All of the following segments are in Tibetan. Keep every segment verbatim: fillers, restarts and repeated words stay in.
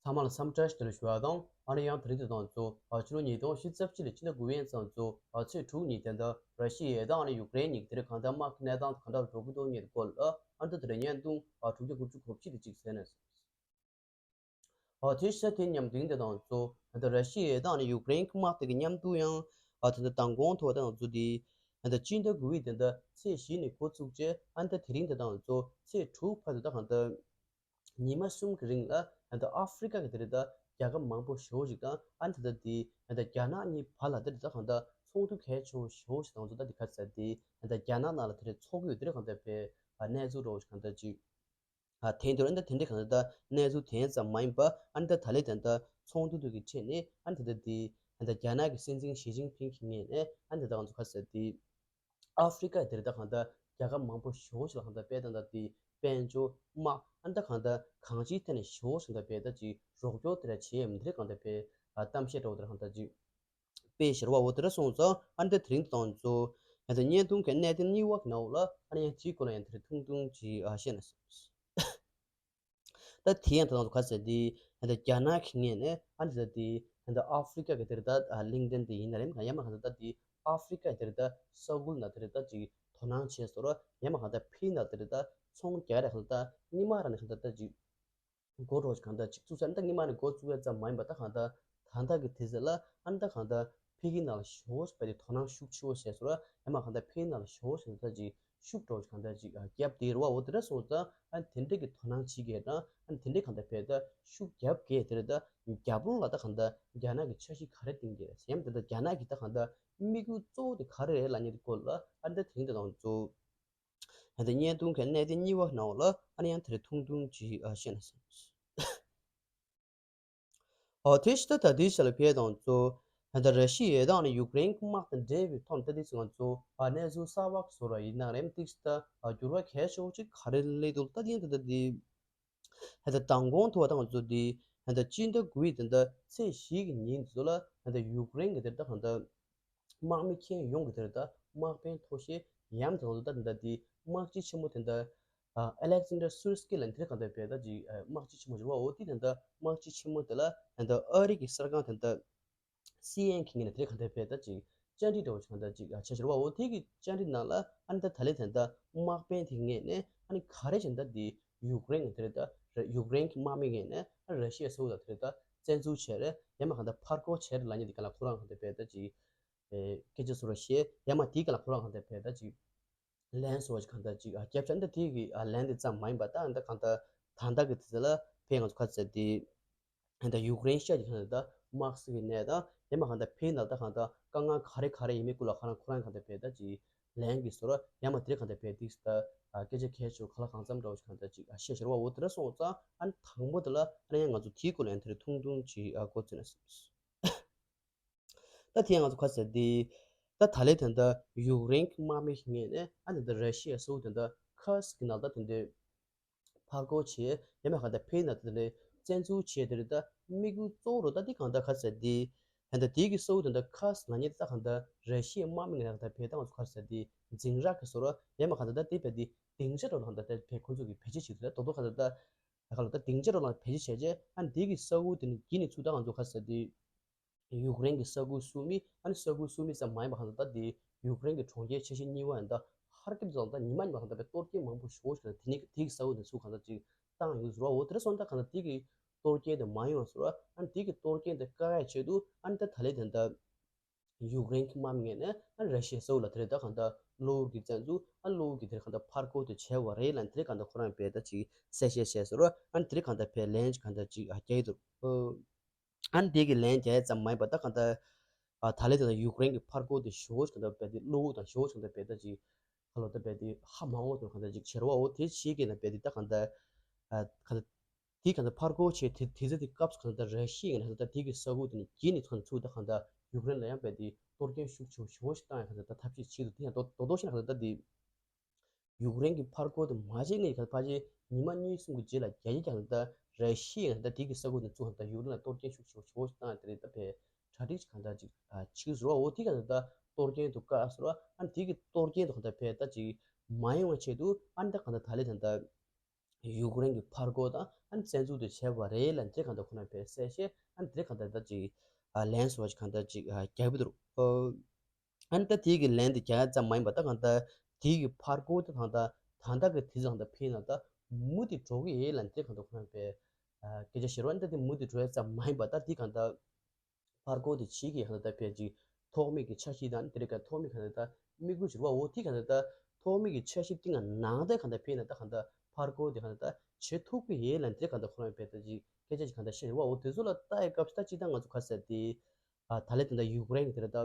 ཚང་མ་ལ་འཚམས་འདྲི་ཞུ་དགོས་ཞུ་བ་དང་། ཨ་ནི་ཡང་དེ་རིང་དེ་དང་གཙོ་ཕྱི་ལོ་ཉིས་སྟོང་ཉི་ཤུ་རྩ་གཅིག་ལོའི་ཕྱི་ཟླ་དགུ་པའི་ཚང་གཙོ་ཚེས་དྲུག་ཉིན་དེ་འདྲ་ར་ཤི་ཡ་དང་ཨ་ནི་ཡུཀ་རེན་གཉིས་དེ་རིང་གང་ལྟར་དམག་གི་གནས་སྟངས་གང་འདྲ་འགྲོ་གི་འདུག་ཉིད་སྐོར་ལ་ཨ་ནི་ད་དེ་རིང་བརྙན་ཐུང་དྲུག་བརྒྱ་དགུ་བཅུ་གོ་གཅིག་དེ་གཅིག་གསན་ན། ཨ་དེ་ཤ་དེ་མཉམ་དུ་དེ་དང་གཙོ་ད་ར་ཤི་ཡ་དང་ཨ་ནི་ཡུཀ་རེན་གྱི་དམག་དེ་གི་མཉམ་དུ་ཡང་ཨ་དེ་འདྲ་མདང་དགོང་ཐོག་དེ་དང་གཙོ་དེ་ཨ་ད་སྤྱི་ཟླ་དགུ་པའི་དེ་འདྲ་ཚེས་བཞི་ནས་འགོ་བཙུགས་རྗེས་ཨ་ད་དེ་རིང་དེ་དང་གཙོ་ཚེས་དྲུག་བར་དུ་ད་གང་ལྟར། ཉི་མ་གསུམ་གྱི་རིང་ལ་ཨ་ད་ཨ་ཧྥི་རི་ཀ་གི་དེ་རེད་ད་རྒྱལ་ཁབ་མང་པོ་ཞེ་པོ་ཞིག་དང་ཨ་ད་ད་དེ་ཨ་ད་རྒྱ་ནག་གཉིས་བར་ལ་དེ་རེད་ད་གང་ལྟར་ཚོགས་འདུ་གལ་ཆེ་བོ་ཞེ་པོ་ཞིག་དང་གཙོ་ད་དེ་ག་ཚད་དེ་ཨ་ད་རྒྱ་ནག་ནང་ལ་དེ་རེད་ཚོགས་ཡོད་དེ་རེད་གང་ལྟར་པའི་ཨ་གནས་ཚུལ་རོགས་ཞིག་གང་ལྟར་ཅིག་ཨ་དེང་དུས་ཨ་ད་དེ་འདྲ་གང་ལྟར་ད་གནས་ཚུལ་དེ་ཙམ་མ་ཡིན་པ་ཨ་ད་ད་ལས་དེ་ད་ཚོགས་འདུ་དེ་གི་ཁྲོད་ནས་ཨ་ད་ད་དེ་ཨ་ད་རྒྱ་ནག་གི་སྲིད་འཛིན་ཞི་ཅིན་ཕིང་གི་ངོས་ནས་ཨ་ད་ད་གང་ཚོ་ག་ཚད་དེ། ཨ་ཧྥི་རི་ཀ་དེར་ད་གང་ལྟར་རྒྱལ་ཁབ་མང་པོ་ཞེ་པོ་ཞིག་ལ་གང་ལྟར་དཔེ་ད་ལྟ་དེ་དཔལ་འབྱོར་དམག་ཨ་ད་གང་ལྟར་གང་ཅིའི་ཐད་ནས་ཞེ་པོ་ཞིག་ད་དཔེ་ད་ཅིག་རོགས་སྐྱོར་དེ་ར་བྱེད་ཡམ་དེར་གང་ལྟར་དཔེ་གཏམ་བཤད་འདྲ་བོ་དེར་གང་ལྟར་ཅིག་དཔེ་ཞེ་པོ་བོ་དེ་ར་སོང་ཙང་ཨ་ད་དེ་རིང་དང་ཚོ་ཨ་ད་བརྙན་ཐུང་གི་གནད་དོན་གཉིས་པ་གི་ནང་ལ་ཨ་ནི་ཡང་དེའི་སྐོར་ལ་ཡང་དེ་རིང་ཐུང་ཐུང་ཅིག་ཨ་བཤད་ན་སོང་། ད་དེ་ཡང་ད་ང་ཚོ་ག་ཚད་དེ་ད་རྒྱ་ནག་གི་ངོས་ནས་ཨ་ནི་ད་དེ་ད་ཨ་ཧྥི་རི་ཀ་གི་དེར་ད་གླིང་ཕྲན་དེ་ཡིན་ན་རེད་ཡང་མ་གང་ད་ད་དེ་ཨ་ཧྥི་རི་ཀ་དེར་ད་ས་ཁུལ་ན་དེར་ད་ཅིག་དོ་སྣང་བྱས་སོ་ར་ཡང་མ་གང་ད་ཕི་ན་དེར་ད་ཚོང་རྒྱག་རེད་གང་ད་སྔོན་མ་ར་ནས་གང་ད་ད་ཅིག་འགོ་འགྲོ་གང་ད་ཅིག་བཙུགས་ས་ཨ་ནི་ད་སྔོན་མ་ནས་འགོ་བཙུགས་ཡ་ཙམ་མ་ཡིན་པ་ད་གང་ད་ད་ལྟ་གི་དུས་ཚོད་ལ་ཨ་ནི་ད་གང་ད་ཕ་གི་ནང་ལ་ཞེ་པོ་ཞིག་པ་དེ་དོ་སྣང་ཤུགས་ཆེ་བོ་བྱས་སོང་ར། ཡང་མ་གང་ལྟར་ཕ་གི་ནང་ལ་ཞེ་པོ་ཞིག་ད་ཅིག་ཤུགས་འགྲོ་གང་ལྟར་ཅིག་རྒྱབ་དེ་རུ་བ་འོ་དེ་འདྲ་སོང་ཙང་ཨ་ནི་དེ་འདྲ་གི་དོ་སྣང་བྱེད་མཁན་དང་ཨ་ནི་དེ་འདྲ་གང་ལྟར་ཕ་གི་ད་ཤུགས་རྒྱབ་མཁན་དེ་རེད་ད་རྒྱབ་ལོགས་ལ་ད་གང་ལྟར་རྒྱ་ནག་གི་འཆར་གཞི་ག་རེ་བཏིང་གི་རེད་ཡང་ད་ལྟ་རྒྱ་ནག་གི་ད་གང་ལྟར་དམིགས་ཡུལ་གཙོ་བོ་དེ་ག་རེ་རེད་ལབ་མཁན་དེ་སྐོར་ལ་ཨ་ནི་ད་དེ་རིང་དེ་དང་གཙོ་ཨ་ནི་ད་བརྙན་ཐུང་གི་གནད་དོན་གཉིས་པ་ནང་ལ་ཨ་ནི་ཡང་དེ་རེད་ཐུང་ཐུང་ཅིག་ཨ་བཤད་ན་བསམ། ཨོ་དེ་ཕྱི་ད་ད་དེའི་ཆ་ལ་ཕེ་དང་གཙོ་ད་ལྟ་ར་ཤི་ཡ་དང་ནི་ཡུཀ་རེན་གྱི་དམག་དང་འབྲེལ་བའི་ཐོག་ནས་ད་དེ་ཚོ་ང་ཚོ་ཨ་གནས་ཚུལ་གསར་བ་བཟོ་ར་ཡིན་ན་རེམ་ཏིག་ད་འགྱུར་བ་གལ་ཆེ་བོ་ཅིག་ག་རེ་སླེབས་འདུག་ད་དེ་ད་ད་དེ་ད་ལྟ་མདང་དགོང་ཐུག་པ་དང་ང་ཚོ་དེ་ད་ལྟ་སྤྱི་ཟླ་དགུའི་ད་ལྟ་ཚེས་བཞི་གི་ཉིན་དེ་ཚོ་ལ་ད་ལྟ་ཡུཀ་རེན་གྱི་དེ་ད་གང་ལྟར་དམག་མི་ཁྱོན་ཡོངས་ཀྱི་དེར་ད་དམག་དཔོན་མཐོ་ཤོས་ཡམ་དང་ལོ་ད་དེ་འདྲ་དེ་དམག་སྤྱི་ཆེན་མོ་དེ་འདྲ་ཨ་ཨ་ལེག་ཟན་ཌར་སུར་སྐི་ལ་དེར་གང་ལྟར་བས་ད་ཅིག་ཨ་དམག་སྤྱི་ཆེན་མོ་ཞིག་རེད་བ། འོ་དེ་དེ་འདྲ་དམག་སྤྱི་ཆེན་མོ་དེ་ལ་དེ་འདྲ་ཨ་རི་གི་གསར་ཁང་དེ་འདྲ་སི་ཨེན་ཁེ་ངེ་ན་དེར་གང་ལྟར་བས་ད་ཅིག་བཅར་འདྲི་འདྲ་བོ་ཞིག་གང་ལྟར་ཅིག་ཨ་བྱས་ཞིག་རེད་བ། འོ་དེ་གི་བཅར་འདྲི་ནང་ལ་ཨ་ནི་ད་ད་ལེ་དེ་འདྲ་དམག་དཔོན་དེ་ངེས་ནས་ཨ་ནི་ག་རེ་བྱས་ད་དེ་ཡུཀ་རེན་གི་དེར་ད་ཡུཀ་རེན་གི་དམག་མི་ངེས་ནས་ཨ་ར་ཤི་ཡ་སོ་ལ་དེར་ད་བཙན་འཛུལ་བྱས་རེད་ཡང་མ་གང་ལྟར་ཕར་རྒོལ་བྱས་རེད་ལབ་མཁན་དེ་ག་ལ་ཁོ་རང་གང་ལྟར་བས་ད་ཅིག་སྐད་ཆ་བཟོ་ར་ཤེས་ཡ་མ་དེའི་སྐད་ལ་ཁོ་རང་གང་ལྟར་བས་ད་ཅིག་ལན་བཟོ་བ་ཅིག་གང་ལྟར་ཅིག་ཨ་སྐྱབས་ཆ་འདི་དེའི་གི་ཨ་ལན་དེ་ཙམ་མ་ཡིན་པ་ད་འདི་གང་ལྟར་ད་ལྟ་གི་དུས་ཚོད་ལ་ཕེ་ང་ཚོ་ཁ་ཚ་དེ་འདི་ཡུཀ་རེན་ཤ་ཅིག་གང་ལྟར་ད་དམག་སྲིད་ཀྱི་གནས་དང་ཡ་མ་གང་ལྟར་ཕེ་ན་ད་གང་ལྟར་དཀའ་ངལ་ག་རེ་ག་རེ་ཡིན་མིན་ཀུ་ལ་ཁ་རང་ཁོ་རང་གང་ལྟར་བས་ད་ཅིག་ལན་གི་བཟོ་ར་ཡ་མ་དེ་གང་ལྟར་བས་དེ་ད་ཨ་སྐད་ཆ་གལ་ཆེ་བ་ག་ལ་གང་འཚམ་འདྲ་བོ་ཅིག་གང་ལྟར་ཅིག་ཨ་བཤད་ཤེས་ར་བ། འོ་དེ་འདྲ་སོང་ཙང་ཨ་ནི་དང་པོ་དེ་ལ་ཨ་ནི་ཡང་ང་ཚོ་དེའི་སྐོར་ལ་ཡང་དེ་རིང་ཐུང་ཐུང་ཅིག་ཨ་འགོ་བཙུགས་ན་བསམ། ད་དེ་ཡང་ང་ཚོ་ཁ་ཟེར་དེ། ད་ད་ལེ་དེ་འདྲ་ཡུཀ་རེན་གྱི་དམག་མི་ཞིག་ངེས་ནས་ཨ་ནི་ད་ར་ཤི་ཡ་སོ་དེ་འདྲ་ཁ་སི་གི་ནང་ད་དེ་འདྲའི་ཕར་རྒོལ་བྱས་ཡ་མ་གང་ལྟར་ཕེ་ན་དེ་འདྲའི་བཙན་འཛུལ་བྱས་དེ་རེད། ད་དམིགས་ཡུལ་གཙོ་བོ་རུ་ད་དེ་གང་ལྟར་ཁ་ཟེར་དེ། ད་ལྟ་དེ་གི་སོ་དེ་འདྲ་ཁ་སི་ལ་ཉེ་ད་གང་ལྟར་ར་ཤི་ཡའི་དམག་མི་ངེས་ན་གང་ལྟར་ཕེ་ད་ང་ཚོ་ཁ་ཟེར་དེ་འཛིང་རག་གི་སོ་ར་ཡ་མ་གང་ལྟར་ད་དེ་བས་དེ་སྡིངས་ཆ་རུ་གང་ལྟར་ད་ཕེ་ཁོང་ཚོ་གི་བེད་སྤྱོད་བྱེད་དུས་ད་རྡོག་རྡོག་གང་ལྟར་ད། ད་ག་ལ་ད་སྡིངས་ཆ་རོ་ལ་བེད་སྤྱོད་བྱས་རྗེས་ཨ་ནི་དེ་གི་ས་ཁུལ་དེ་ནི་གི་ནི་ཚུར་ད་ང་ཚོ་ཁ་ཟེར་དེ་ཡུཀ་རེན་གི་ས་ཁུལ་སུ་མི་ཨ་ནི་ས་ཁུལ་སུ་མི་ཙམ་མ་ཡིན་པ་གང་ལྟར་ད་དེ་ཡུཀ་རེན་གི་གྲོང་ཁྱེར་ཆེ་ཤོས་གཉིས་པ་ཡིན་ད་ཧར་ཀིབ་ཙང་ད་ཉི་མ་ཉི་མ་གང་ལྟར་པའི་གཏོར་སྐྱོན་མང་པོ་ཞེ་པོ་ཞིག་དེ་ནི་དེ་གི་ས་ཁུལ་དེ་ཚུར་གང་ལྟར་ཅིག་བཏང་ཡོད་ཟེར་བ། འོ་དེ་རེད་སོང་ད་གང་ལྟར་དེ་གི་གཏོར་སྐྱོན་དེ་མ་ཡོང་བ་ཟེར་བ། ཨ་ནི་དེ་གི་གཏོར་སྐྱོན་དེ་བཀག་ཡ་ཆེད་དུ་ཨ་ནི་ད་ད་ལེ་དེ་ད། ཡུཀ་རེན་གྱི་དམག་མི་ངོས་ནས་ཨ་ར་ཤི་ཡ་སོ་ལ་དེ་རེད་ད་གང་ལྟར་གློ་བུར་གྱི་བཙན་འཛུལ་ཨ་གློ་བུར་གྱི་དེ་རེད་གང་ལྟར་ཕར་རྒོལ་དེ་བྱས་པ་རེད་ལ་དེ་རེད་གང་ལྟར་ཁོ་རང་བས་ད་ཅིག་གསལ་བཤད་བྱས་ཟེར་རོ། ཨ་དེ་རེད་གང་ལྟར་བས་ལན་ཅིག་གང་ལྟར་ཅིག་ཨ་རྒྱག་གི་འདུག་ཨ་དེ་གི་ལན་རྒྱག་ཡ་ཙམ་མ་ཡིན་པ་ད་གང་ལྟར་ཨ་ད་ལེ་དེ་ལ་ཡུཀ་རེན་གྱི་ཕར་རྒོལ་དེ་ཞེ་པོ་ཅིག་གང་ལྟར་བས་དེ་གློ་བུར་དང་ཞེ་པོ་ཅིག་གང་ལྟར་བས་ད་ཅིག་ཁ་ལོ་ད་བས་དེ་ཧ་མ་འོ་དེ་གང་ལྟར་ཅིག་བྱེད་རོ། འོ་དེ་ཕྱིའི་སྐད་ན་བས་དེ་ད་གང་ལྟར་ཨ་གང་ལྟར། དེའི་གང་ལྟར་ཕར་རྒོལ་བྱས་དེ་དེ་ཚོ་དེ་སྐབས་སུ་གང་ལྟར་ར་ཤི་ཡའི་གང་ལྟར་དེ་གི་ས་ཁུལ་དེ་ནས་གྱེས་ནས་ཚུར་ཚུར་ད་གང་ལྟར་ཡུཀ་རེན་ལ་ཡང་བས་དེ་གཏོར་སྐྱོན་ཤུགས་ཆེ་བོ་ཞེ་པོ་ཞིག་བཏང་ཡ་གང་ལྟར་ད་ཐབས་ཤེས་བྱེད་འདུག་དེ་ཡང་རྡོག་རྡོག་རྡོག་ཤེས་ན་གང་ལྟར་ད་དེ་ཡུཀ་རེན་གྱི་ཕར་རྒོལ་དེ་མ་བྱས་ངས་གང་ལྟར་ཕལ་ཆེར་ཉི་མ་གཉིས་གསུམ་གྱི་རྗེས་ལ་རྒྱ་ཡིག་གང་ལྟར་ར་ཤི་ཡའི་གང་ལྟར་དེ་གི་ས་ཁུལ་དེ་ཚུར་གང་ལྟར་ཡུཀ་རེན་ལ་གཏོར་སྐྱོན་ཤུགས་ཆེ་བོ་ཞེ་པོ་ཞིག་བཏང་ཡ་དེ་རེད། ད་བས་གྲ་སྒྲིག་གང་ལྟར་ཅིག་བྱེད་ཟེར་བ། འོ་དེ་གང་ལྟར་ད་གཏོར་སྐྱོན་དེ་བཀག་ཟེར་བ། ཨ་དེ་གི་གཏོར་སྐྱོན་དེ་གང་ལྟར་བས་ད་ཅིག་མ་ཡོང་བའི་ཆེད་དུ་ཨ་ད་གང་ལྟར་ད་ལེ་ད་ལྟ། ཡུཀ་རེན་གྱི་ཕར་རྒོལ་དང་ཨ་ནི་བཙན་འཛུལ་དེ་བྱས་པ་རེད་ལབ་དེ་གང་ལྟར་ཁོ་རང་པས་གསལ་བཤད་ཨ་ནི་དེ་གང་ལྟར་ད་ཅིག་ལན་སོགས་ཀྱི་གང་ལྟར་ཅིག་རྒྱག་གི་འདུག་ཨ་ནི་ད་དེའི་གི་ལན་དེ་རྒྱག་ཙམ་མ་ཡིན་པ་ད་གང་ལྟར་དེའི་གི་ཕར་རྒོལ་དེ་གང་ལྟར་ད་ལྟ་གི་དེ་ཙམ་ད་ཕེབས་ན་ད་མུ་མཐུད་འགྲོ་གི་ཡོད་ལབ་དེ་གང་ལྟར་ཁོ་རང་པས་སྐད་ཆ་བཤད་རོགས། ཨ་ནི་ད་དེ་མུ་མཐུད་འགྲོ་ཡ་ཙམ་མ་ཡིན་པ་ད་དེ་གང་ལྟར་ཕར་རྒོལ་དེ་ཕྱི་གི་གང་ལྟར་ད་ཕེབས་ཀྱི་ཐོག་མེད་ཀྱི་འཆར་གཞི་དང་དེ་རིགས་ཀ་ཐོག་མེད་གང་ལྟར་ད་དམིགས་ཡུལ་ཟེར་བ་འོ་དེ་གང་ལྟར་ད་ཐོག་མེད་ཀྱི་འཆར་གཞི་སྟེང་ང་ནང་ད་གང་ལྟར་ཕེབས་ན་ད་གང་ལྟར་ཕར་རྒོལ་དེ་གང་ལྟར་ད་བྱེད་ཐུབ་ཀྱི་ཡོད་ལབ་དེ་གང་ལྟར་ཁོ་རང་པས་ད་ཅིག་སྐད་ཆ་ཅིག་གང་ལྟར་བཤད་རེད་བ། འོ་དེ་ཚོ་ལ་ལྟ་ཡི་སྐབས་སུ་ད་ཅིག་ད་ང་ཚོ་ག་ཟེར་དེ་ཨ་ད་ལས་དེ་འདྲ་ཡུཀ་རེན་གྱི་དེ་རེད་ད་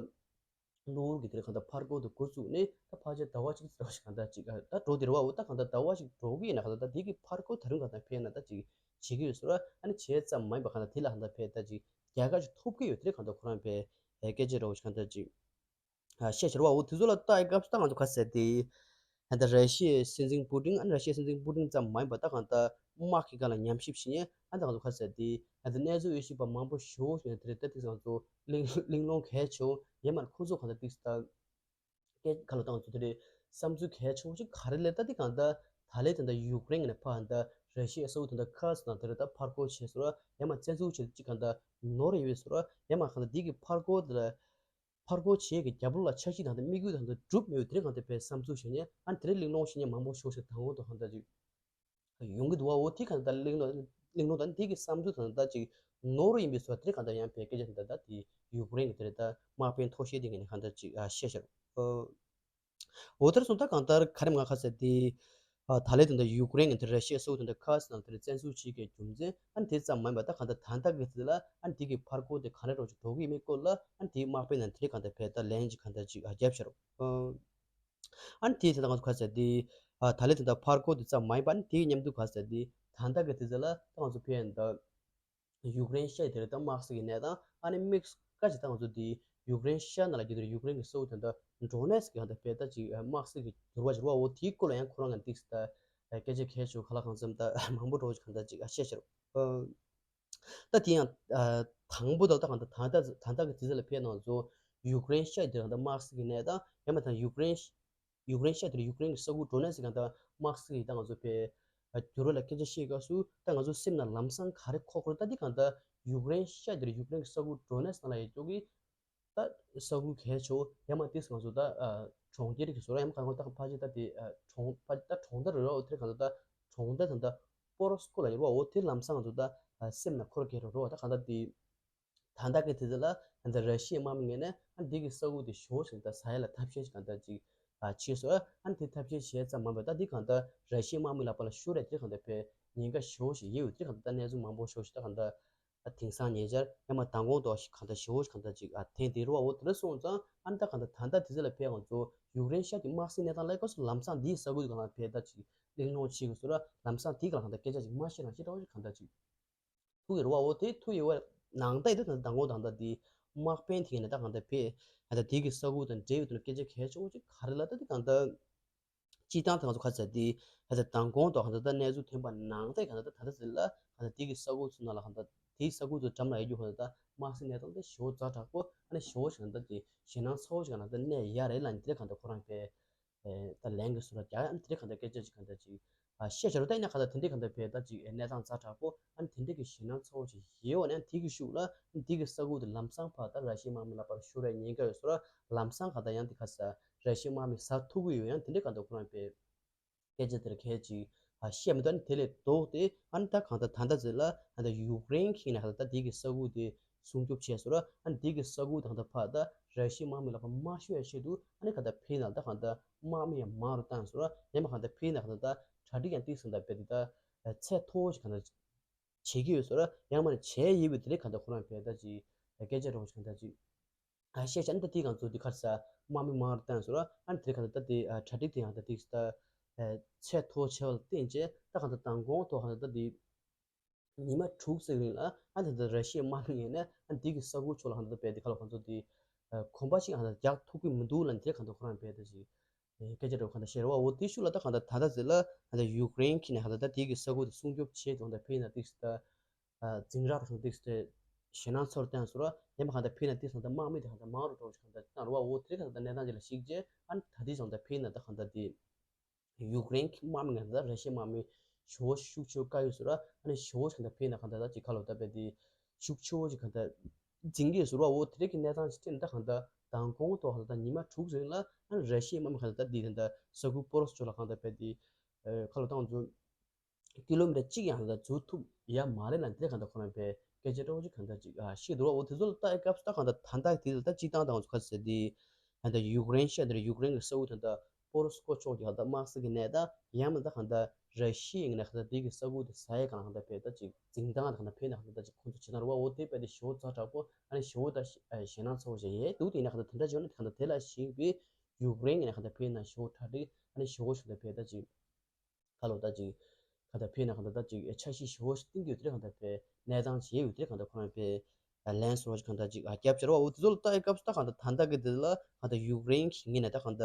གློ་བུར་གྱི་དེ་རེད་གང་ལྟར་ཕར་རྒོལ་དུ་འགོ་བཙུགས་ནས་ད་ཕལ་ཆེར་ཟླ་བ་གཅིག་ཙམ་ཞིག་གང་ལྟར་ཅིག་ཨ་ད་འགྲོ་དེ་རེད་བ། འོ་ད་གང་ལྟར་ཟླ་བ་ཞིག་འགྲོ་གི་ཡིན་ན་གང་ལྟར་ད་དེ་གི་ཕར་རྒོལ་ད་རུང་གང་ལྟར་ཕེབས་ན་ད་ཅིག་བྱེད་ཀྱི་ཡོད་ཟེར་བ། ཨ་ནི་བྱས་ཙམ་མ་ཡིན་པ་གང་ལྟར་དེ་ལ་གང་ལྟར་ཕེབས་ད་ཅིག་རྒྱལ་ཁ་ཞིག་ཐོབ་ཀྱི་ཡོད་དེ་རེད་གང་ལྟར་ཁོ་རང་པས་སྐད་ཆ་རེད་བ་ཞིག་གང་ལྟར་ཅིག་ཨ་བཤད་ཤར་བ། འོ་དེ་ཚོ་ལ་ལྟ་ཡི་སྐབས་སུ་ད་ང་ཚོ་ག་ཟེར་དེ། ཨ་ད་ར་ཤི་ཡའི་སྲིད་འཛིན་པུ་ཏིན། ཨ་ནི་ར་ཤི་ཡའི་སྲིད་འཛིན་པུ་ཏིན་ཙམ་མ་ཡིན་པ་ད་གང་ལྟར་དམག་གི་སྒང་ལ་ཉམས་ཞིབ་བྱེད་མཁན་ཨ་ད་ང་ཚོ་ག་ཟེར་དེ། ཨ་ད་གནས་ཚུལ་དབྱེ་ཞིབ་པ་མང་པོ་ཞེ་པོ་ཞིག་དེ་རེད་ད་ཏིག་ཙམ་ང་ཚོ་གླེང་གླེང་སློང་གལ་ཆེ་བོ་ཡིན་མ་རེད། ཁོ་ཚོ་གང་ལྟར་ཏིག་ཙམ་ད་སྐད་ཁ་ལ་ད་ང་ཚོ་དེ་རེད་བསམ་ཚུལ་གལ་ཆེ་བོ་ཞིག་ག་རེ་ལས་ད་ཏིག་གང་ལྟར་ད་ལས་དེ་འདྲ་ཡུཀ་རེན་ནས་ཕར་ད་ར་ཤི་ཡའི་ས་ཁུལ་དེ་འདྲ་ཁ་སང་དེ་རེད་ད་ཕར་རྒོལ་བྱས་སོང་ར་ཡིན་མ་རེད། བཙན་འཛུལ་བྱས་ཏིག་གང་ལྟར་ནོར་ཡོད་པས་སོང་ར་ཡིན་མ་གང་ལྟར་འདི་གི་ཕར་རྒོལ་དེ་ལ། ཕར་རྒོལ་བྱེད་ཀྱི་རྒྱབ་ལོགས་ལ་འཆར་གཞི་དང་དེ་དམིགས་ཡུལ་དང་དེ་གྲུབ་མེད་པའི་དེ་རིང་གང་ལྟར་བས་བསམ་ཚུལ་བྱེད་ཉན་ཨ་ནི་དེ་རིང་གླེང་སློང་བྱེད་ཉན་མང་པོ་ཞིག་ཞིག་དང་པོ་དང་གང་ལྟར་ཅིག་ཡོང་གི་འདུག་བ། འོ་དེ་གང་ལྟར་གླེང་སློང་གླེང་སློང་དང་དེ་གི་བསམ་ཚུལ་དང་ད་ཅིག་ནོར་ཡིན་པའི་སོ་དེ་རིང་གང་ལྟར་ཡང་བས་སྐད་ཆ་དང་ད་དེ་ཡུཀ་རེན་གྱི་དེ་རེད་ད་དམག་དཔོན་མཐོ་ཤོས་དེ་གི་ནས་གང་ལྟར་ཅིག་ཨ་བཤད་ཤར། འོ་དེར་སོང་ད་གང་ལྟར་ག་རེ་མ་ཁ་ཟེར་དེ། ད་ལས་དེ་འདྲ་ཡུཀ་རེན་གྱི་དེ་ར་ཤི་ཡ་སོགས་དེ་འདྲ་ཁ་སི་ནང་དེར་བཙན་འཛུལ་བྱེད་ཀྱི་རྒྱུ་མཚན་ཨ་ནི་དེ་ཙམ་མ་ཡིན་པ་ད་གང་ལྟར་ད་ལྟ་གི་དེ་ལ་ཨ་ནི་དེ་གི་ཕར་རྒོལ་དེ་ག་རེ་རོགས་ཅིག་འགྲོ་གི་ཡིན་མིན་སྐོར་ལ་ཨ་ནི་དེའི་དམག་དཔོན་ནང་དེ་གང་ལྟར་བས་ད་ལན་ཅིག་གང་ལྟར་ཅིག་ཨ་རྒྱབ་ཤར། ཨ་ནི་དེའི་དེ་ད་ང་ཚོ་ཁ་ཟེར་དེ། ད་ལས་དེ་འདྲ་ཕར་རྒོལ་དེ་ཙམ་མ་ཡིན་པ་ཨ་ནི་དེའི་མཉམ་དུ་ཁ་ཟེར་དེ་ད་ལྟ་གི་དེ་ཚོ་ལ་ད་ང་ཚོ་ཕན་ད། ཡུཀ་རེན་ཤར་དེར་ད་དམག་སྲིད་ཀྱི་གནས་སྟངས་ཨ་ནི་དམིགས་བཀར་གྱི་ད་ང་ཚོ་འདི་ཡུཀ་རེན་ཤར་ནང་ལ་རྒྱུ་དེར་ཡུཀ་རེན་གྱི་ས་ཁུལ་དེ་འདྲ་ཌོ་ནེ་སི་ཀི་གང་ལྟར་བས་ད་ཅིག་དམག་སྲིད་ཀྱི་འགྱུར་བ་འགྱུར་བ་འོ་དེའི་སྐོར་ལ་ཡང་ཁོ་རང་གི་ཏིག་ད་སྐད་ཆ་གལ་ཆེ་བོ་ག་ལ་གང་འཚམ་ད་མང་པོ་འགྲོ་གི་གང་ལྟར་ཅིག་བཤད་ཤར། ད་དེ་ཡང་དང་པོ་ད་ད་གང་ལྟར་ད་ད་ད་གི་དུས་ཚོད་ལ་ཕེབས་ན་ང་ཚོ་ཡུཀ་རེན་ཤར་དེར་གང་ལྟར་དམག་སྲིད་ཀྱི་གནས་སྟངས་ཡང་མ་ད་ཡུཀ་རེན་ཡུཀ་རེན་ཤར་དེར་ཡུཀ་རེན་གྱི་ས་ཁུལ་ཌོ་ནེ་སི་ཀི་གང་ལྟར་དམག་སྲིད་ཀྱི་ད་ང་ཚོ་བས་འགྱུར་བ་ལ་སྐད་ཆ་བཤད་སྐབས་སུ་ད་ང་ཚོ་སེམས་ནང་ལམ་སང་ག་རེ་འཁོར་འཁོར་ད་འདི་གང་ལྟར་ཡུཀ་རེན་ཤར་དེར་ཡུཀ་རེན་གྱི་ས་ཁུལ་ཌོ་ནེ་སི་ནང་ལ་ཡོད་ཀྱོག་གི་ད་ས་ཁུལ་གལ་ཆེ་བོ་ཡང་མ་ཏིག་ང་ཚོ་ད་གྲོང་ཁྱེར་གྱི་བཟོ་ར་ཡང་མ་གང་གང་ད་ཕལ་ཆེར་ད་དེ་གྲོང་ཕལ་ཆེར་ད་གྲོང་རྡལ་རེད་རོ་དེར་གང་ལྟར་ད་གྲོང་རྡལ་དང་ད་པོ་རོ་སི་ཀོ་ལ་ཡོད་རོ་འོ་དེ་ལམ་སང་ང་ཚོ་ད་སེམས་ནང་འཁོར་གྱི་རོ་རོ་ད་གང་ལྟར་དེ། ད་ལྟ་གི་དེ་ཚོ་ལ་ད་ལྟ་ར་ཤི་ཡའི་དམག་མི་ངོས་ནས་ཨ་འདི་གི་ས་ཁུལ་དེ་ཞོ་ཞིག་ད་ཟ་ཡ་ལ་ཐབས་ཤེས་ཤིག་གང་ལྟར་ཅིག་ཨ་བྱས་སོང་། ཨ་འདི་ཐབས་ཤེས་བྱས་ཙམ་མ་འབད་ད་འདི་གང་ལྟར་ར་ཤི་ཡའི་དམག་མི་ལག་པ་ལ་ཤོར་རེད། དེ་གང་ལྟར་བས་ཉེན་ཁ་ཞོ་ཞིག་ཡོད་དེ་གང་ལྟར་ད་གནས་ཚུལ་མང་པོ་ཞོ་ཞིག་ད་གང་ལྟར་ཨ་དེང་སང་ཉེ་ཆར་ཡང་མ་མདང་དགོང་ཐོག་ཞིག་གང་ལྟར་ཞོ་ཞིག་གང་ལྟར་ཅིག་ཨ་ཐེངས་དེ་རུ་བ་འོ་དེ་འདྲ་སོང་ཙང་ཨ་ད་གང་ལྟར་ད་ལྟ་དེ་ཚོ་ལ་ཕེབས་ང་ཚོ་ཡུཀ་རེན་ཤར་གྱི་དམག་སྲིད་གནས་སྟངས་ལ་སྐབས་སུ་ལམ་སང་འདིའི་ས་ཁུལ་གང་ལ་ཕེབས་ད་ཅིག་གླེང་སློང་བྱེད་དགོས་སོ་ར་ལམ་སང་དེ་གང་ལ་གང་ལྟར་སྐད་ཆ་ཅིག་མ་བཤད་རང་བཤད་འདྲ་བ་ཞིག་གང་ལྟར་ཅིག་ཐུག་ཡོད་རེད་བ། འོ་དེ་ཐུག་ཡོད་བ་ནང་ལྟ་ཡི་ད་ད་མདང་དགོང་དང་ད་དེ་དམག་དཔོན་དེ་ཡིན་ན་ད་གང་ལྟར་བས་ད་དེ་གི་ས་ཁུལ་དང་འབྲེལ་ཡོད་དུ་སྐད་ཆ་གལ་ཆེ་བོ་ཅིག་ག་རེ་ལ་ད་དེ་གང་ལྟར་སྤྱི་བཏང་ད་ང་ཚོ་ཁ་ཚ་དེ་ད་ད་མདང་དགོང་དང་གང་ལྟར་ད་གནས་ཚུལ་ཐོན་པ་ནང་ལྟ་ཡི་གང་ལྟར་ད་ད་ད་ཟེར་ལ་གང་ལྟར་དེ་གི་ས་ཁུལ་ཚོ་ནང་ལ་གང་ལྟར་དེའི་ས་ཁུལ་ཚོ་འགྲམ་ལ་ཡོད་རྒྱུ་གང་ལྟར་ད་དམག་སྲིད་གནས་སྟངས་དེ་ཞེ་པོ་ཛ་དྲག་པོ་ཨ་ནི་ཞེ་པོ་ཞིག་གང་ལྟར་དེ་ཞེད་སྣང་ཚ་བོ་ཞིག་གང་ལྟར་གནས་ཡ་རེད་ལ་ནི་དེ་གང་ལྟར་ཁོ་རང་པས། ད་ལན་གྱི་སུ་ར་རྒྱག་ཨ་ནི་དེ་འདྲའི་གང་ལྟར་སྐད་ཆ་ཅིག་གང་ལྟར་ཅིག་ཨ་བཤད་བྱ་རུ་ད་ཡིན་ན་གང་ལྟར་དེ་འདྲའི་གང་ལྟར་བས་ད་ཅིག་གནས་སྟངས་ཛ་དྲག་པོ་ཨ་ནི་དེ་འདྲའི་གི་ཞེད་སྣང་ཚ་བོ་ཅིག་ཡོད་བ་ནས་དེ་གི་ཤུགས་ལ་ཨ་ནི་དེ་གི་ས་ཁུལ་དུ་ལམ་སང་ཕར་ད་ར་ཤི་ཡའི་དམག་མི་ལག་པར་ཤོར་བའི་ཉེན་ཁ་ཡོད་སོ་ར་ལམ་སང་གང་ལྟར་ཡང་དེ་ག་ས་ར་ཤི་ཡའི་དམག་མི་ཟ་ཐུབ་ཀྱི་ཡོད་ཡང་དེ་འདྲའི་གང་ལྟར་ཁོ་རང་པས་སྐད་ཆ་དེར་གལ་ཅིག་ཨ་བཤད་མི་འདུག་ཨ་ནི་དེ་ལས་ལྡོག་སྟེ་ཨ་ནི་ད་གང་ལྟར་ད་ལྟ་ཟེར་ལ་ཨ་ནི་ད་ཡུཀ་རེན་ཁྱེད་ནས་གང་ལྟར་ད་དེ་གི་ས་ཁུལ་དེ། སྲུང་སྐྱོབ་བྱས་སོ་ར་ཨ་ནི་འདི་གི་ས་ཁུལ་དང་ད་ཕར་ད་ར་ཤི་ཡའི་དམག་མི་ལག་པ་མ་ཤོར་ཡ་ཆེད་དུ་ཨ་ནི་ག་ད་ཕི་ནང་ད་ག་ད་དམག་མི་ཡང་མང་རུ་བཏང་སོ་ར་ཡང་མ་ག་ད་ཕི་ནང་ག་ད་གྲ་སྒྲིག་ཡང་ཏིག་སང་ད་བེད་ད་ཚད་མཐོ་བོ་ཞིག་ག་ད་བྱེད་ཀྱི་ཡོད་སོ་ར་ཡང་མ་ནི་བྱས་ཡོད་པའི་དེ་རིགས་ག་ད་ཁོ་རང་བེད་ད་ཅིག་སྐད་ཆ་རོགས་ཞིག་ག་ད་ཅིག་ཨ་བཤད་ཅན་ད་ཏིག་གང་ཚོ་འདི་གར་ས་དམག་མི་མང་རུ་བཏང་སོ་ར་ཨ་ནི་དེ་རིགས་ག་ད་ད་དེ་གྲ་སྒྲིག་དེ་ཡང་ད་ཏིག་ད་ཚད་མཐོ་ཆེ་བ་ལ་བརྟེན་བྱས་ད་ག་ད་མདང་དགོང་ཐོག་ག་ད་ད་དེ། ཉི་མ་དྲུག་ཙམ་རིང་ལ་ཨ་ནི་ད་ར་ཤི་ཡའི་དམག་མི་ངོས་ནས་ཨ་འདི་གི་ས་ཁུལ་ཕྱོགས་ལ་ཧ་ད་བས་དེ་ཁ་ལ་ཁོང་ཚོ་དེ་གོམ་པ་ཞིག་ཧ་ད་རྒྱག་ཐུབ་ཀྱི་མི་འདུག་ལ་དེ་ཁ་ད་ཁོ་རང་བས་ད་ཞིག་སྐད་ཆ་འགྲོ་ཁ་ད་ཤེར་བ་འོ་དེ་ཤུགས་ལ་ད་ཁ་ད་ད་ད་ཟེར་ལ་ཧ་ད་ཡུཀ་རེན་ཁྱེད་ནས་ཧ་ད་ད་དེ་གི་ས་ཁུལ་དེ་སྲུང་སྐྱོབ་བྱེད་དོན་ད་ཕེ་ན་ཏིག་སི་ད་འཛིང་རག་དང་ཏིག་སི་དེ་ཞེད་སྣང་ཚོར་བསྟན་སོ་ར་ཡང་མ་ཁ་ད་ཕེ་ན་ཏིག་སི་ད་དམག་མི་དེ་ཁ་ད་མང་རུ་འགྲོ་ཞིག་ཁ་ད་ད་རུ་བ་འོ་དེ་ཁ་ད་གནས་སྟངས་ཅིག་ལ་ཞིག་རྗེས་ཨ་ད་དེ་ཙང་ད་ཕེ་ན་ད་ཁ་ད་དེ། ཡུཀ་རེན་གྱི་དམག་མི་ང་ཚོ་ར་ཤི་ཡའི་དམག་མི་ ཞེ་པོ་ཤུགས་ཆེ་བོ་བཀག་ཡོད་ཟེར་ར། ཨ་ནི་ཞེ་པོ་ཞིག་གང་ལྟར་ཕེ་ན་གང་ལྟར་ད་ཅིག་ཁ་ལོ་ད་དཔེ་དེ་ཤུགས་ཆེ་བོ་ཞིག་གང་ལྟར་འཛིང་གི་ཡོད་ཟེར་བ། འོ་དེ་རིགས་ཀྱི་གནས་སྟངས་ཅིག་སྤྲད་ན་ད་གང་ལྟར་མདང་དགོང་ཐོག་གང་ལྟར་ད་ཉི་མ་དྲུག་རིང་ལ་ཨ་ནི་ར་ཤི་ཡའི་དམག་མི་གང་ལྟར་ད་དེ་ད་ལྟ་ས་ཁུལ་པོ་རོ་སི་ཀོ་ལ་གང་ལྟར་དཔེ་དེ་ཁ་ལོ་ད་ང་ཚོ་ཀི་ལོ་མི་ཊར་གཅིག་ཡང་ད་ལྟ་འཛུལ་ཐུབ་ཡ་མ་རེད་ལ། དེ་གང་ལྟར་ཁོ་རང་དཔེ་སྐད་ཆ་འདྲ་བོ་ཅིག་གང་ལྟར་ཅིག་ཨ་བཤད་འདུག་བ། འོ་དེ་ཚོ་ལ་ལྟ་ཡི་སྐབས་སུ་ད་གང་ལྟར་ད་ལྟ་དེ་ལ་ད་སྤྱིར་བཏང་ད་ང་ཚོ་ག་ཚོད་ཟེར་དེ་ད་ལྟ་ཡུཀ་རེན་ཤ་དེ་རེད། ཡུཀ་རེན་གྱི་ས་ཁུལ་ད་ལྟ་པོ་རོ་སི་ཀོ་ཕྱོགས་ཀྱི་ད་ལྟ་དམག་ས་གི་གནས་སྟངས་ཡང་མིན་ད་གང་ལྟར་ར་ཤི་ཡའི་ངོས་ནས་གང་ལྟར་དེ་གི་ས་ཁུལ་དེ་ཟ་ཡས་གང་ལ་གང་ལྟར་དཔེ་ད་ཅིག་འཛིང་སྟངས་ད་གང་ལྟར་ཕེ་ན་གང་ལྟར་ད་ཅིག་ཁོང་ཚོ་བྱེད་སྟངས་རེད་བ། འོ་དེ་དཔེ་དེ་ཞེ་པོ་ཛ་དྲག་པོ་ཨ་ནི་ཞེ་པོ་ད་ཞེད་སྣང་ཚ་བོ་ཞིག་ཡོད་འདུག་དེ་ཡིན་ན་གང་ལྟར་དེ་འདྲ་བྱས་ན་གང་ལྟར་དེ་ལ་གཞིགས་པའི་ཡུཀ་རེན་གྱི་ངོས་ནས་གང་ལྟར་ཕེ་ན་ཞེ་པོ་གྲ་སྒྲིག་ཨ་ནི་ཞེ་པོ་ཞིག་ད་དཔེ་ད་ཅིག་ཁ་ལོ་ད་ཅིག་ག་ད་ཕེ་ན་གང་ད་ད་ཅིག་འཆར་གཞི་ཞེ་པོ་ཞིག་བཏིང་གི་ཡོད་དེ་གང་ད་ཕེ་གནས་སྟངས་བྱས་ཡོད་དེ་གང་ད་ཁོ་རང་ཕེ་ལན་སོ་ཞིག་གང་ད་ཅིག་ཨ་རྒྱབ་བྱེད་རོགས། འོ་དེ་ཚོ་ལ་ལྟ་ཡི་སྐབས་སུ་ད་གང་ད་ད་ད་གི་དེ་ལ་གང་ད་ཡུཀ་རེན་གྱི་ངོས་ནས་ད་གང་ད་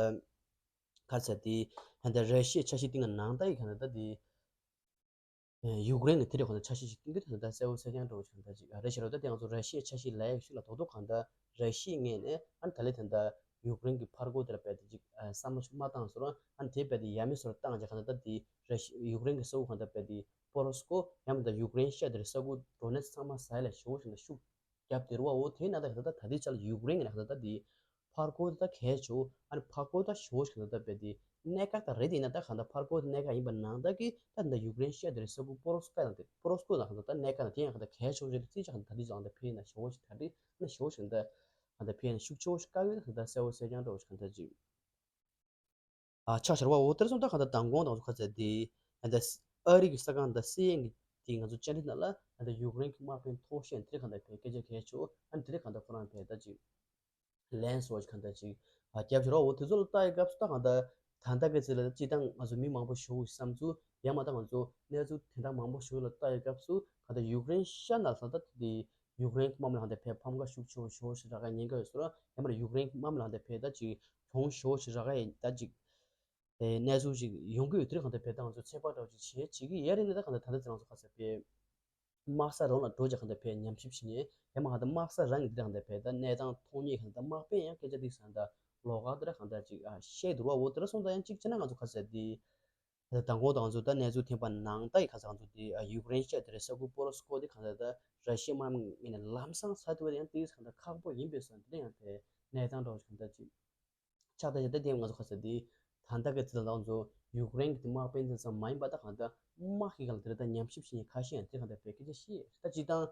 ག་ཚ་དེ་གང་ད་ར་ཤི་ཡའི་འཆར་གཞི་བཏིང་གི་ནང་ད་ཡི་གང་ད་ད་དེ་ཡུཀ་རེན་གྱི་དེ་རེད་གང་ད་འཆར་གཞི་ཞིག་བཏིང་གི་དེ་གང་ད་གསལ་པོ་གསལ་རྐྱང་འགྲོ་ཞིག་གང་ད་ཅིག་ཨ་རེད་ཤི་རོགས། ད་དེ་ང་ཚོ་ར་ཤི་ཡའི་འཆར་གཞི་ལ་ཡག་ཞིག་ལ་དོག་དོག་གང་ད་ར་ཤི་ཡའི་ངོས་ནས་ཨ་ནི་ད་ལེ་ད་ད་ཡུཀ་རེན་གྱི་ཕར་རྒོལ་དེ་ལ་རྦད་དེ་ཅིག་བསམ་བློ་ཞིག་མ་བཏང་ཟེར་རོ། ཨ་ནི་དེ་རྦད་དེ་ཡ་མེད་བཟོ་འདྲ་བཏང་བྱས་གང་ལྟར་ད་དེ་ར་ཤི་ཡུཀ་རེན་གྱི་ས་ཁུལ་གང་ལྟར་རྦད་དེ་པོ་རོ་སི་ཀོ་ཡང་མིན་ད་ཡུཀ་རེན་ཤ་དེ་རེད་ས་ཁུལ་ཌོ་ནེ་ཚི་ཚང་མ་ཟ་ཡ་ལ་ཞེ་པོ་ཞིག་ད་ཤུགས་རྒྱབ་དེ་རུ་བ། འོ་དེ་ན་ད་གང་ལྟར་ད་དེ་ཆ་ལ་ཡུཀ་རེན་གྱི་ན་གང་ལྟར་ད་དེ་ཕར་རྒོལ་དེ་ད་གལ་ཆེ་བོ། ཨ་ནི་ཕར་རྒོལ་ད་ཞེ་པོ་ཞིག་གང་ལྟར་ད་རྦད་དེ་གནད་འགག་ད་རེད། དེ་ན་ད་གང་ལྟར་ཕར་རྒོལ་དེ་གནད་འགག་ཡིན་པ་ནང་ད་གི་ད་ད་ཡུཀ་རེན་ཤ་དེ་རེད་ས་ཁུལ་པོ་རོ་སི་ཀོ་ཡང་དེ་པོ་རོ་སི་ཀོ་ན་གང་ལྟར་ད་གནད་འགག་ད་དེ་ཡང་གང་ལྟར་གལ་ཆེ་བོ་རེད། ད་ཅི་ཆ་གང་ལྟར་ད་དེ་ཅང་ད་ཕེ་ན་ཞེ་པོ་ཞིག་ད་རེད། ཨ་ནི་ཞེ་པོ་ཞིག་ད། ཨ་ད་ཕེ་ན་ཤུགས་ཆེ་བོ་ཞིག་བཀག་ཡོད་ད་གསལ་པོ་གསལ་རྐྱང་འགྲོ་བ་ཞིག་གང་ལྟར་ཅིག་ཨ་ཆགས་ཤར་བ། འོ་དེར་སོང་ད་གང་ལྟར་མདང་དགོང་དང་ཚོ་ཁ་ཚ་དེ་ཨ་ད་ཨ་རི་གི་ས་ཁང་ད་སི་ཨེན་གི་དེ་ང་ཚོ་བཅར་འདྲི་ནང་ལ་ཨ་ད་ཡུཀ་རེན་གི་དམག་དཔོན་མཐོ་ཤོས་དེ་གང་ལྟར་ཕེ་སྐད་ཆ་གལ་ཆེ་བོ་ཨ་ནི་དེ་རིགས་གང་ལྟར་ཁོ་རང་ཕེ་ད་ཅིག་ལན་སོ་ཞིག་གང་ལྟར་ཅིག་ཨ་རྒྱབ་ཤར་བ། འོ་དེ་ཚོ་ལ་ལྟ་ཡི་སྐབས་སུ་ད་གང་ལྟར་ད་ལྟ་གི་ཚེ་ལ་སྤྱིར་བཏང་ང་ཚོ་མི་མང་པོ་ཞུ་བསམ་ཚུལ་ཡང་མ་ད་ང་ཚོ་གནས་ཚུལ་དེ་འདྲ་མང་པོ་ཞུ་ལ་ལྟ་ཡི་སྐབས་སུ་གང་ལྟར་ཡུཀ་རེན་ཤ་ན་ལ་ད་དེ། ཡུཀ་རེན་གྱི་དམག་མི་ལ་ཧང་དེ་ཕེ་ཕམ་ཁ་ཤུགས་ཆེ་བོ་ཞེ་པོ་ཞིག་རག་ག་ཉེན་ཁ་ཡོད་ཟེར་རོ། ཡང་མིན་ན་ཡུཀ་རེན་གྱི་དམག་མི་ལ་ཧང་དེ་ཕེ་ད་ཅིག་གྱོང་ཞེ་པོ་ཞིག་རག་ག་ཡིན་ད་ཅིག་ཨེ་གནས་ཚུལ་ཞིག་ཡོང་གི་ཡོད་དེ་རེད། ཧང་དེ་ཕེ་ད་ང་ཚོ་ཚོད་དཔག་འདྲ་བོ་ཅིག་བྱེད་བྱེད་ཀྱི་ཡོད་རེད། ད་ཧང་དེ་ད་ལྟ་ཚེ་རང་ཚོ་ཁ་ས་ཕེ་དམག་ས་རང་ལ་འགྲོ་ཅིག་ཧང་དེ་ཕེ་ཉམས་ཞིབ་བྱེད་ཉེ་ཡང་མ་ཧང་དེ་དམག་ས་རང་གི་དེ་རེད། ཧང་དེ་ཕེ་ད་གནས་སྟངས་མཐོང་ཉེ་ཧང་དེ་དམག་དཔོན་ཡང་སྐད་ཆ་དེ་ཟང་ད་ལོགས་ཀ་དེ་རེད། ཧང་དེ་ཅིག་ཨ་བཤད་འདུག་བ། འོ་དེ་རེད་སོང་ད་ཡང་ཅིག་བྱས་ན་ང་ཚོ་ཁ་ས་དེ། ད་དང་པོ་དང་ཚོ་ད་གནས་ཚུལ་ཐོན་པ་ནང་ལྟར་གྱི་ཁ་ས་ང་ཚོ་དེ་ཡུཀ་རེན་ཤ་དེ་རེད་ས་ཁུལ་པོ་རོ་སི་ཀོ་དེ་གང་ལྟར་ད་ར་ཤི་ཡ་དམག་མི་ངོས་ནས་ལམ་སང་ས་ཐུབ་པ་དེ་ཡང་དེ་གང་ལྟར་ཁག་པོ་ཡིན་པས་སོང་དེ་ཡང་དེ་གནས་སྟངས་འདྲ་བོ་ཞིག་གང་ལྟར་ཅིག་ཆགས་ད་ཡ་ད་དེ་ང་ཚོ་ཁ་ས་དེ་ད་ལྟ་གི་ཚེ་ད་ང་ཚོ་ཡུཀ་རེན་གྱི་དེ་དམག་དཔོན་དེ་ཙམ་མ་ཡིན་པ་ད་གང་ལྟར་དམག་གི་སྒང་ལ་དེ་རེད་ད་ཉམས་ཞིབ་བྱེད་མཁན་ཁ་ཤས་ཡང་དེ་གང་ལྟར་བས་སྐད་ཆ་བཤད་ད་སྤྱིར་བཏང་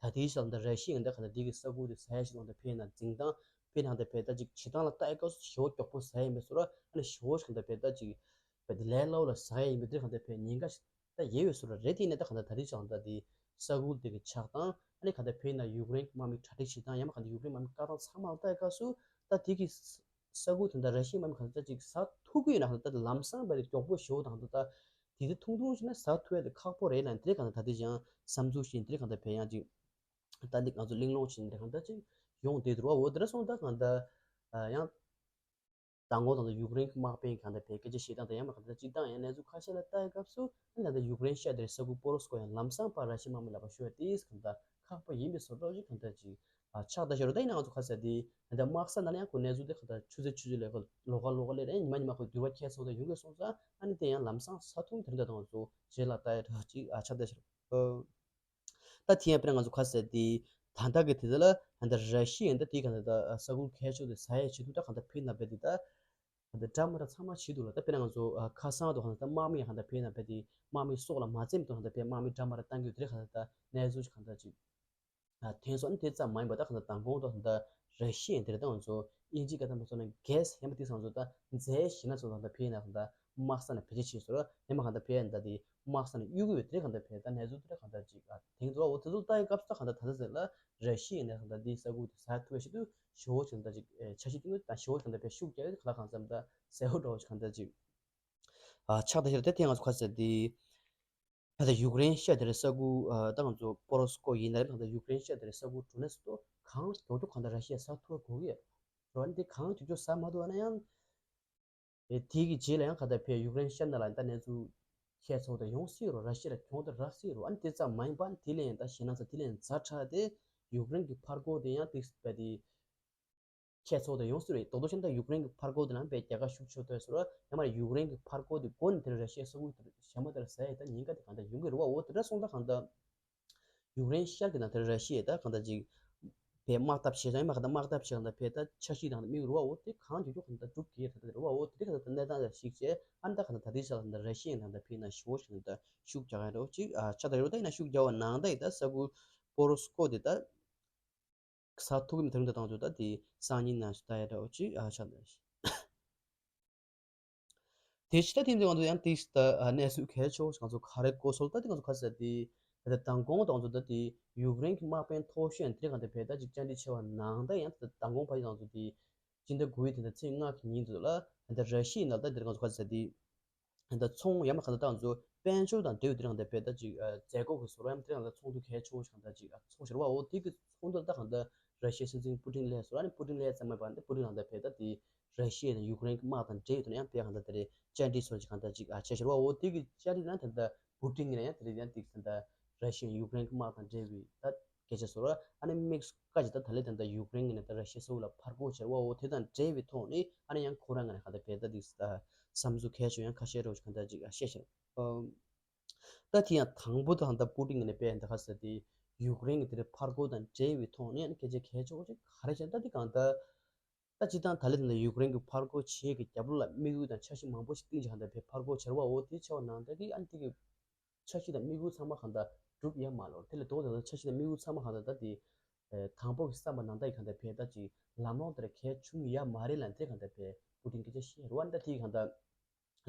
ད་དེའི་ཤ་ལ་ད་ར་ཤི་ཡ་ཡང་ད་གང་ལྟར་དེ་གི་ས་ཁུལ་དེ་ཟ་ཡ་ཞིག་ལ་ད་ཕེ་ན་འཛིང་སྟངས་ཕེ་ན་ད་ཕེ་ད་ཅིག་བྱེད་སྟངས་ལ་ལྟ་ཡ་སྐབས་སུ་ཞེ་པོ་མགྱོགས་པོ་ཟ་ཡ་ཡིན་པའི་བཟོ་འདྲ་ཨ་ནི་ཞེ་པོ་ཞིག་ད་ཕེ་ད་ཅིག་བས་དེ་ལས་སླ་བོ་ལ་ཟ་ཡ་ཡིན་པའི་དེ་གང་ལྟར་བས་ཉེན་ཁ་ཞིག་ད་ཡོད་པའི་བཟོ་འདྲ་རེད། དེ་ཡིན་ན་ད་གང་ལྟར་ད་རེས་ཀྱང་ད་དེ་ས་ཁུལ་དེ་གི་ཆགས་སྟངས་ཨ་ནི་གང་ལྟར་ཕེ་ན་ཡུཀ་རེན་གྱི་དམག་མི་གྲ་སྒྲིག་བྱེད་སྟངས་ཡང་མ་གང་ལྟར་ཡུཀ་རེན་དམག་མི་བཀག་སྟངས་ཚང་མ་ལ་ལྟ་ཡ་སྐབས་སུ་ད་དེ་གི་ས་ཁུལ་དེ་འདྲ་ར་ཤི་ཡའི་དམག་མི་གང་ལྟར་ཅིག་ཟ་ཐུབ་ཀྱི་ཡོད་ན་གང་ལྟར་ད་ལམ་སང་བས་དེ་མགྱོགས་པོ་ཞེ་པོ་དང་ད་ད་དེ་དེ་ཐུང་ཐུང་ཞིག་ན་ཟ་ཐུབ་ཡ་དེ་ཁག་པོ་རེད་ལ། དེ་གང་ལྟར་ད་དེ་ཀྱང་བསམ་ཚུལ་བཞིན་དེ་གང་ལྟར་བས་ཡང་ཅིག་ད་འདི་ང་ཚོ་གླེང་སློང་བཞིན་དེ་གང་ལྟར་ཅིག་ཡོང་བསྡད་འདུག་བ། འོ་དེ་འདྲ་སོང་ད་གང་ལྟར་ཡང་། མདང་དགོང་དང་ཡུཀ་རེན་གྱི་དམག་དཔོན་གང་ལྟར་བས་སྐད་ཆ་བཤད་སྟངས་དང་ཡང་མ་གང་ལྟར་སྤྱིར་བཏང་ཡང་གནས་ཚུལ་ཁ་ཤས་ལ་ལྟ་ཡི་སྐབས་སུ་ཨ་ནི་ད་ཡུཀ་རེན་ཤ་དེ་རེད་ས་ཁུལ་པོ་རོ་སི་ཀོ་ཡང་ལམ་སང་ཕར་ར་ཤི་ཡའི་དམག་མི་ལ་ཕར་ཤོར་ཡ་དེ་གང་ལྟར་ཁག་པོ་ཡིན་པའི་བཟོ་འདྲ་ཅིག་གང་ལྟར་ཅིག་ཨ་ཆགས་ད་ཤོར་ད་ཡིན་ན་ང་ཚོ་ཁ་ས་དེ་ད་དམག་ས་ནང་ལ་ཡང་ཁོ་གནས་ཚུལ་དེ་གང་ལྟར་ཆུ་ཚོད་ཆུ་ཚོད་ལས་ཁོ་ལོགས་ཀ་ལོགས་ཀ་ལས་རེད་ཉི་མ་ཉི་མ་ཁོ་འགྱུར་བ་ཁྱད་སོང་ད་ཡོང་གི་སོང་ཙང་ཨ་ནི་དེ་ཡང་ལམ་སང་ས་ཐུང་དེ་འདྲ་དང་ང་ཚོ་རྗེས་ལ་ལྟ་ཡ་འདྲ་ཅིག་ཨ་ཆགས་ད་ཤོར། ད་དེ་ཡང་དཔེར་ན་ང་ཚོ་ཁ་ཟེར་དེ་ད་ལྟ་གི་དེ་ལ་ད་ལྟ་ར་ཤི་ཡ་ཡིན་ད་དེ་ག་ད་ལྟ་ས་ཁུལ་གལ་ཆེ་དེ་ཟ་ཡ་བྱེད་དུས་ད་ག་ད་ཕེ་ན་བས་དེ་ད་ད་ལྟ་འདྲ་མ་འདྲ་ཚང་མ་བྱེད་དུས་ལ་ད་དཔེར་ན་ང་ཚོ་ཁ་སང་དུ་ག་ད་ལྟ་དམག་མི་ཡང་ག་ད་ཕེ་ན་བས་དེ་དམག་མི་སྲོག་ལ་མ་བཙེམ་དུས་ག་ད་ཕེ་དམག་མི་འདྲ་མ་འདྲ་བཏང་གི་ཡོད་དེ་རེད། ག་ད་ལྟ་གནས་ཚུལ་ཞིག་ག་ད་ཅིག་ཐོན་སོང་། ཨ་ནི་དེ་ཙམ་མ་ཡིན་པ་ད་ག་ད་མདང་དགོང་དུ་ད་ལྟ་ར་ཤི་ཡ་ཡིན་དེ་རེད། ད་ང་ཚོ་ཨིན་ཇི་སྐད་ཐང་པ་ཚོ་ནས་གྷེ་སི་ཧེ་མ་དེ་ཚང་ཚོ་ད་རྫས་ཞིག་ན་ཚོ་ད་ལྟ་ཕེ་ན་ག་ད་དམག་ས་ནས་བེད་སྤྱོད་བྱས་སོང་། ཡང་མ་གང་ལྟར་ཕེ་ཡ་ད་དེ་དམག་ས་ནས་གཡུག་གི་ཡོད་དེ་གང་ལྟར་ཕེ་ད་གནས་ཚུལ་དེ་གང་ལྟར་ཅིག་ཨ་དེང་དུ་འོ་དེ་ཚོ་ལྟ་ཡི་སྐབས་སུ་ད་གང་ལྟར་ད་ལྟ་ཟེར་ལ་ར་ཤི་ཡ་ཡིན་ན་གང་ལྟར་དེའི་ས་ཁུལ་དེ་ཟ་ཐུབ་པའི་ཆེད་དུ་ཞེ་པོ་ཅིག་ད་ཅིག་འཆར་གཞི་བཏིང་ཡོད། ད་ཞེ་པོ་ཅིག་གང་ལྟར་ཕེ་ཤུགས་རྒྱག་ཡོད། ག་ལ་གང་འཚམ་ད་གསལ་པོ་འདྲ་བོ་ཅིག་གང་ལྟར་ཅིག་ཨ་ཆགས་ད་ཤེར་དེ་དེ་ང་ཚོ་ཁ་ཟེར་དེ་ད་ལྟ་ཡུཀ་རེན་ཤ་དེ་རེད་ས་ཁུལ་ཨ་ད་ང་ཚོ་པོ་རོ་སི་ཀོ་ཡིན་ན་རེད། ད་ལྟ་ཡུཀ་རེན་ཤ་དེ་རེད་ས་ཁུལ་འགྲོ་ནས་སུ་ཏོ་གང་མགྱོགས་མགྱོགས་གང་ལྟར་ར་ཤི་ཡ་ཟ་ཐུབ་པ་དགོས་ཀྱི་ཡོད་རེད། འདི་གང་མགྱོགས་མགྱོགས་ཟ་མ་ཐུབ་པ་ན་ཡང་། ཨེ་དེ་གི་རྗེས་ལ་ཡང་ག་ད་ཕེ་ཡུཀ་རེན་ཤ་ནང་ལ་ད་གནས་ཚུལ་ཁྱད་མཚར་པོ་ད་ཡོང་སྲིད་རོ། ར་ཤི་ཡ་ལ་གྱོང་ད་རག་སྲིད་རོ། ཨ་ནི་དེ་ཙམ་མ་ཡིན་པ་ཨ་ནི་དེ་ལས་ཡང་ད་ཞེད་སྣང་ཚ་དེ་ལས་ཡང་ཛ་དྲག་སྟེ་ཡུཀ་རེན་གྱི་ཕར་རྒོལ་དེ་ཡང་ཏིག་སི་པ་དེ་ ཁྱད་མཚར་དེ་ཡོང་སྲིད་རེད། རྡོག་རྡོག་བཤད་ན་ད་ཡུཀ་རེན་གྱི་ཕར་རྒོལ་དེ་ནང་པའི་རྒྱལ་ཁ་ཤུགས་ཆེ་ཐོན་སོང་ར། ཡང་མ་རེད་ཡུཀ་རེན་གྱི་ཕར་རྒོལ་དེ་མགོ་ནས་དེར་ར་ཤི་ཡའི་ས་ཁུལ་དེར་ཞན་པ་དེར་ཟ་ཡས་ད་ཉེན་ཁ་དེ་གང་ལྟར་ཡོང་གི་རེད་བ། འོ་དེ་འདྲ་སོང་ཙང་གང་ལྟར་ཡུཀ་རེན་ཤར་གྱི་ནང་དེར་ར་ཤི་ཡས་ད་གང་ལྟར་ཅིག་པའི་དམག་འཐབ་བྱེད་ཙང་ཡང་མ་གང་ལྟར་དམག་འཐབ་བྱེད་གང་ལྟར་ཕེ་ད་འཆར་གཞི་དང་དམིགས་རུ་བ་འོ་དེ་གང་མགྱོགས་མགྱོགས་གང་ལྟར་སྒྲུབ་ཀྱི་ད་ལྟ་རུ་བ་འོ་དེ་གང་ལྟར་གནས་སྟངས་ལ་གཞིགས་བྱས་ཨ་ནི་ད་གང་ལྟར་ད་ལྟའི་ཆ་ལ་གང་ལྟར་ར་ཤི་ཡའི་ནང་ད་ཕེ་ན་ཞུ་བོ་ཞིག་གང་ལྟར་ཤུགས་རྒྱག་ག་རེ་འོ་ཅིག་ཆ་ད་རེ་བ་ད་ཡིན་ན་ཤུགས་རྒྱག་བ་ནང་ད་ཡིན་ད་ས་ཁུལ་པོ་རོ་སི་ཀོ་དེ་ད། ས་ཐུག་གི་མི་ཐུག་ད་དང་ཚོ་ད་དེ་སང་ཉིན་ནང་ཚོ་ད་ཡ་འདྲ་བོ་ཅིག་ཨ་ཆགས་འདུག་དེ་ཕྱི་ད་དེ་འདྲ་ང་ཚོ་ཡང་ཏིག་ད་གནས་ཚུལ་གལ་ཆེ་བོ་ཞིག་ང་ཚོ་ག་རེ་གོ་སོང་ད་དེ་ང་ཚོ་ག་ཟེར་དེ་ད་མདང་དགོང་དང་ཚོ་ད་དེ་ཡུཀ་རེན་གྱི་དམག་དཔོན་མཐོ་ཤོས་ཡང་དེ་གང་དེ་བས་ད་ཅིག་བཅར་འདྲི་བྱས་པ་ནང་ད་ཡང་ད་མདང་དགོང་ཕ་ཡི་དང་ཚོ་དེ་སྤྱི་ཟླ་དགུ་པའི་དེ་ད་ཚེས་ལྔ་གི་ཉིན་དུ་ལ་ད་ར་ཤི་ཡའི་ནང་ད་དེ་ང་ཚོ་ག་ཟེར་དེ། ད་ཚོང་ཡང་མ་གང་ལྟར་ད་ང་ཚོ་དཔལ་འབྱོར་དང་འབྲེལ་བའི་དེ་རིང་ད་བས་ད་ཅིག་མཛད་སྒོ་གི་བཟོ་ར་ཡང་དེ་རིང་ད་ཚོགས་འདུ་གལ་ཆེ་བོ་ཞིག་གང་ད་ཅིག་ཚོགས་ཤར་བ་འོ་དེ་གི་ཚོགས་འདུ་ད་གང་ད་ར་ཤི་ཡའི་སྲིད་འཛིན་པུ་ཏིན་སླེབས་སོང་། ཨ་ནི་པུ་ཏིན་སླེབས་ཙམ་མ་པ་ད་པུ་ཏིན་ལ་ད་བས་ད་དེ་ར་ཤི་ཡ་དང་ཡུཀ་རེན་གི་དམག་དང་འབྲེལ་ཡོད་དུ་ན་ཡང་བས་གང་ད་དེ་རེད་བཅར་འདྲི་སོགས་ཅིག་གང་ད་ཅིག་བྱས་ཤར་བ་འོ་དེ་གི་བཅར་འདྲི་ན་ད་ད་པུ་ཏིན་ཡིན་ན་ཡང་དེ་རེད་ཡང་དེ་གི་ད་ད་ར་ཤི་ཡ་ཡུཀ་རེན་གི་དམག་དང་འབྲེལ་བའི་ད། སྐད་ཆ་ཟེར་བ་ཨ་ནི་དམིགས་སུ་བཀར་གྱི་ད་ད་ལས་ད་ལྟ་ཡུཀ་རེན་གྱི་ནས་ད་ར་ཤི་ཡ་ས་ཁུལ་ལ་ཕར་རྒོལ་བྱེད་པ་འོ་དེ་དང་འབྲེལ་བའི་ཐོག་ནས་ཨ་ནི་ཡང་ཁོ་རང་གི་ནས་ག་ད་བས་ད་འདི་བསམ་ཚུལ་གལ་ཆེ་ཡང་ཁ་ཤས་རོགས་གང་ལྟར་ཅིག་བཤད་ཤག་ད་དེ་ཡང་དང་པོ་དང་ད་པུ་ཏིན་གྱི་ནས་དཔེ་ད་ག་ཟེར་དེ་ཡུཀ་རེན་གྱི་དེ་རེད་ཕར་རྒོལ་དང་འབྲེལ་བའི་ཐོག་ནས་ཨ་ནི་སྐད་ཆ་གལ་ཆེ་བོ་ཅིག་ག་རེ་བྱས་ད་དེ་གང་ད། ད་སྤྱིར་བཏང་ད་ལས་ད་ལྟ་ཡུཀ་རེན་གྱི་ཕར་རྒོལ་བྱེད་ཀྱི་རྒྱབ་ལོགས་ལ་དམིགས་ཡུལ་དང་འཆར་གཞི་མང་པོ་ཞིག་བཏིང་བྱས་གང་ལྟར་བས་ཕར་རྒོལ་བྱེད་པ་འོ་དེ་ཆེ་བ་ནང་ལྟར་གྱི་ཨ་ནི་དེ་གི་འཆར་གཞི་དང་དམིགས་ཡུལ་ཚང་མ་གང་ལྟར་འགྲུབ་ཡ་མ་ལོར་དེ་ལས་ལྡོག་ད་ལྟ་འཆར་གཞི་དང་དམིགས་ཡུལ་ཚང་མ་གང་ལྟར་ད་དེ་དང་པོ་གི་བསམ་པ་ནང་ལྟར་གྱི་གང་ལྟར་བས་ད་ཅིག་ལམ་ལྷོང་དེར་གལ་བྱུང་ཡ་མ་རེད་ལ་དེ་གང་ལྟར་བས་པུ་ཏིན་སྐད་ཆ་བཤད་རུ་བ་ནི་ད་དེ་གང་ལྟར་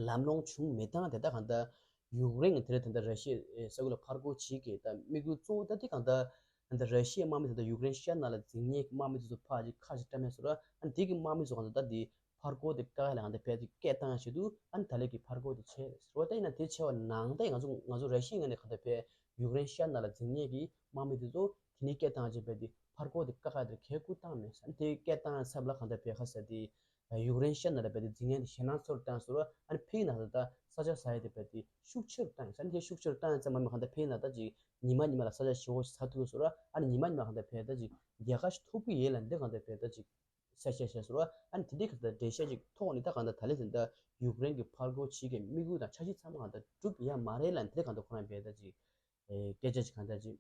ལམ་ལྷོང་བྱུང་མེད་སྟངས་དེ་ད་གང་ལྟར་ཡུཀ་རེན་གྱི་དེ་རེད་ད་ལྟ་ར་ཤི་ཡའི་ས་ཁུལ་ལ་ཕར་རྒོལ་བྱེད་ཀྱི་ད་དམིགས་ཡུལ་གཙོ་བོ་ད་དེ་གང་ལྟར། ད་ལྟ་ར་ཤི་ཡའི་དམག་མི་དེ་ཚོ་ཡུཀ་རེན་ཤར་ནང་ལ་འཛིང་ཉེན་གྱི་དམག་མི་དེ་ཚོ་ཕར་ཅིག་ཁ་ཅིག་བཀྲམ་ཡས་བཟོ་ར། ཨ་ནི་དེ་གི་དམག་མི་ཚོ་གང་ལྟར་ད་དེ་ཕར་རྒོལ་དེ་བཀག་ཡ་ལ་གང་ལྟར་བས་དེ་སྐད་བཏང་ཡ་ཆེད་དུ་ཨ་ནི་ད་ལས་ཀྱི་ཕར་རྒོལ་དེ་བྱས་ཟེར་བ་ད་ཡིན་ན་དེ་བྱས་པ་ནང་ད་ཡིན་ང་ཚོ་ང་ཚོ་ར་ཤི་ཡའི་ངོས་ནས་གང་ལྟར་བས་ཡུཀ་རེན་ཤར་ནང་ལ་འཛིང་ཉེན་གྱི་དམག་མི་དེ་ཚོ་དེ་ནས་སྐད་བཏང་ཡ་ཆེད་བས་དེ་ཕར་རྒོལ་དེ་བཀག་ཡ་དེ་གལ་ཁུར་བཏང་མེད་ཟེར། ཨ་ནི་དེ་སྐད་བཏང་ཡ་ཚབ་ལ་གང་ལྟར་བས་ཁ་ཟེར་དེ། ཡུཀ་རེན་ཤར་ནང་ལ་བས་དེ་འཛིང་ཉེན་དེ་ཞེད་སྣང་ཚོར་བཏང་ཟེར་བ་ཨ་ནི་ཕིའི་ནང་ལ་ད་ས་ཆ་ཟ་ཡ་དེ་བས་དེ་ཤུགས་ཆེ་རུ་བཏང་ཡོད་ཟེར། ཨ་ནི་དེ་ཤུགས་ཆེ་རུ་བཏང་ཡ་ཙམ་མ་མི་གང་ལྟར་ཕིའི་ནང་ད་ཅིག་ཉི་མ་ཉི་མ་ལ་ས་ཆ་ཞེ་བོ་ཞིག་ཟ་ཐུབ་ཟེར་བ་ཨ་ནི་ཉི་མ་ཉི་མ་གང་ལྟར་བས་ད་ཅིག་རྒྱལ་ཁ་ཞིག་ཐོབ་ཀྱི་ཡོད་ལ་འདི་གང་ལྟར་བས་ད་ཅིག་ས་ཆ་ཟ་ཟེར་བ་ཨ་ནི་དེ་འདྲའི་གང་ལྟར་འགྲེལ་བཤད་ཅིག་ཐོག་ནས་ད་གང་ལྟར་ད་ལས་དེ་འདྲ་ཡུཀ་རེན་གྱི་ཕར་རྒོལ་བྱེད་ཀྱི་དམིགས་ཡུལ་དང་འཆར་གཞི་ཚང་མ་གང་ལྟར་འགྲུབ་ཡ་མ་རེད་ལ་འདི་གང་ལྟར་ཁོ་རང་བས་ད་ཅིག་སྐད་ཆ་ཅིག་གང་ལྟར་ཅིག་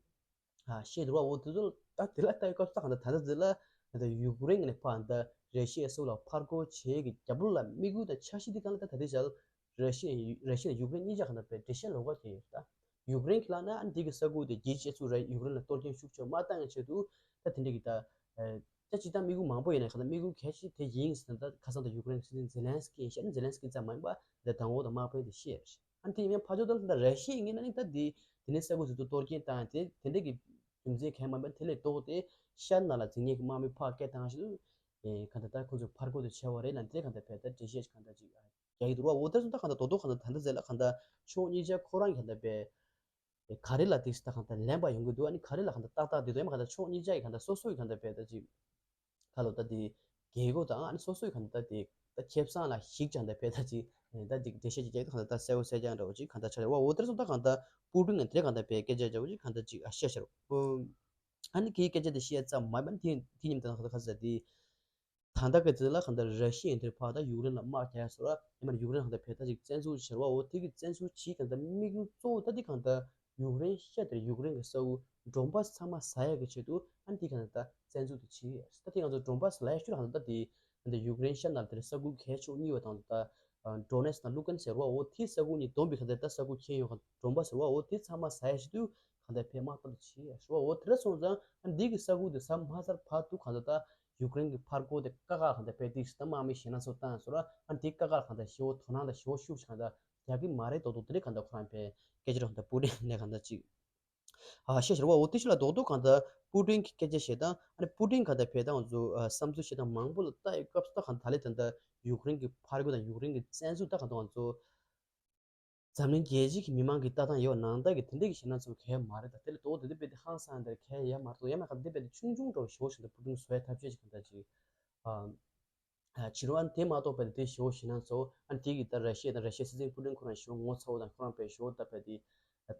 ཨ་ཤེས་འདུག་བ། འོ་དེ་ཚོ་ད་དེ་ལ་ལྟ་བའི་སྐབས་སུ་ད་གང་ལྟར་ད་ལྟ་དེ་ལ་ད་ལྟ་ཡུཀ་རེན་གྱི་ནས་ཕར་ད་ར་ཤི་ཡའི་ས་ཁུལ་ལ་ཕར་རྒོལ་བྱེད་ཀྱི་རྒྱབ་ལོགས་ལ་དམིགས་ཡུལ་དང་འཆར་གཞི་དེ་གང་ལ་ད་ད་ལྟའི་ཆར་ར་ཤི་ཡ་ར་ཤི་ཡ་དང་ཡུཀ་རེན་གཉིས་ཆ་གང་ལྟར་བས་འགྲེལ་བཤད་ལོགས་ཀ་བྱས་ཡོད་ད། ཡུཀ་རེན་གྱི་ལབ་ན་ཨ་ནི་དེ་གི་ས་ཁུལ་དེ་རྒྱལ་སྤྱི་གཙུག་ར་ཡུཀ་རེན་ལ་གཏོར་སྐྱོན་ཤུགས་ཆེ་མ་བཏང་ཡ་ཆེད་དུ་ད་དེ་འདྲ་གི་ད་ད་ཅི་ད་དམིགས་ཡུལ་མང་པོ་ཡོད་ན་གང་ལྟར་དམིགས་ཡུལ་གལ་ཆེ་དེ་ཡིན་ཟེར་ན་ད་ཁ་སང་ད་ཡུཀ་རེན་གྱི་སྲིད་འཛིན་ཛེ་ལན་སི་ཀི་ཡིན་ཤག་ཨ་ནི་ཛེ་ལན་སི་ཀི་ཙམ་མ་ཡིན་པ་ད་དང་འོག་དང་དམག་དཔོན་དེ་བཤད་ཡོད་ཤག་ཨ་ནི་དེ་ཡིན་ན་ཕར་ཕྱོགས་ད་ལ་ད་ར་ཤི་ཡའི་ངོས་ནས་ནི་ད་དེ་དེ་ནས་ས་ཁུལ་དེ་ཚོ་གཏོར་སྐྱོན་བཏང་ཡ་དེ་དེ་འདྲ་གི་རྒྱུ་མཚན་གང་ཡང་མ་མེད་དེ་ལས་ལྡོག་སྟེ་ཤར་ནང་ལ་འཛིང་ཉེན་གྱི་དམག་མི་ཕར་སྐད་བཏང་ཞིག་ཨེ་གང་ལྟར་ད་ཁོ་ཚོས་ཕར་རྒོལ་དེ་བྱས་པ་རེད་ལ་འདི་གང་ལྟར་བས་ད་འགྲེལ་བཤད་ཅིག་གང་ལྟར་ཅིག་རྒྱག་གི་འདུག་བ། འོ་དེ་སོང་ད་གང་ལྟར་རྡོག་རྡོག་གང་ལྟར་ད་ལྟ་ཟེར་ལ་གང་ལྟར་ཕྱོགས་གཉིས་ཆ་ཁོ་རང་གི་གང་ལྟར་བས་ག་རེ་ལ་དེ་སི་ད་གང་ལྟར་ལན་པ་ཡོང་གི་འདུག་ཨ་ནི་ག་རེ་ལ་གང་ལྟར་ཏག་ཏག་དེ་དོ་ཡང་མ་གང་ལྟར་ཕྱོགས་གཉིས་ཆ་ཡི་གང་ལྟར་སོ་སོ་ཡི་གང་ལྟར་བས་ད་ཅིག་ཁ་ལོ་ད་དེ་རྒྱལ་སྒོ་དང་ཨ་ནི་སོ་སོ་ཡི་གང་ལྟར་ད་དེ་ད་ཁེ་བཟང་ལ་ཞིག་ཀྱང་ད་བས་ད་ཅིག་ད་ཅིག་འགྲེལ་བཤད་ཅིག་རྒྱག་ད་གང་ལྟར་ད་གསལ་བོ་གསལ་རྐྱང་འདྲ་བོ་ཅིག་གང་ལྟར་ཆགས་རེད་བ། འོ་དེར་སོང་ད་གང་ལྟར་པུ་ཏིན་ནས་དེ་གང་ལྟར་བས་སྐད་ཆ་འདྲ་བོ་ཅིག་གང་ལྟར་ཅིག་ཨ་བཤད་ཤེས་རོགས། ཨ་ནི་ཁོའི་སྐད་ཆ་དེ་བཤད་ཙམ་མ་ཡིན་པ་དེ་དེ་ཉིན་དང་ཁ་ཁ་ཟེར་དེ། ད་ལྟ་གི་དེ་ལ་གང་ལྟར་ར་ཤི་ཡ་དེར་ཕར་ད་ཡུཀ་རེན་ལ་དམག་རྒྱག་ཟེར་བ་ཡང་མིན་ཡུཀ་རེན་གང་ལྟར་བས་ད་ཅིག་བཙན་འཛུལ་བྱེད་བ། འོ་དེ་གི་བཙན་འཛུལ་བྱེད་གང་ལྟར་དམིགས་ཡུལ་གཙོ་བོ་ད་དེ་གང་ལྟར་ཡུཀ་རེན་ཤར་དེར་ཡུཀ་རེན་གི་ས་ཁུལ་ཌོན་བྷ་སི་ཚང་མ་ཟ་ཡག་གི་ཆེད་དུ་ཨ་ནི་དེ་གང་ལྟར་ད་བཙན་འཛུལ་དེ་བྱེད་ཡོད། ད་དེ་ང་ཚོ་ཌོན་བྷ་སི་ལབ་ཡག་ཤུལ་གང་ལྟར་ད་དེ་གང་ལྟར་ཡུཀ་རེན་ཤར་ནང་དེར་ས་ཁུལ་གལ་ཆེ་བོ་གཉིས་ཡོད་དང་ད་ཌོ་ནེ་སི་དང་ལུ་ཀན་ཟེར་བ། འོ་དེ་ས་ཁུལ་གཉིས་བསྡོམས་པའི་གང་ལྟར་ད་ས་ཁུལ་ཁྱེར་ཡོད་གང་ཌོན་བྷ་སི་ཟེར་བ། འོ་དེ་ཚང་མ་ཟ་ཡག་ཆེད་དུ་གང་ལྟར་བས་དམག་འཐབ་དེ་བྱེད་ཡོད་ཟེར་བ། འོ་དེ་འདྲ་སོང་ཙང་ཨ་ནི་དེ་གི་ས་ཁུལ་དེ་ཟ་མ་ཚར་བར་དུ་གང་ལྟར་ད། ཡུཀ་རེན་གྱི་ཕར་རྒོལ་དེ་བཀག་ག་གང་ལྟར་བས་དེ་ཞིག་ད་དམག་མི་ཞེད་སྣང་ཚོར་བཏང་ཡོད་ཟེར་བ། ཨ་ནི་དེ་བཀག་ག་གང་ལྟར་ཞེ་བོ་དོ་སྣང་དང་ཞེ་བོ་ཤུགས་ཆེ་གང་ལྟར་རྒྱག་གི་མ་རེད་མདོག་མདོག་དེ་འདྲ་གང་ལྟར་ཁོ་རང་བས་སྐད་ཆ་རོགས་ད་པུ་ཏིན་ནས་གང་ལྟར་ཅིག་ཨ་བཤད་ཟེར་བ། འོ་དེ་ཞིག་ལ་མདོག་མདོག་གང་ལྟར་པུ་ཏིན་གྱི་སྐད་ཆ་བཤད་སྟངས་ཨ་ནི་པུ་ཏིན་གང་ལྟར་བས་ད་ང་ཚོ་བསམ་ཚུལ་བཤད་སྟངས་མང་པོ་ལ་ལྟ་ཡི་སྐབས་སུ་ད་གང་ལྟར་ད་ལས་ད་ལྟ་ཡུཀ་རེན་གྱི་ཕར་རྒོལ་དང་ཡུཀ་རེན་གྱི་བཙན་འཛུལ་ད་གང་ལྟར་ང་ཚོ། འཛམ་གླིང་རྒྱལ་སྤྱི་གི་མི་མང་གི་ལྟ་སྟངས་ཡོད་ནང་ལྟར་གྱི་དེ་འདྲ་གི་ཞེད་སྣང་ཚོར་གལ་མ་རེད། ད་དེ་ལས་ལྡོག་སྟེ་དེ་དཔེ་དེ་ཧང་སང་དེར་གལ་ཡ་མ་གཏོགས་ཡ་མ་ག་དེ་དཔེ་དེ་ཆུང་ཆུང་འདྲ་བོ་ཞེ་བོ་ཞིག་འདུག་པུ་ཏིན་བཟོ་ཡ་ཐབས་ཤེས་ཅིག་གང་ལྟར་ཅིག་ཨ་ཨ་བྱེད་རོགས། ཨ་ནི་དེ་མ་གཏོགས་དཔེ་དེ་དེ་ཞེ་བོ་ཞེད་སྣང་ཚོར། ཨ་ནི་དེ་གི་ད་ར་ཤི་ཡ་དང་ར་ཤི་ཡའི་སྲིད་འཛིན་པུ་ཏིན་ཁོ་རང་ཞེ་བོ་ངོ་ཚ་བོ་དང་ཁོ་རང་དཔེ་ཞེ་བོ་ད་དཔེ་དེ་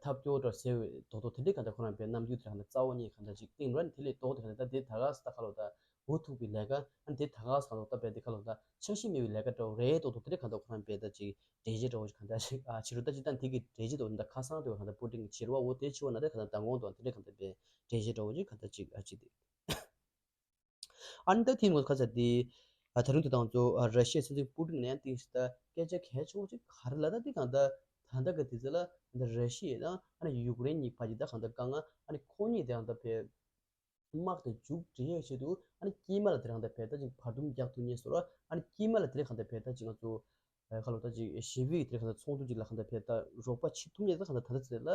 ཐབས་སྐྱོ་འདྲ་ཟེར་བའི་མདོག་མདོག་དེ་འདྲའི་གང་ལྟར་ཁོ་རང་དཔེ་རྣམ་འགྱུར་དེ་གང་ལྟར་རྩ་བ་ཉིད་གང་ལྟར་ཅིག་བསྟན་རོགས། ཨ་ནི་དེ་ལས་ལྡོག་སྟེ་གང་ལྟར་ད་དེ་ད་ག་ས་ད་ཁ་ལོ་ད། གོ་ཐུབ་པའི་ལས་ཀ་ཨ་ནི་དེ་ད་ག་ས་ག་ལོག་ད་བས་དེ་ཁ་ལོག་ད་འཆར་གཞི་མེད་པའི་ལས་ཀ་འདྲ་བོ་རེད་ཏོག་ཏོག་དེ་རེད་གང་ལྟར་ཁོ་རང་བས་ད་ཅིག་འགྲེལ་བཤད་འདྲ་བོ་ཞིག་གང་ལྟར་ཞིག་ཨ་བྱེད་རོགས་ད་ཅིག་ད་དེ་གི་འགྲེལ་བཤད་འདྲ་བོ་ད་ཁ་སང་དེ་བས་གང་ལྟར་པུ་ཏིན་གྱིས་བྱེད་རོགས་འོ་དེ་ཕྱི་བ་ན་དེ་གང་ལྟར་མདང་དགོང་དང་དེ་རེད་གང་ལྟར་བས་འགྲེལ་བཤད་འདྲ་བོ་ཞིག་གང་ལྟར་ཅིག་ཨ་ཅིག་དེ། ཨ་ནི་ད་ཐེངས་ངོ་ཁ་ཚ་དེ། ཨ་ད་རུང་དེ་དང་ཚོ་ཨ་ར་ཤི་ཡའི་སྲིད་འཛིན་པུ་ཏིན་ནས་ཡང་ཏིང་ཞིག་ད་སྐད་ཆ་གལ་ཆེ་བོ་ཅིག་ག་རེ་ལབ་ད་དེ་གང་ལྟར་ད་ལྟ་གི་དུས་ཚོད་ལ་ད་ར་ཤི་ཡ་དང་ཨ་ནི་ཡུཀ་རེན་གཉིས་བར་གྱི་ད་གང་ལྟར་དཀའ་ངལ་ཨ་ནི་ཁོ་གཉིས་དེ་གང་ལྟར་བས་དམག་དེ་མཇུག་སྒྲིལ་ཡས་ཆེད་དུ་ཨ་ནི་དཀྱིལ་མ་ལ་དེ་རང་ད་བས་ད་ཅིག་བར་འདུམ་རྒྱག་ཐུབ་ངེས་སོ་ར་ཨ་ནི་དཀྱིལ་མ་ལ་དེ་རེད་གང་ལྟར་བས་ད་ཅིག་ང་ཚོ་ཁ་ལོ་ད་ཅིག་ཞི་བའི་དེ་རེད་གང་ལྟར་ཚོགས་འདུ་ཅིག་ལ་གང་ལྟར་བས་ད་རོགས་པ་བྱེད་ཐུབ་ངེས་ད་གང་ལྟར་ད་ལྟ་ཚེ་ལ།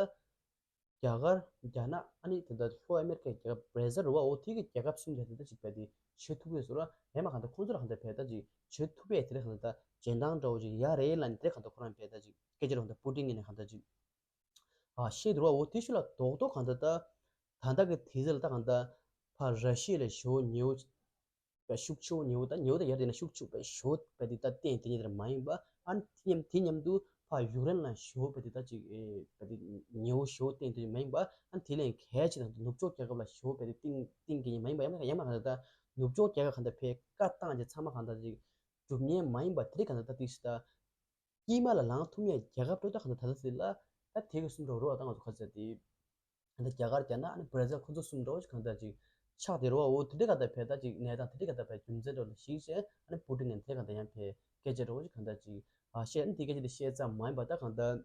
རྒྱ་གར། རྒྱ་ནག་ཨ་ནི་དེ་འདྲ་ལྷོ་ཨ་མེ་རི་ཀའི་རྒྱལ་ཁབ་བྷར་ཛིལ་རེད་བ། འོ་དེ་གི་རྒྱལ་ཁབ་གསུམ་དེ་དེ་འདྲ་ཅིག་བས་དེ་བྱེད་ཐུབ་ཀྱི་ཡོད་ཟེར་བ། ཡང་མ་གང་ལྟར་ཁོང་ཚོ་ལ་གང་ལྟར་བས་ད་ཅིག་བྱེད་ཐུབ་པའི་དེ་ལ་གང་ལྟར་ད་རྗེས་འབྲང་འདྲ་བོ་ཅིག་ཡ་རེད་ལབ་ནས་དེ་གང་ལྟར་ཁོ་རང་བས་ད་ཅིག་སྐད་ཆ་རང་ད་པུ་ཏིན་གྱིས་ནས་གང་ལྟར་ཅིག་ཨ་བཤད་འདུག་བ། འོ་དེ་ཤུ་ལ་རྡོག་རྡོག་གང་ལྟར་ད་ད་ལྟ་གི་དེ་ཚོ་ལ་ད་གང་ལྟར་ཕར་ར་ཤི་ཡ་ལ་ཞོ་ཉེ་བོ། པའི་ཤུགས་ཆེ་བོ་ཉེ་བོ་དང་ཉེ་བོ་དང་ཡར་དེ་ན་ཤུགས་ཆེ་བའི་ཞོ་པའི་དེ་ད་བསྟན་དེ་ཉིད་དེར་མ་ཡིན་པ། ཨ་ནི་དེ་མཉམ་དེ་མཉམ་དུ་ཕ་ཡུཀ་རེན་ལ་ཞོ་པའི་དེ་ད་ཅིག་པའི་དེ་ཉེ་བོ་ཞོ་བསྟན་དེ་མ་ཡིན་པ། ཨ་ནི་དེ་ལས་གལ་ཆེ་ན་ནུབ་ཕྱོགས་རྒྱལ་ཁབ་ལ་ཞོ་པའི་དེ་བསྟན་བསྟན་གྱི་མ་ཡིན་པ། ཡང་ན་ཡང་མ་གང་ད་ནུབ་ཕྱོགས་རྒྱལ་ཁབ་གང་ད་ཕའི་བཀའ་བཏང་རྗེས་ཚང་མ་གང་ད་ཅིག་གྲུབ་ཉེན་མ་ཡིན་པ་དེ་རིགས་གང་ད་ད་དེ་ཞིག་ད། དཀྱིལ་མ་ལ་ལངས་ཐུབ་མཁན་རྒྱལ་ཁབ་འགྲོ་ད་གང་ལྟར་ད་ལྟ་ཚེ་ལ་ད་དེ་གི་གསུམ་འགྲོ་རོགས་ད་ང་ཚོ་ག་ཚོད་དེ་ད་ལྟ་རྒྱ་གར་རྒྱ་ནག་ཨ་ནི་བྷར་ཛིལ་ཁོ་ཚོ་གསུམ་འགྲོ་གང་ལྟར་ཅིག་ཆགས་དེ་རོགས་འོ་དེ་འདྲ་གང་ལྟར་བས་ད་ཅིག་གནས་སྟངས་དེ་འདྲ་གང་ལྟར་བས་རྒྱུ་མཚན་འགྲོ་ལ་ཞིག་བྱས་ཨ་ནི་པུ་ཏིན་ནས་དེ་གང་ལྟར་ཡང་བས་སྐད་ཆ་འགྲོ་གང་ལྟར་ཅིག་ཨ་བཤད་ཨ་ནི་དེ་སྐད་ཆ་དེ་བཤད་ཙམ་མ་ཡིན་པ་ད་གང་ལྟར།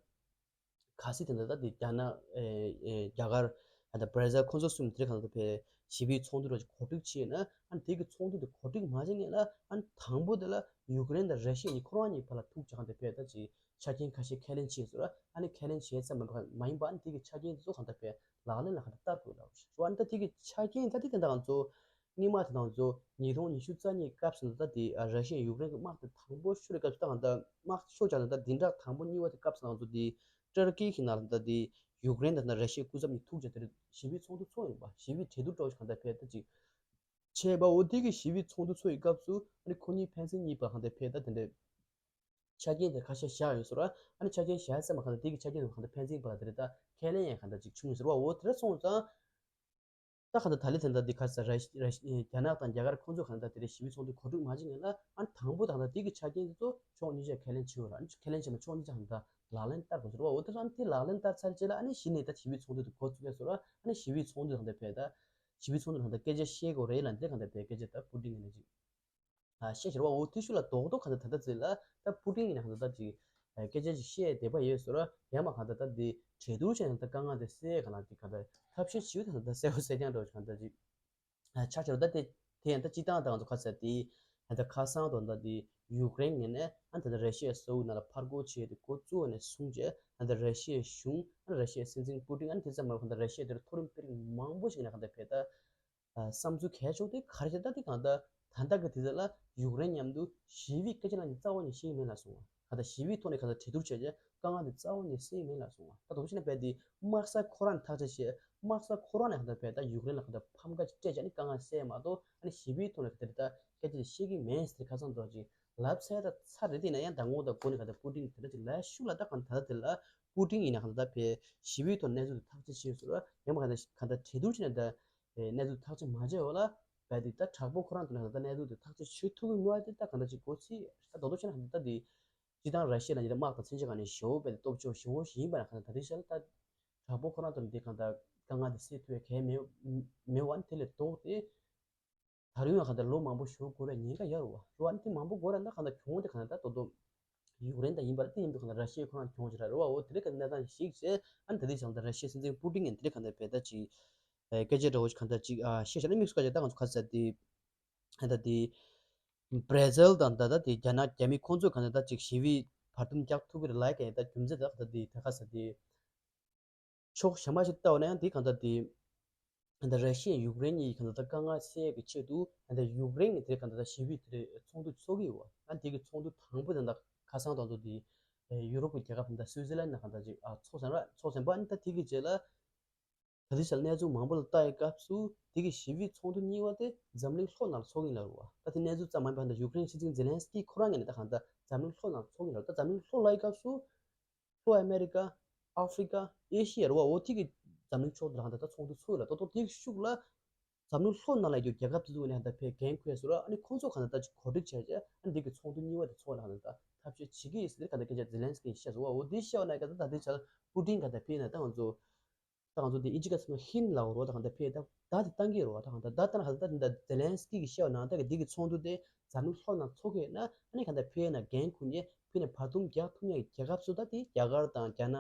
གལ་སྲིད་དེ་འདྲ་ད་དེ་རྒྱ་ནག་ཨེ་ཨེ་རྒྱ་གར་ཨ་ད་བྷར་ཛིལ་ཁོང་ཚོ་གསུམ་དེ་གང་ལྟར་བས་ཞི་བའི་ཚོགས་འདུ་ར་གོ་སྒྲིག་བྱས་ན་ཨ་ནི་དེ་གི་ཚོགས་འདུ་དེ་གོ་སྒྲིག་མ་བྱེད་ངེས་ལ་ཨ་ནི་དང་པོ་དེ་ལ་ཡུཀ་རེན་དང་ར་ཤི་ཡ་གཉིས་ཁོ་རང་གཉིས་བར་ལ་ཐུག་ཅིག་གང་ལྟར་བས་ད་ཅིག་ཆ་རྐྱེན་ཁ་ཤས་ཁས་ལེན་བྱས་སོ་ར་ཨ་ནི་ཁས་ལེན་བྱས་ཙམ་མ་མ་ཡིན་པ་ཨ་ནི་དེ་གི་ཆ་རྐྱེན་དེ་ཚོ་གང་ལྟར་བས་ལག་ལེན་ལ་གང་ལྟར་བསྟར་དགོས་ལ་ཞུ་ཨ་ནི་ད་དེ་གི་ཆ་རྐྱེན་ད་དེ་དེ་འདྲ་ང་ཚོ། སྔོན་མ་དེ་དང་ཚོ་ཉིས་སྟོང་ཉི་ཤུ་རྩ་གཉིས་སྐབས་སུ་ད་དེ་ར་ཤི་ཡ་ཡུཀ་རེན་གྱི་དམག་དེ་དང་པོ་ཤོར་བའི་སྐབས་སུ་ད་ང་ད་དམག་ཤོར་བྱུང་ན་ད་བདུན་ཕྲག་དང་པོ་གཉིས་པ་དེ་སྐབས་སུ་ང་ཚོ་དེ་ཏུར་ཀི་གི་ནང་ལ་ད་དེ་ཡུཀ་རེན་དང་ད་ར་ཤི་ཡའི་སྐུ་ཚབ་གཉིས་ཐུག་བྱས་དེ་ཞི་བའི་ཚོགས་འདུ་ཚོགས་ཡིན་པ་ཞི་བའི་གྲོས་བསྡུར་འགྲོ་གང་ལྟར་བས་ད་ཅིག་བྱས་པ་འོ་དེ་གི་ཞི་བའི་ཚོགས་འདུ་ཚོགས་ཡི་སྐབས་སུ་ཨ་ནི་ཁོ་གཉིས་ཕན་ཚུན་གཉིས་པ་གང་ལྟར་བས་ད་དེ་འདྲའི་ཆ་རྐྱེན་དེ་ཁ་ཤས་བཞག་ཡོད་ཟེར་བ་ཨ་ནི་ཆ་རྐྱེན་བཞག་ཡོད་ཙམ་པ་གང་ལྟར་དེ་གི་ཆ་རྐྱེན་དེ་གང་ལྟར་ཕན་ཚུན་བར་ལ་དེ་འདྲའི་ད་ཁས་ལེན་ཡང་གང་ལྟར་ཅིག་བྱུང་ཡོད་ཟེར་བ་འོ་དེ་འདྲ་སོང་ཙང་། ད་ག་ད་ད་ལི་དེ་འདྲ་འདི་ག་ས་ར་ཤི་ར་ཤི་རྒྱ་ནག་དང་རྒྱ་གར་ཁོང་ཚོ་ག་ད་དེ་རེ་ཞི་བའི་ཚོགས་འདུ་གོ་སྒྲིག་མ་བྱེད་ངེས་ལ་ཨ་ནི་དང་པོ་དང་ད་དེ་གི་ཆ་རྐྱེན་དེ་ཚོ་ཕྱོགས་གཉིས་ཆ་ཁས་ལེན་བྱེད་འོ་ར་ཨ་ནི་ཁས་ལེན་བྱེད་ན་ཕྱོགས་གཉིས་ཆ་ག་ད་ལག་ལེན་བསྟར་དགོས་ཟེར་བ་འོ་དེ་ཚོ་ཨ་ནི་དེ་ལག་ལེན་བསྟར་ཚར་རྗེས་ལ་ཨ་ནི་གཞི་ནས་ད་ཞི་བའི་ཚོགས་འདུ་དེ་འགོ་བཙུགས་ཡ་ཟེར་བ་ཨ་ནི་ཞི་བའི་ཚོགས་འདུ་དང་ད་བས་ད་ཞི་བའི་ཚོགས་འདུ་དང་ད་སྐད་ཆ་བཤད་དགོས་རེད་ལ་འདི་ག་ད་བས་སྐད་ཆ་ད་པུ་ཏིན་ཡིན་ན་ཅིག་ཨ་ཤེས་བྱ་བ་འོ་དེ་ཤུ་ལ་རྡོག་རྡོག་གང་ལྟར་ད་ལྟ་ཚེ་ལ་ད་པུ་ཏིན་ཡིན་ན་གང་ལྟར་ད་ཅིག་སྐད་ཆ་ཅིག་བཤད་བསྡད་པ་ཡོད་ཟེར་ར་ཡང་མ་གང་ལྟར་ད་འདི་གྲོས་བསྡུར་བྱས་ནས་ད་དཀའ་ངལ་དེ་སེལ་གང་ལ་འདི་གང་ལྟར་ཐབས་ཤེས་བྱེད་ད་ད་གསལ་བོ་གསལ་རྐྱང་འགྲོ་གང་ལྟར་ཅིག་ཆ་ཆེར་ད་དེ་དེ་ཡང་ད་སྤྱི་བཏང་ད་ང་ཚོ་ཁ་ཟེར་དེ་ད་ད་ཁ་སང་དང་ད་དེ་ཡུཀ་རེན་ངོས་ནས་ཨ་ད་ད་ར་ཤི་ཡ་སོའུ་ནང་ལ་ཕར་རྒོལ་བྱས་ཏེ་འགོ་བཙུགས་ནས་བཟུང་བྱས་ད་ད་ར་ཤི་ཡའི་གཞུང་ཨ་ར་ཤི་ཡའི་སྲིད་འཛིན་པུ་ཏིན་ཨ་ནི་དེ་ཙམ་མ་ཡིན་པར་ད་ར་ཤི་ཡ་དེར་མཐོ་རིམ་དཔོན་རིགས་མང་པོ་ཞིག་ནས་གང་ལྟར་བས་ད། བསམ་ཚུལ་གལ་ཆེ་བ་དེ་ག་རེ་བྱས་ད་དེ་གང་ལྟར་ད་ལྟ་གི་དུས་ཚོད་ལ་ཡུཀ་རེན་མཉམ་དུ་ཞི་བའི་སྐད་ཆ་ལ་ནི་རྩ་བ་ནས་བཤད་ཀྱི་མེད་ལ་སོང་བ། གང་ལྟར་ཞི་བའི་ཐོག་ནས་གང་ལྟར་གྲོས་བསྡུར་བྱས་རྗེས་དཀའ་ངལ་དེ་རྩ་བ་ནས་སེལ་གྱི་མེད་ལ་སོང་བ། ད་དོགས་ཤིག་ན་བས་དེ་དམག་ས་ཁོ་རང་ནས་ཐག་གཅོད་བྱས་དམག་ས་ཁོ་རང་ནས་གང་ལྟར་བས་ད་ཡུཀ་རེན་ལ་གང་ལྟར་ཕམ་ཁ་སྤྲད་བྱས་ནི་དཀའ་ངལ་སེལ་མ་གཏོགས་ཨ་ནི་ཞི་བའི་ཐོག་ནས་གང་ལྟར་ད་སྐད་ཆ་དེ་བཤད་ཀྱི་མེད་ཟེར་ཁ་སང་དོགས་ཅིག་ལབ་ཚར་ད་ཚར་རེད་དེ་ན་ཡང་ད་ངོ་ད་གོ་ནས་གང་ལྟར་པུ་ཏིན་དེ་འདྲ་ཅིག་ལབ་ཤུགས་ལ་ད་གང་ལྟར་ད་ལྟ་དེ་ལ་པུ་ཏིན་ཡིན་ན་གང་ལྟར་ད་བས་ཞི་བའི་ཐོག་གནས་ཚུལ་དེ་ཐག་གཅོད་བྱས་ཟེར་བ་ཡང་མ་གང་ལྟར་གང་ལྟར་གྲོས་བསྡུར་བྱས་ནས་ད། ཨེ་གནས་ཚུལ་ཐག་གཅོད་མ་བྱས་པ་ལ་བས་དེ་ད་དྲག་པོ་ཁོ་རང་དུ་ན་ད་གནས་ཚུལ་དེ་ཐག་གཅོད་བྱེད་ཐུབ་ཀྱི་མེད་པ་དེ་ད་གང་འདྲ་ཅིག་གོ་ཚིག་ད་རྡོག་རྡོག་བྱས་ན་གང་འདྲ་ད་དེ་སྤྱི་བཏང་ར་ཤི་ཡ་ལ་ཉིད་ལ་དམག་དང་མཚོན་ཆ་གང་ནས་ཞེ་པོ་བས་དེ་སྟོབས་ཆེ་བ་ཞེ་པོ་ཞིག་ཡིན་པ་ན་གང་འདྲ་ད་རེས་ཤར་ད་དྲག་པོ་ཁོ་རང་དུ་ན་དེ་གང་འདྲ་དཀའ་ངལ་དེ་སེལ་ཐུབ་ཡ་གལ་མེད་མེད་པ་ནི་དེ་ལས་ལྡོག་སྟེ་ད་རུང་ཡང་གང་འདྲ་ལོ་མང་པོ་ཞིག་འགོར་བའི་ཉེན་ཁ་ཡོད་རེད་བ་རེད་བ་ནི་དེ་མང་པོ་འགོར་ར་ན་གང་འདྲ་གྱོང་དེ་གང་འདྲ་ད་རྡོག་རྡོག་ཡུཀ་རེན་དང་ཡིན་པར་དེ་ཡིན་དུས་གང་ལྟར་ར་ཤི་ཡའི་ཁོ་རང་གྱོང་ཆེ་ར་རེད་བ། འོ་དེ་རིང་གི་གནས་སྟངས་ཤིག་བྱས་ཨ་ནི་ད་ལྟའི་ཆ་ལ་ར་ཤི་ཡའི་སྲིད་འཛིན་པུ་ཏིན་གྱིས་དེ་གང་ལྟར་བས་ད་ཅིག་སྐད་ཆ་འདྲ་བོ་ཞིག་གང་ལྟར་ཅིག་བཤད་བཞག་ན་དམིགས་སུ་བཀར་བྱས་ད་ང་ཚོ་ག་ཚོད་དེ་ཨ་ད་དེ་བྷར་ཛིལ་དང་ད་ད་དེ་རྒྱ་ནག་རྒྱ་མི་ཁོང་ཚོས་གང་ལྟར་ད་ཅིག་ཞི་བའི་བར་འདུམ་རྒྱག་ཐུབ་ཀྱི་རེད་ལབ་ཡ་གི་ད་རྒྱུ་མཚན་ད་ད་དེ་ད་ག་ས་དེ། ཕྱོགས་གཞན་པ་ཞིག་ལྟ་བ་ན་ཡང་དེ་གང་ལྟར་དེ། ད་ར་ཤི་ཡ་ཡུཀ་རེན་གཉིས་གང་ལྟར་དཀའ་ངལ་སེལ་ཡས་ཀྱི་ཆེད་དུ་ད་ཡུཀ་རེན་གྱི་དེ་གང་ལྟར་ཞི་བའི་དེ་ཚོགས་འདུ་ཚོགས་ཀྱི་ཡོད་པ། ཨ་དེ་གི་ཚོགས་འདུ་དང་པོ་དེ་ད་ཁ་སང་དང་དུ་དེ་ཡུ་རོབ་ཀྱི་རྒྱལ་ཁབ་ད་སུའི་ཙི་ལན་ན་གང་ལྟར་ཅིག་ཨ་ཚོགས་ཟིན་ར་ཚོགས་ཟིན་པ། ཨ་ད་དེ་གི་རྗེས་ལ་ད་དེ་ཆ་ལ་གནས་ཚུལ་མང་པོ་ལ་ལྟ་ཡི་སྐབས་སུ་དེ་གི་ཞི་བའི་ཚོགས་འདུ་གཉིས་པ་དེ་འཛམ་གླིང་ལྷོ་ནང་ཚོགས་ཀྱི་ཡིན་ལབ་རེད་བ། ད་དེ་གནས་ཚུལ་ཙམ་མ་ཡིན་པ་ད་ཡུཀ་རེན་སྲིད་འཛིན་ཛེ་ལན་སི་ཀི་ཁོ་རང་གིས་ནི་ད་གང་ལྟར་འཛམ་གླིང་ལྷོ་ནང་ཚོགས་ཀྱི་ཡིན་ལབ། ད་འཛམ་གླིང་ལྷོ་ལབ་ཡི་སྐབས་སུ། ལྷོ་ཨ་མེ་རི་ཀ། ཨ་ཧྥི་རི་ཀ། ཨེ་ཤི་ཡ་རེད་བ། འོ་དེ་གི་འཛམ་གླིང་ཕྱོགས་དེ་ལ་གང་ལྟར་ད་ཚོགས་འདུ་ཚོགས་ཡོད་ལ་ཏོག་ཏོག་དེ་གི་ཤུགས་ལ་ འཛམ་གླིང་ལྷོ་ནང་ལ་ཡོད་རྒྱལ་ཁབ་དེ་ཚོ་ནས་གང་ལྟར་ཕར་འགན་ཁུར་ཡས་བཟོ་འདྲ། ཨ་ནི་ཁོང་ཚོ་གང་ལྟར་ད་ཅིག་གོ་སྒྲིག་བྱས་བྱས། ཨ་ནི་འདི་གི་ཚོགས་འདུ་གཉིས་པ་དེ་ཚོགས་ན་གང་ལྟར་ཐབས་ཤེས་བྱེད་ཀྱི་ཡིན་ཟེར་གང་ལྟར་སྐད་ཆ་ཛེ་ལན་སི་ཀིས་བཤད་སོང་བ། འོ་འདི་བཤད་པ་ན་གང་ལྟར་ད་ལྟའི་ཆར་པུ་ཏིན་གང་ལྟར་ཕར་ན་ད་ང་ཚོ་ད་ང་ཚོ་དེ་ཨིན་ཇི་སྐད་ཚོ་ན་ཧིན་ལབ་རོ། ད་གང་ལྟར་ཕར་ད་ད་དེ་བཏང་གི་རོ། ད་གང་ལྟར་ད་ལྟ་ན་གང་ལྟར་ད་ད་ཛེ་ལན་སི་ཀི་གིས་བཤད་པ་ན་ད་གི་འདི་གི་ཚོགས་འདུ་དེ་འཛམ་གླིང་ལྷོ་ནང་ཚོགས་ཀྱི་ཡིན་ན། ཨ་ནི་གང་ལྟར་ཕར་ན་འགན་ཁུར་ནས་ཕར་ན་བར་འདུམ་རྒྱག་ཐུབ་མཁན་གྱི་རྒྱལ་ཁབ་ཚོ་ད་དེ་རྒྱ་གར་དང་རྒྱ་ནག་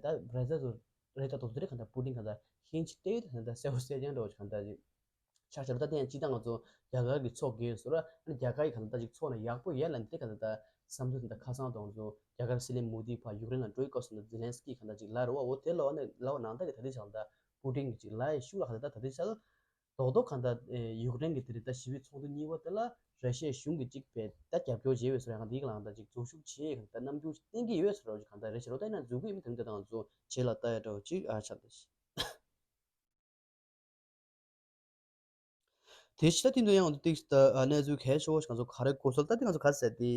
ད་བྷ་ར་ཛིལ་ཚོ་རེད། ད་དོ་ཚོ་རེད། གང་ལྟར་པུ་ཏིན་གང་ལྟར་ཧིན་ཅིག་སྟེར་ཡོད། ད་གང་ལྟར་གསལ་པོ་གསལ་རྐྱང་འདྲ་བོ་ཅིག་གང་ལྟར་ཅིག་ཆགས་ཆགས་རེད། ད་དེ་ཡང་སྤྱིར་བཏང་ང་ཚོ་རྒྱ་གར་གྱི་ཚོགས་དགོས་སོ་ར། ཨ་ནི་རྒྱ་གར་གྱི་གང་ལྟར་ཅིག་ཚོགས་ན་ཡག་པོ་ཡོད་ལབ་ནས་དེ་གང་ལྟར་ད་བསམ་ཚུལ་དེ་འདྲ་ཁ་སང་དང་ཚོ་རྒྱ་གར་སྲིད་བློན་མོ་དི་ཕར་ཡུཀ་རེན་ལ་འགྲོ་ཡི་སྐབས་སུ་ཛེ་ལན་སི་ཀི་གང་ལྟར་ཅིག་ལབ་རེད་བ། འོ་དེ་ལབ་པ་ནས་ལབ་པ་ནང་ལྟར་གྱི་ད་ལྟའི་ཆར་ད་པུ་ཏིན་གྱི་ཅིག་ལབ་ཡས་ཤུགས་ལ་གང་ལྟར་ད་ད་ལྟའི་ཆར་རྡོག་རྡོག་གང་ལྟར་ཡུཀ་རེན་གྱི་དེ་རེད། ད་ཞི་བའི་ཚོགས་འདུ་གཉིས་པ་དེ་ལ་ར་ཤི་ཡའི་གཞུང་གིས་ཅིག་ཕར་ད་རྒྱབ་སྐྱོར་བྱས་པའི་སོ་ར། ཡང་འདི་གི་ལ་གང་ལྟར་ཅིག་འཛུལ་ཞུགས་བྱེད་ཡས་གང་ལྟར་རྣམ་འགྱུར་བསྟན་གྱི་ཡོད་སོ་ར། ཅིག་གང་ལྟར་རེད་ཤག་རོ། ད་ཡིན་ན་འཛུལ་གྱི་ཡོད་མེད་དེ་འདྲ་དང་ཚོ་རྗེས་ལ་ལྟ་ཡ་འདྲ་བོ་ཅིག་ཨ་ཆགས་འདུག་དེ་ཕྱི་ད་ཐེངས་འདི་ཡང་ཏིག་ད་གནས་ཚུལ་གལ་ཆེ་བོ་ཞིག་ང་ཚོ་ག་རེ་གོ་སོང་ད་དེ་ང་ཚོ་ག་ཟེར་དེ།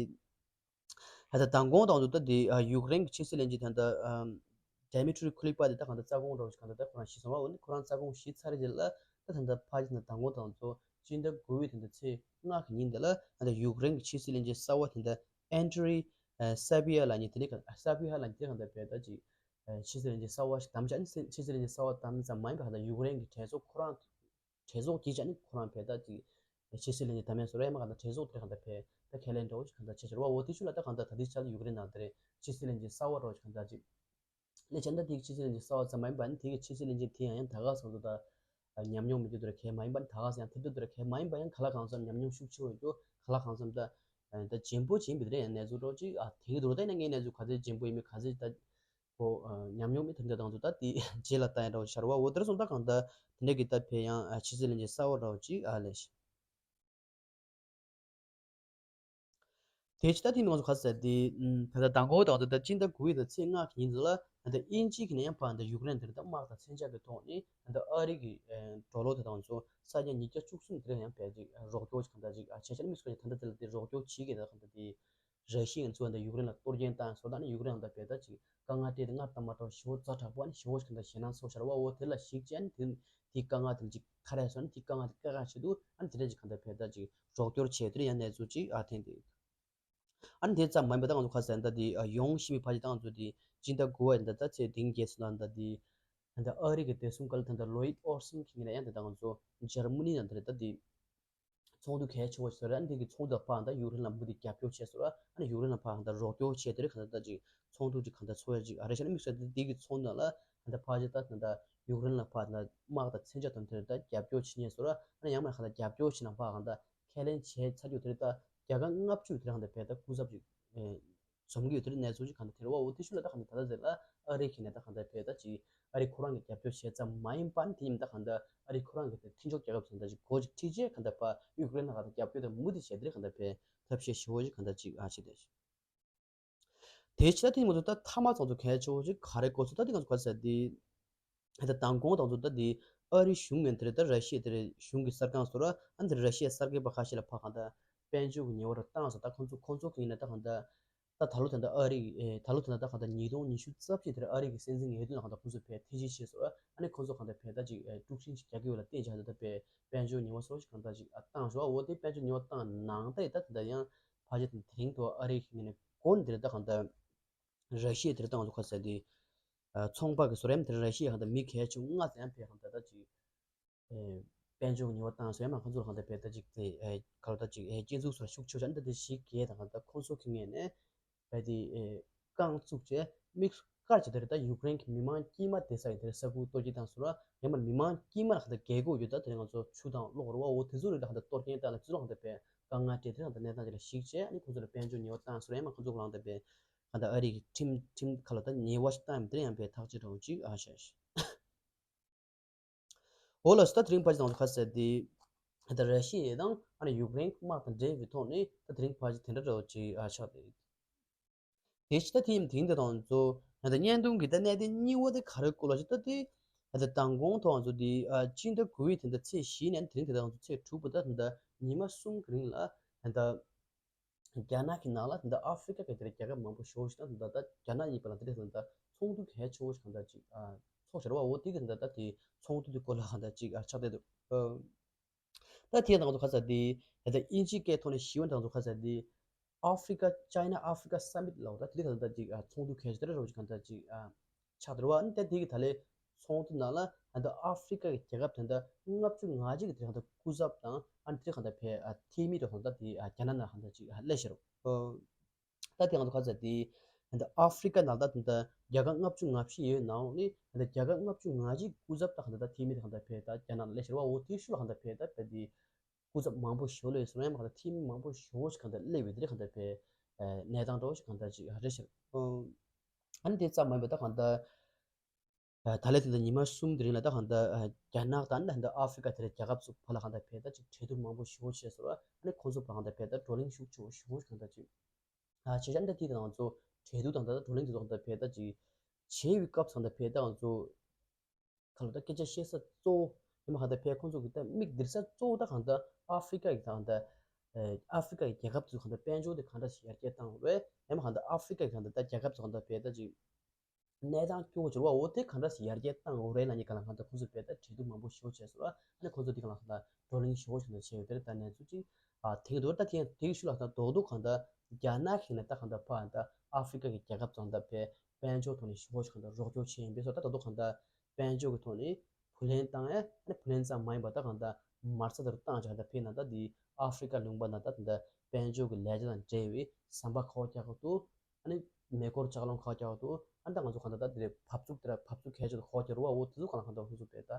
ད་ལྟ་མདང་དགོང་དང་དུ་ད་དེ་ཡུཀ་རེན་གྱི་ཕྱི་སྲིད་བློན་ཆེན་ད་ལྟ་ཌེ་མི་ཊི་རི་ཁུ་ལི་པ་དེ་ད་གང་ལྟར་རྩ་དགོངས་འདྲ་བོ་ཞིག་གང་ལྟར་ད་ཁོ་རང་ཞིག་སོང་བ། འོ་ནི་ཁོ་རང་རྩ་དགོངས་ཞིག་ཚར་རྗེས་ལ་ད་ད་ལྟ་ཕ་གི་ད་མདང་དགོང་དང་དུ་སྤྱི་ཟླ་དགུ་པའི་དེ་ད་ཚེས་ལྔ་གི་ཉིན་དེ་ལ་ད་ལྟ་ཡུཀ་རེན་གྱི་ཕྱི་སྲིད་བློན་ཆེན་གསར་པ་དེ་ད་ཨན་ཏྲི་ས་བྷི་ཡ་ལབ་མཁན་དེ་ནི་ས་བྷི་ཡ་ལབ་མཁན་དེ་གང་ལྟར་བས་ད་ཅིག་ཕྱི་སྲིད་བློན་ཆེན་གསར་པ་ཞིག་བདམས་བྱས་ནི། ཕྱི་སྲིད་བློན་ཆེན་གསར་པ་བདམས་ཙམ་མ་ཡིན་པར་གང་ལྟར་ཡུཀ་རེན་གྱི་གྲོས་ཚོགས་ཁོ་རང་གྲོས་ཚོགས་ཀྱིས་བྱས་ནི་ཁོ་རང་བས་ད་ཅིག་ཕྱི་སྲིད་བློན་ཆེན་བདམས་ཡས་སོ་ར། ཡང་མ་གང་ལྟར་གྲོས་ཚོགས་དེར་གང་ལྟར་བས་ད་ཁས་ལེན་འདྲ་བོ་ཞིག་གང་ལྟར་བྱས་བྱས་ར་བ། འོ་དེ་ཤུལ་ལ་ད་གང་ལྟར་ད་ལྟའི་ཆར་ཡུཀ་རེན་ནང་དེ་རེད། ཕྱི་སྲིད་བློན་ཆེན་གསར་པ་འདྲ་བོ་ཞིག་གང་ལྟར་ཅིག་ལས་བྱེད་ད་དེའི་ཕྱི་སྲིད་བློན་ཆེན་གསར་པ་ཙམ་མ་ཡིན་པ་ནི་དེ་གི་ཕྱི་སྲིད་བློན་ཆེན་དེ་ཡང་ཡང་ད་ག་ས་གང་དུ་ད་ཉམས་མྱོང་མི་འདུག་དེར་གལ་མ་ཡིན་པ་ནི་ད་ག་ས་ཡང་ཐེབས་ཐེབས་དེར་གལ་མ་ཡིན་པ་ཡང་ག་ལ་གང་འཚམ་ཉམས་མྱོང་ཤུགས་ཆེ་བོ་ཡོད་རྒྱུ། ག་ལ་གང་འཚམ་ད་ད་རྗེན་པོ་ཅིག་ཡིན་པའི་དེ་འདྲ་ཡང་གནས་ཚུལ་འདྲ་བོ་ཅིག་ཨ་དེང་གི་འདུག་ད་ཡིན་ན་ངའི་གནས་ཚུལ་ག་ཚོད་རྗེན་པོ་ཡིན་མིན་ག་ཚོད་ད་ཁོ་ཉམས་མྱོང་མི་དེ་འདྲ་དང་དུ་ད་དེ་རྗེས་ལ་ལྟ་ཡ་འདྲ་བོ་ཤར་བ། འོ་དེར་སོང་ད་གང་ད་དེ་འདྲ་གི་ད་ཕེ་ཡང་ཕྱི་སྲིད་བློན་ཆེན་གསར་པ་འདྲ་བོ་ཅིག་ཨ་ལས་ཤིག་དེ་ཕྱི་ད་ཐེངས་ང་ཚོ་ག་ཟེར་དེ། ད་ལྟ་མདང་དགོང་དང་དུ་ད་སྤྱི་ཟླ་དགུ་པའི་ད་ཚེས་ལྔ་གི་ཉིན་དུ་ལ་ད་ལྟ་དབྱིན་ཇི་གི་ནས་ཡང་ཕར་ད་ཡུཀ་རེན་དེར་ད་དམག་དང་མཚོན་ཆ་གི་ཐོག་ནས་ད་ལྟ་ཨ་རི་གི་ཌོ་ལར་དེ་དང་ཚོ་ས་ཡ་ཉིས་བརྒྱ་བཅུ་གསུམ་དེར་ཡང་ཕར་ཅིག་རོགས་སྐྱོར་ཅིག་གང་ད་ཅིག་ཆེ་ཆེར་དམིགས་སུ་བཀར་ད་ལྟ་དེ་ལ་དེ་རོགས་སྐྱོར་བྱེད་ཀྱི་ད་གང་ད་དེ་ར་ཤི་ཡ་ཚོ་ད་ཡུཀ་རེན་ལ་གཏོར་སྐྱོན་བཏང་སོང་། ད་ནི་ཡུཀ་རེན་ལ་ད་ཕར་ད་ཅིག་དཀའ་ངལ་སྤྲད་དེ་སྔར་དང་མ་འདྲ་བ་ཞེ་པོ་ཛ་དྲག་པོ་ཨ་ནི་ཞེ་པོ་ཞིག་གང་ད་ཞེད་སྣང་ཚ་པོ་ཤར་བ། འོ་དེ་ལ་གཞིགས་བྱས་ནི་དེ་དེའི་དཀའ་ངལ་དེ་ལ་ཅིག་ཐར་ཡས་སོང་ནི་དེའི་དཀའ་ངལ་དེ་བཀག་ཡག་ཆེད་དུ་ཨ་ནི་དེ་འདྲ་ཅིག་གང་ད་ཕར་ད་ཅིག་རོགས་སྐྱོར་བྱས་དེར་ཡང་གནས་ཚུལ་ཅིག་ཨ་ཐེངས་དེ། ཨ་ནི་དེ་ཙམ་མ་ཡིན་པ་ད་ང་ཚོ་ཁ་སང་ད་དེ་ཡོང་བཞིན་པའི་ཕ་ཅིག་ད་ང་ཚོ་དེ་སྤྱི་ཟླ་དགུ་པ་ཡིན་ད་ད་ཚེས་བདུན་བརྒྱད་ཚོ་ད་ད་དེ་ད་ད་ཨ་རི་གི་བདེ་སྲུང་བཀའ་བློན་ད་ད་ལོ་ཡིད་ཨོ་སིན་གྱི་ངོས་ནས་ཡང་ད་ད་ང་ཚོ་འཇར་མ་ནི་ནང་ད་རེད་ད་དེ་ཚོགས་འདུ་གལ་ཆེ་བོ་ཞིག་རེད། ཨ་ནི་དེ་གི་ཚོགས་འདུ་ཕར་ད་ཡུཀ་རེན་ལ་མུ་མཐུད་རྒྱབ་སྐྱོར་བྱས་སོང་ར། ཨ་ནི་ཡུཀ་རེན་ལ་ཕར་ད་རོགས་སྐྱོར་བྱས་དེ་རེད། གང་ད་ད་ཅིག་ཚོགས་འདུ་ཅིག་གང་ད་ཚོགས་ཡ་ཅིག་ཨ་རེ་བྱས་ན་དམིགས་བསལ་དེ་དེ་གི་ཚོགས་འདུ་ལ་ད་ཕར་ཅིག་ད་ད་ད་ཡུཀ་རེན་ལ་ཕར་ད་དམག་དང་མཚོན་ཆ་དང་དེ་རེད་ད་རྒྱབ་སྐྱོར་བྱེད་ཉེན་སོང་ར། ཨ་ནི་ཡང་མིན་གང་ད་རྒྱབ་སྐྱོར་བྱེད་ན་ཕར་གང་ད་ཁས་ལེན་བྱས་ཚར་རྒྱུ་དེ་རེད་ད་རྒྱལ་ཁབ་ལྔ་བཅུ་དེ་རེད། གང་ད་ཕར་ད་སྐུ་ཚབ་ཅིག་འཛོམས་ཀྱི་ཡོད་དེ་རེད། གནས་ཚུལ་ཅིག་གང་ད་དེ་རེད་བ། འོ་དེ་ཤུལ་ལ་ད་གང་ད་ད་ད་ཟེར་ལ་ཨ་རི་གི་ནས་ད་གང་ད་ཕར་ད་ཅིག་ཨ་རི་ཁོ་རང་གི་རྒྱབ་སྐྱོར་བྱས་ཙམ་མ་ཡིན་པ་ནི་དེ་ཡིན་ད་གང་ལྟར་ཨ་རི་ཁོ་རང་གི་དེ་མཐུན་ཕྱོགས་རྒྱལ་ཁབ་ཚོ་ད་ཅིག་གོ་ཅིག་ཁྲིད་རྗེས་གང་ལྟར་ཕར་ཡུཀ་རེན་ལ་གང་ལྟར་རྒྱབ་སྐྱོར་དང་མུ་མཐུད་བྱས་དེ་རེད། གང་ལྟར་ཕར་ཐབས་ཤེས་ཞེ་པོ་ཅིག་གང་ལྟར་བྱེད་བསྡད་ཤག་དེའི་ཕྱི་ད་དེ་ང་ཚོ་ད་མཐའ་མ་ཚང་ཚོ་གལ་ཆེ་བོ་ཅིག་ག་རེ་གོ་སོང་ད་དེ་ང་ཚོ་ག་ཟེར་དེ་ད་མདང་དགོང་དང་ཚོ་ད་དེ་ཨ་རི་གཞུང་ངན་དེ་རེད་ད་ར་ཤི་ཡ་དེ་རེད་གཞུང་གི་གསར་ཁང་ཚོ་ར། ཨ་ནི་དེ་ར་ཤི་ཡའི་གསར་འགོད་པ་ཁ་ཤས་ལ་ཕར་གང་ལྟར་དཔལ་འབྱོར་གྱི་ཉེས་པ་ར་བཏང་སོང་། ད་ཁོང་ཚོ་ཁོང་ཚོ་གི་ཡིན་ན་ད་གང་ལྟར་ད་ད་ལོ་ད་ལྟ་ཨ་རི་ཨེ་ད་ལོ་ད་ལྟ་ད་གང་ལྟར་ཉིས་སྟོང་ཉི་ཤུ་རྩ་གཅིག་དེར་ཨ་རི་གི་སྲིད་འཛིན་ངེས་སྟོན་ལ་གང་ལྟར་ཁོང་ཚོས་ཕར་ཐེ་བྱུས་བྱས་སོང་། ཨ་ནི་ཁོང་ཚོ་གང་ལྟར་ཕར་ད་ཅིག་ཨེ་དཀྲུག་ཤིང་ཞིག་རྒྱག་གི་ཡོད་ལ་བརྟེན་བྱས་ད་ལྟ་ཕར་དཔལ་འབྱོར་ཉེས་པ་སོགས་ཞིག་གང་ལྟར་ཅིག་ཨ་བཏང་ཤོག་འོ་དེ་དཔལ་འབྱོར་ཉེས་པ་བཏང་ནང་ལྟར་ཡིན་ད་ད་ལྟ་ཡང་ཕལ་ཆེར་དེ་རིང་དུ་ཨ་རི་གི་ངོས་ནས་གོ་ནས་དེར་ད་གང་ལྟར་ར་ཤི་ཡ་དེར་ད་ང་ཚོ་ག་ཟེར་དེ་ཚོང་པ་གི་སོ་རེམ་དེར་ར་ཤི་ཡ་གང་ལྟར་མི་གལ་ཆེ་ལྔ་ཙམ་ཡང་ཕར་གང་ལྟར་ད་ཅིག་དཔལ་འབྱོར་གྱི་ཉེས་པ་བཏང་སོང་། ཡང་མིན་ཁོང་ཚོ་ལ་གང་ལྟར་ཕར་ད་ཅིག་དེ་ག་ལ་ད་ཅིག་སྐྱེ་འཛུགས་སོགས་ཤུགས་ཆེ་བྱས་ནས་ད་དེ་ཞིག་གས་དང་གང་ལྟར་ཁོང་ཚོ་གི་ངོས་ནས་ཕར་དེ་རྐང་བཙུགས་བྱས་དམིགས་སུ་བཀར་བྱས་དེ་རེད་ད་ཡུཀ་རེན་གྱི་མི་མང་དཀྱུས་མ་བསྡད་ས་ཡིན་དེ་རེད། ས་ཁུལ་གཏོར་སྐྱོན་བཏང་སོང་ར། ཡང་མིན་མི་མང་དཀྱུས་མ་ལ་གང་ལྟར་རྒས་འཁོགས་ཡོད་ད་དེ་རིང་ང་ཚོ་ཆུ་དང་གློག་རེད་བ། འོ་དེ་ཚོ་རེད་ད་གང་ལྟར་གཏོར་སྐྱོན་བཏང་ནས་སྤྱི་ཚོགས་གང་ལྟར་ཕར་དཀའ་ངལ་འཕྲད་དེ་རེད། གང་ལྟར་གནས་སྟངས་དེ་ལ་ཞིག་བྱས་ཨ་ནི་ཁོང་ཚོ་ལ་དཔལ་འབྱོར་ཉེས་པ་བཏང་སོང་ར། ཡང་མིན་ཁོང་ཚོ་གང་ལྟར་ཕར་གང་ལྟར་ཨ་རི་གི་ཁྲིམས་ཁྲིམས་ཁ་ལ་ད་ཉེས་པ་ཞིག་བཏང་ཡིན་དེ་རེད། ཡང་ཕར་ཐག་གཅོད་འདྲ་བོ་ཅིག་ཨ་བྱས་ཤག་འོ་ལགས་སོ། ད་དེ་རིང་ཕལ་ཆེར་ང་ཚོ་ག་ཟེར་དེ་ད་ར་ཤི་ཡ་དང་ཨ་ནི་ཡུཀ་རེན་དམག་དང་འབྲེལ་བའི་ཐོག་ནས་ད་དེ་རིང་ཕལ་ཆེར་དེ་འདྲ་འདྲ་བོ་ཅིག་ཨ་ཆགས་ཏེ། དེ་ཕྱི་ད་དེ་ཡིན་དེ་ཡིན་དེ་དང་ཚོ་ང་ཚོ་བརྙན་ཐུང་གི་ད་གནད་དོན་གཉིས་པ་དེ་ག་རེ་སྐོར་ལ་ཅིག་ད་དེ་ད་ད་མདང་དགོང་ཐོག་ང་ཚོ་དེ་ཨ་སྤྱི་ཟླ་དགུ་པའི་དེ་འདྲ་ཚེས་བཞི་ནས་དེ་རིང་དེ་ད་ང་ཚོ་ཚེས་དྲུག་པ་ད་དེ་འདྲ་ཉི་མ་གསུམ་གི་རིང་ལ་ད་རྒྱ་ནག་གི་ནང་ལ་དེ་འདྲ་ཨ་ཧྥི་རི་ཀ་གི་དེ་རིང་རྒྱལ་ཁབ་མང་པོ་ཞེ་པོ་ཞིག་དང་དེ་འདྲ་ད་རྒྱ་ནག་གཉིས་བར་ལ་དེ་རིང་དེ་འདྲ་ཚོགས་འདུ་གལ་ཆེ་བོ་ཞིག་གང་འདྲ་ཅིག་ཨ་ ཚོགས་བྱས་རེད་བ། འོ་དེ་གི་ད་ལྟ་དེ་ཚོགས་འདུ་དེ་སྐོར་ལ་གང་ལྟར་ཅིག་ཨ་ཆགས་བསྡད་འདུག་ཨ། ད་དེ་ཡང་ད་ང་ཚོ་ག་ས་དེ་ད་ལྟ་དབྱིན་ཇིའི་སྐད་ཐོག་ནས་ཞུས་པ་ན་ད་ང་ཚོ་ག་ས་དེ་Africa China Africa Summit ལབ་ད་དེ་གང་ལྟར་ཅིག་ཨ་ཚོགས་འདུ་གལ་ཆེ་དེ་འདྲ་རེད་བ། ཅིག་གང་ལྟར་ཅིག་ཨ་ཆགས་བསྡད་རེད་བ། ཨ་ནི་ད་དེ་གི་ད་ལས་ཚོགས་འདུ་ནང་ལ་ད་ལྟ་ཨ་ཧྥི་རི་ཀ་གི་རྒྱལ་ཁབ་ད་ལྟ་ལྔ་བཅུ་ང་གཅིག་གི་དེ་གང་ལྟར་སྐུ་ཚབ་དང་ཨ་ནི་དེ་གང་ལྟར་ཕེ་ཨ་འཐུས་མི་འདྲ་ད་ལྟ་དེ་ཨ་རྒྱ་ནག་ནང་གང་ལྟར་ཅིག་ཨ་སླེབས་ཤག་རེད། ད་དེ་ང་ཚོ་ག་ཚོད་དེ་ད་ལྟ་ཨ་ཧྥི་རི་ཀ་ནང་ད་ད་ལྟ་རྒྱལ་ཁབ་ལྔ་བཅུ་ང་བཞི་ཡོད་ནའང་ནི་ད་ལྟ་རྒྱལ་ཁབ་ལྔ་བཅུ་ང་གཅིག་སྐུ་ཚབ་ད་གང་ལྟར་ད་འཐུས་མི་དེ་གང་ལྟར་ཕེ་ད་རྒྱ་ནག་ལ་སླེབས་ཤག་རེད་བ། འོ་དེའི་ཤུལ་ལ་གང་ལྟར་ཕེ་ད་ཕེ་དེ་སྐུ་ཚབ་མང་པོ་ཞིག་སླེབས་ཡོད་ཟེར་ན་ཡང་གང་ལྟར་འཐུས་མི་མང་པོ་ཞིག་གང་ལྟར་སླེབས་ཡོད་དེ་གང་ལྟར་ཕེ་གནས་སྟངས་འདྲ་བོ་ཞིག་གང་ལྟར་ཅིག་རེད་ཤག་ཨ་ནི་དེ་ཙམ་མ་ཡིན་པ་ད་གང་ལྟར་ད་ལས་དེ་ལ་ཉི་མ་གསུམ་དེ་རིང་ལ་ད་གང་ལྟར་རྒྱ་ནག་དང་ད་ལྟ་ཨ་ཧྥི་རི་ཀ་དེ་ལ་རྒྱལ་ཁབ་ཚོ་བར་ལ་གང་ལྟར་ཕེ་ད་ཅིག་གྲོས་བསྡུར་མང་པོ་ཞིག་བྱས་སོང་ར། ཨ་ནི་ཁོང་ཚོ་བར་གང་ལྟར་ཕེ་ད་བགྲོ་གླེང་ཤུགས་ཆེ་བོ་ཞིག་གང་ལྟར་ཅིག་ཨ་བྱས་ཙང་ད་དེ་དང་ང་ཚོ་གྲོས་བསྡུར་དང་ད་ལྟ་བགྲོ་གླེང་དེ་ཚོ་གང་ལྟར་ཕེ་ད་ཅིག་བྱས་པའི་སྐབས་སུ་གང་ལྟར་ཕེ་ད་ང་ཚོ་ག་ལ་ད་སྐད་ཆ་བཤད་ས་གཙོ་བོ་ཡིན་པ་གང་ལྟར་ཕེ་ཁོང་ཚོ་གི་ད་མིག་སྟེར་ས་གཙོ་བོ་ད་གང་ལྟར་ཨ་ཧྥི་རི་ཀ་གི་ད་གང་ལྟར་ཨ་ཧྥི་རི་ཀ་གི་རྒྱལ་ཁབ་ཚོ་གང་ལྟར་དཔལ་འབྱོར་དེ་གང་འདྲ་ཞིག་ཡར་རྒྱས་བཏང་དགོས་རེད། ཡིན་པ་གང་ལྟར་ཨ་ཧྥི་རི་ཀ་གི་གང་ལྟར་ད་རྒྱལ་ཁབ་ཚོ་གང་ལྟར་ཕེ་ད་ཅིག་གནས་སྟངས་སྐྱོ་བོ་ཅིག་རེད་བ། འོ་དེ་གང་འདྲ་ཞིག་ཡར་རྒྱས་བཏང་དགོས་རེད་ལབ་མཁན་གང་ལ་གང་ལྟར་ཁོང་ཚོས་ཕེ་ད་གྲོས་བསྡུར་མང་པོ་ཞིག་བྱས་སོང་ར། ཨ་ནི་ཁོང་ཚོ་དེ་གང་ལ་གང་ལྟར་བགྲོ་གླེང་ཞིག་བྱས་ཡོད་དེ་རེད། ད་གནས་ཚུལ་ཅིག་ཨ་དེ་གི་འདུག་ད་དེ་དེ་གི་ཤུལ་ལ་ད་རྡོག་རྡོག་གང་ལྟར་རྒྱ་ནག་གི་ནས་ད་གང་ལྟར་ཕ་ད་ཨ་ཧྥི་རི་ཀ་གི་རྒྱལ་ཁབ་ཚོ་གང་ལྟར་ཕེ་དཔལ་འབྱོར་ཐོག་ནས་ཞེ་པོ་ཅིག་གང་ལྟར་རོགས་སྐྱོར་བྱས་ཡིན་པས་སོ། ད་རྡོག་རྡོག་གང་ལྟར་དཔལ་འབྱོར་གྱི་ཐོག་ནས་བུ་ལོན་བཏང་ཡ། ཨ་ནི་བུ་ལོན་ཙམ་མ་ཡིན་པ་ད་གང་ལྟར་མ་རྩ་དེར་བཏང་བྱས་གང་ལྟར་ཕེ་ན་ད་དེ་ཨ་ཧྥི་རི་ཀ་ལུང་པ་ན་ད་དེ་འདྲ་དཔལ་འབྱོར་གྱི་ལས་བྱ་དང་འབྲེལ་བའི་ཟམ་པ་ཁག་རྒྱག་གི་འདུག་ཨ་ནི་མེ་འཁོར་ལྕགས་ལམ་ཁག་རྒྱག་གི་འདུག་ཨ་ནི་ད་ང་ཚོ་གང་ལྟར་ད་དེ་འདྲའི་བབས་ཚུགས་དེ་འདྲ་བབས་ཚུགས་གལ་ཆེ་དུ་ཁག་རྒྱག་རུ་བ། འོ་དེ་ཚོ་གང་ལ་གང་ལྟར་ཁོང་ཚོ་ཕེ་ད་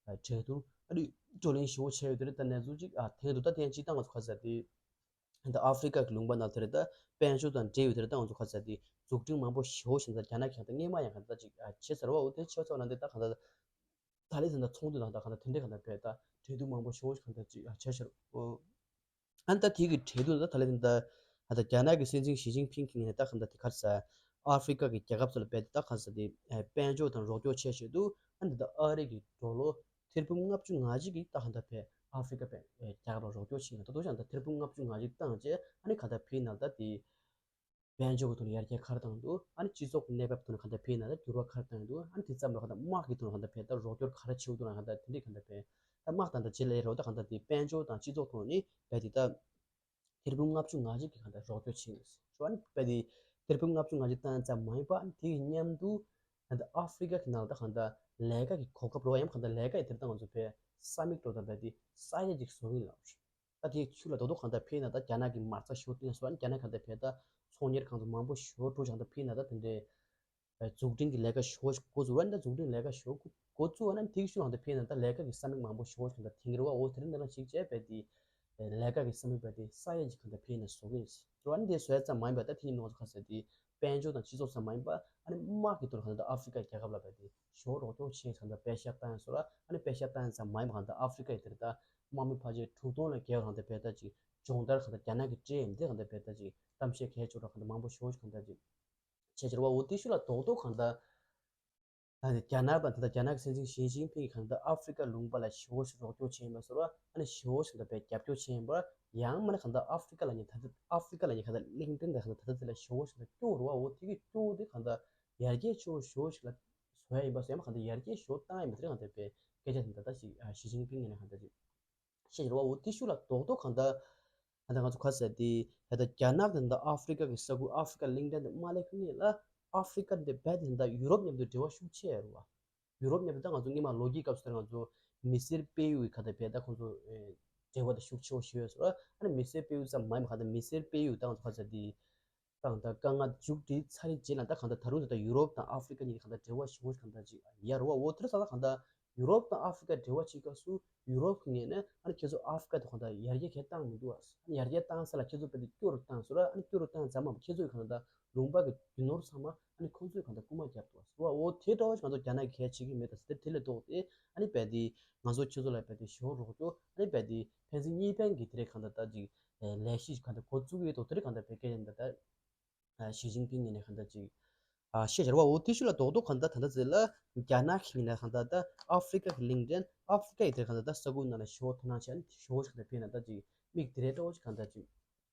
གྲོས་བསྡུར་ཨ་ནི་བགྲོ་གླེང་ཞེ་པོ་བྱས་ཡོད་དེ་རེད། ད་གནས་ཚུལ་ཅིག་ཨ་དེ་འདུག་ད་དེ་ཡང་སྤྱིར་བཏང་ང་ཚོ་ག་ས་དེ་ད་ཨ་ཧྥི་རི་ཀ་གི་ལུང་པ་ནང་དེར་ད་དཔལ་འབྱོར་དང་འབྲེལ་ཡོད་དེར་ད་ང་ཚོ་ག་ས་དེ་འཛུགས་སྐྲུན་མང་པོ་ཞེ་པོ་ཞིག་ད་རྒྱ་ནག་གིས་ད་སྔས་མ་ཡང་ག་ད་ཅིག་བྱས་ཚར་བ། འོ་དེ་ཆེ་ཚོ་ནང་དེ་ད་ག་ད་ད་ལས་ད་ཚོགས་འདུ་དང་ད་ག་ད་དེ་འདྲས་ག་ད་བས་ད་གྲོས་བསྡུར་མང་པོ་ཞེ་པོ་ཞིག་ག་ད་ཅིག་བྱས་ཤར། ཨ་ནི་ད་དེ་གི་གྲོས་བསྡུར་ད་ད་ལས་ད་ད་རྒྱ་ནག་གི་སྲིད་འཛིན་ཞི་ཅིན་ཕིང་གི་ངོས་ནས་ད་ག་ད་དེ་ག་ས་ཨ་ཧྥི་རི་ཀ་གི་རྒྱལ་ཁབ་ཚོ་ལ་བས་ད་ག་ས་དེ་དཔལ་འབྱོར་དང་རོགས་སྐྱོར་བྱས་བཞིན་དུ་ཨ་ནི་ད་ཨ་རི་གི་ཌོ་ལར་ཐེར་འབུམ་ལྔ་བཅུ་ང་གཅིག་གི་ད་གང་ལྟར་བས་ཨ་ཧྥི་རི་ཀ་བས་རྒྱལ་ཁབ་ལ་རོགས་སྐྱོར་བྱེད་ཡོད། ད་དུང་ཡང་ད་ཐེར་འབུམ་ལྔ་བཅུ་ང་གཅིག་བཏང་རྗེས་ཨ་ནི་གང་ལྟར་ཕིའི་ནང་ད་དེ་དཔལ་འབྱོར་གྱི་ཐོག་ནས་ཡར་རྒྱས་ག་རེ་བཏང་འདུག་ཨ་ནི་སྤྱི་ཚོགས་ཀྱི་གནས་བབ་ཐོག་ནས་གང་ལྟར་ཕིའི་ནང་ད་འགྱུར་བ་ག་རེ་བཏང་འདུག་ཨ་ནི་དེ་ཙམ་ལ་གང་ལྟར་དམག་གི་ཐོག་ནས་གང་ལྟར་བས་ད་རོགས་སྐྱོར་ག་རེ་བྱེད་འདུག་ལ་གང་ལྟར་དེ་འདྲས་གང་ལྟར་བས་ད་དམག་དང་ད་རྗེས་ལ་ཡར་རོགས་ད་གང་ལྟར་དེ་དཔལ་འབྱོར་དང་སྤྱི་ཚོགས་ཐོག་ནས་བས་དེ་ད། ཐེར་འབུམ་ལྔ་བཅུ་ང་གཅིག་གི་གང་ལྟར་རོགས་སྐྱོར་བྱེད་ཡོད། ཞུ་བ་ནི་བས་དེ་ཐེར་འབུམ་ལྔ་བཅུ་ང་གཅིག་བཏང་ཙམ་མ་ཡིན་པ་དེ་ཡི་མཉམ་དུ་གང་ལྟར་ཨ་ཧྥི་རི་ཀ་གི་ནང་ལ་ད་གང་ལྟར་ལས་ཀ་གི་གོ་སྐབས་རོགས་ཡང་གང་ལྟར་ལས་ཀ་ཡི་དེར་ད་ང་ཚོ་བས་ས་མིག་འགྲོ་དང་བས་དེ་ས་ཡ་གཅིག་བཟོ་གི་ཡིན་ལབ། ད་དེའི་ཚུལ་ལ་རྡོག་རྡོག་གང་ལྟར་ཕེ་ན་ད་རྒྱ་ནག་གི་མ་རྩ་ཞོ་བཏོན་སོང་། རྒྱ་ནག་གང་ལྟར་ཕེ་ད་ཚོང་གཉེར་ཁང་ཚོ་མང་པོ་ཞོ་འགྲོ་གང་ལྟར་ཕེ་ན་ད་དེ་འདྲའི་འཛུགས་སྐྲུན་གྱི་ལས་ཀ་ཞོ་འགོ་བཙུགས་ར། འདི་འཛུགས་སྐྲུན་ལས་ཀ་ཞོ་འགོ་བཙུགས་ན་དེའི་ཤུལ་ལ་འདི་ཕེ་ན་ད་ལས་ཀ་གི་ས་མིག་མང་པོ་ཞོ་གང་ལྟར་ཐེངས་རེ་བ་འོ་དེ་རིང་འདི་ལ་ཞིག་བྱས་པས་དེ་ལས་ཀ་གི་ས་མིག་པས་དེ་ས་ཡ་གཅིག་གང་ལྟར་ཕེ་ན་བཟོ་གི་ཡིན། ར་ནི་དེ་བཟོ་ཡ་ཙམ་མ་ཡིན་པ་ད་དེ་ཉིན་ནོར་ཁ་ཟེར་དེ་དཔལ་འབྱོར་དང་སྤྱི་ཚོགས་ཙམ་མ་ཡིན་པ་ཨ་ནི་དམག་གི་ཐོག་ལ་གང་ལྟར་ཨ་ཧྥི་རི་ཀ་རྒྱལ་ཁབ་ལ་པས་དེ་ཞོ་རོགས་སྐྱོར་ཆེད་གང་ལྟར་པད་ཤག་བཏང་ཡ་སོགས་ར། ཨ་ནི་པད་ཤག་བཏང་ཡ་ཙམ་མ་ཡིན་པ་གང་ལྟར་ཨ་ཧྥི་རི་ཀ་ཡི་དེར་ད་དམག་མི་ཕལ་ཆེར་དྲུག་སྟོང་ལས་བརྒལ་བ་གང་ལྟར་པས་ད་ཅིག་སྦྱོང་བརྡར་གང་ལྟར་རྒྱ་ནག་གི་སྤྲད་ཡིན་དེ་གང་ལྟར་པས་ད་ཅིག་གཏམ་བཤད་གལ་ཆེ་ར་གང་ལྟར་མང་པོ་ཞོ་གང་ལྟར་ཅིག་བྱས་ཕྱིར་བ། འོ་དེ་ཤུལ་ལ་རྡོག་རྡོག་གང་ལྟར་ཨ་ནི་རྒྱ་ནག་པ་ད་ལྟ་རྒྱ་ནག་གི་སྲིད་འཛིན་ཞི་ཅིན་ཕིང་གིས་གང་ལྟར་ཨ་ཧྥི་རི་ཀ་ལུང་པ་ལ་ཞེ་པོ་ཞིག་རོགས་སྐྱོར་བྱས་ཡིན་པ་སོགས་ར། ཨ་ནི་ཞེ་པོ་ཞིག་ད་པའི་རྒྱབ་སྐྱོར་བྱས་ཡིན་པ་ར། ཡང་མིན་ན་གང་ལྟར་ཨ་ཧྥི་རི་ཀ་ལ་ཉེ་ད་ལྟ་ཨ་ཧྥི་རི་ཀ་ལ་ཉེ་གང་ལྟར་གླིང་ཕྲན་དང་གང་ལྟར་ད་ལྟ་དེ་ལ་ཞེ་པོ་ཞིག་ད་སྐྱོ་རུ་བ། འོ་དེ་གི་སྐྱོ་དེ་གང་ལྟར་ཡར་རྒྱས་ཆེ་བོ་ཞེ་པོ་ཞིག་ལ་བཟོ་ཡ་ཡིན་པ་སོགས་ཡང་མ་གང་ལྟར་ཡར་རྒྱས་ཞེ་པོ་བཏང་ཡ་མི་དེ་ར་གང་ལྟར་པའི་སྐད་ཆ་དེ་ད་ལྟ་ཞིག་ཞི་ཅིན་ཕིང་ངོས་ནས་གང་ལྟར་ཅིག་བཤད་ཀྱི་རེད་བ། འོ་དེ་ཤུལ་ལ་རྡོག་རྡོག་གང་ལྟར་ད་ལྟ་ང་ཚོ་ག་ཟེར་དེ་ད་ལྟ་རྒྱ་ནག་དེ་ད་ལྟ་ཨ་ཧྥི་རི་ཀ་གི་ས་ཁུལ་ཨ་ཧྥི་རི་ཀ་གླིང་ཕྲན་དེ་མ་སླེབས་ཁུལ་ནས་ལ་ཨ་ཧྥི་རི་ཀ་འདི་རྦད་དེ་ད་ལྟ་ཡུ་རོབ་མཉམ་དུ་འབྲེལ་བ་ཤུགས་ཆེ་ཡོད་རེད་བ། ཡུ་རོབ་མཉམ་དུ་ད་ང་ཚོ་སྔོན་མ་ལོ་རྒྱུས་སྐབས་སུ་ད་ང་ཚོ་མི་སེར་སྤེལ་ཡུལ་གི་ག་ད་རྦད་ད་ཁོང་ཚོ་འབྲེལ་བ་ད་ཤུགས་ཆེ་བོ་ཞིག་ཡོད་ཟེར་བ། ཨ་ནི་མི་སེར་སྤེལ་ཡུལ་ཙམ་མ་ཡིན་པ་ག་ད་མི་སེར་སྤེལ་ཡུལ་ད་ང་ཚོ་ག་ཟེར་དེ། དང་ད་དཀའ་ངལ་མཇུག་སྒྲིལ་ཚར་རྗེས་ལ་ད་གང་ལྟར་ད་རུང་ད་ལྟ་ཡུ་རོབ་དང་ཨ་ཧྥི་རི་ཀ་གཉིས་ཀྱི་གང་ལྟར་འབྲེལ་བ་ཞེ་པོ་ཞིག་གང་ལྟར་ཅིག་ཡར་རུ་བ། འོ་དེར་ས་ད་གང་ལྟར་ཡུ་རོབ་དང་ཨ་ཧྥི་རི་ཀ་འབྲེལ་བ་བྱེད་སྐབས་སུ་ཡུ་རོབ་ཀྱི་ངོས་ནས་ཨ་ནི་ཁྱེད་ཚོ་ཨ་ཧྥི་རི་ཀ་དེ་གང་ལྟར་ཡར་རྒྱས་གང་བཏང་མི་འདུག་ཨ། ཨ་ནི་ཡར་རྒྱས་བཏང་ས་ལ་ཁྱེད་ཚོ་དཔེ་དེ་སྐྱོ་རུ་བཏང་སོང་ར། ཨ་ནི་སྐྱོ་རུ་བཏང་ཙམ་མ་ཁྱེད་ཚོའི་གང་ལྟར་ལུང་པ་གི་རྒྱུ་ནོར་ཚང་མ་ཨ་ནི་ཁོང་ཚོས་གང་ལྟར་རྐུ་མ་བརྒྱབ་འདུག་ཨ། འོ་དེ་འདྲ་བ་ཞིག་ང་ཚོ་རྒྱ་ནག་གིས་གལ་བྱེད་ཀྱི་མེད་ད་ཟེར་ཏེ་དེ་ལས་ལྡོག་སྟེ་ཨ་ནི་དཔེ་དེ་ང་ཚོ་ཁྱེད་ཚོ་ལ་དཔེ་དེ་ཞེ་པོ་རོགས་སྐྱོར་ཨ་ནི་དཔེ་དེ་ཕན་ཚུན་གཉིས་ཕན་གྱི་དེ་རེད་གང་ལྟར་ད་ཅིག་ལས་གཞི་གང་ལྟར་འགོ་བཙུགས་ཡོད་དོ། དེ་རིང་གང་ལྟར་བོད་སྐད་ཡིན་ད་ལྟ་ཞི་ཅིན་ཕིང་ངོས་ནས་གང་ལྟར་ཅིག་ཨ་བཤད་བྱ་ར་བ། འོ་དེ་ཤུལ་ལ་རྡོག་རྡོག་གང་ལྟར་ད་ལྟ་ཟེར་ལ་རྒྱ་ནག་གི་ངོས་ནས་གང་ལྟར་ད་ཨ་ཧྥི་རི་ཀ་གི་གླིང་ཕྲན་ཨ་ཧྥི་རི་ཀ་ཡི་དེར་གང་ལྟར་ད་ས་ཁུལ་ནང་ལ་ཞེ་པོ་དོ་སྣང་བྱས་ནས་ཞེ་པོ་ཞིག་གང་ལྟར་ཕན་ན་ད་ཅིག་མིག་དེ་རེ་སྤྲོ་བོ་ཞིག་གང་ལྟར་ཅིག་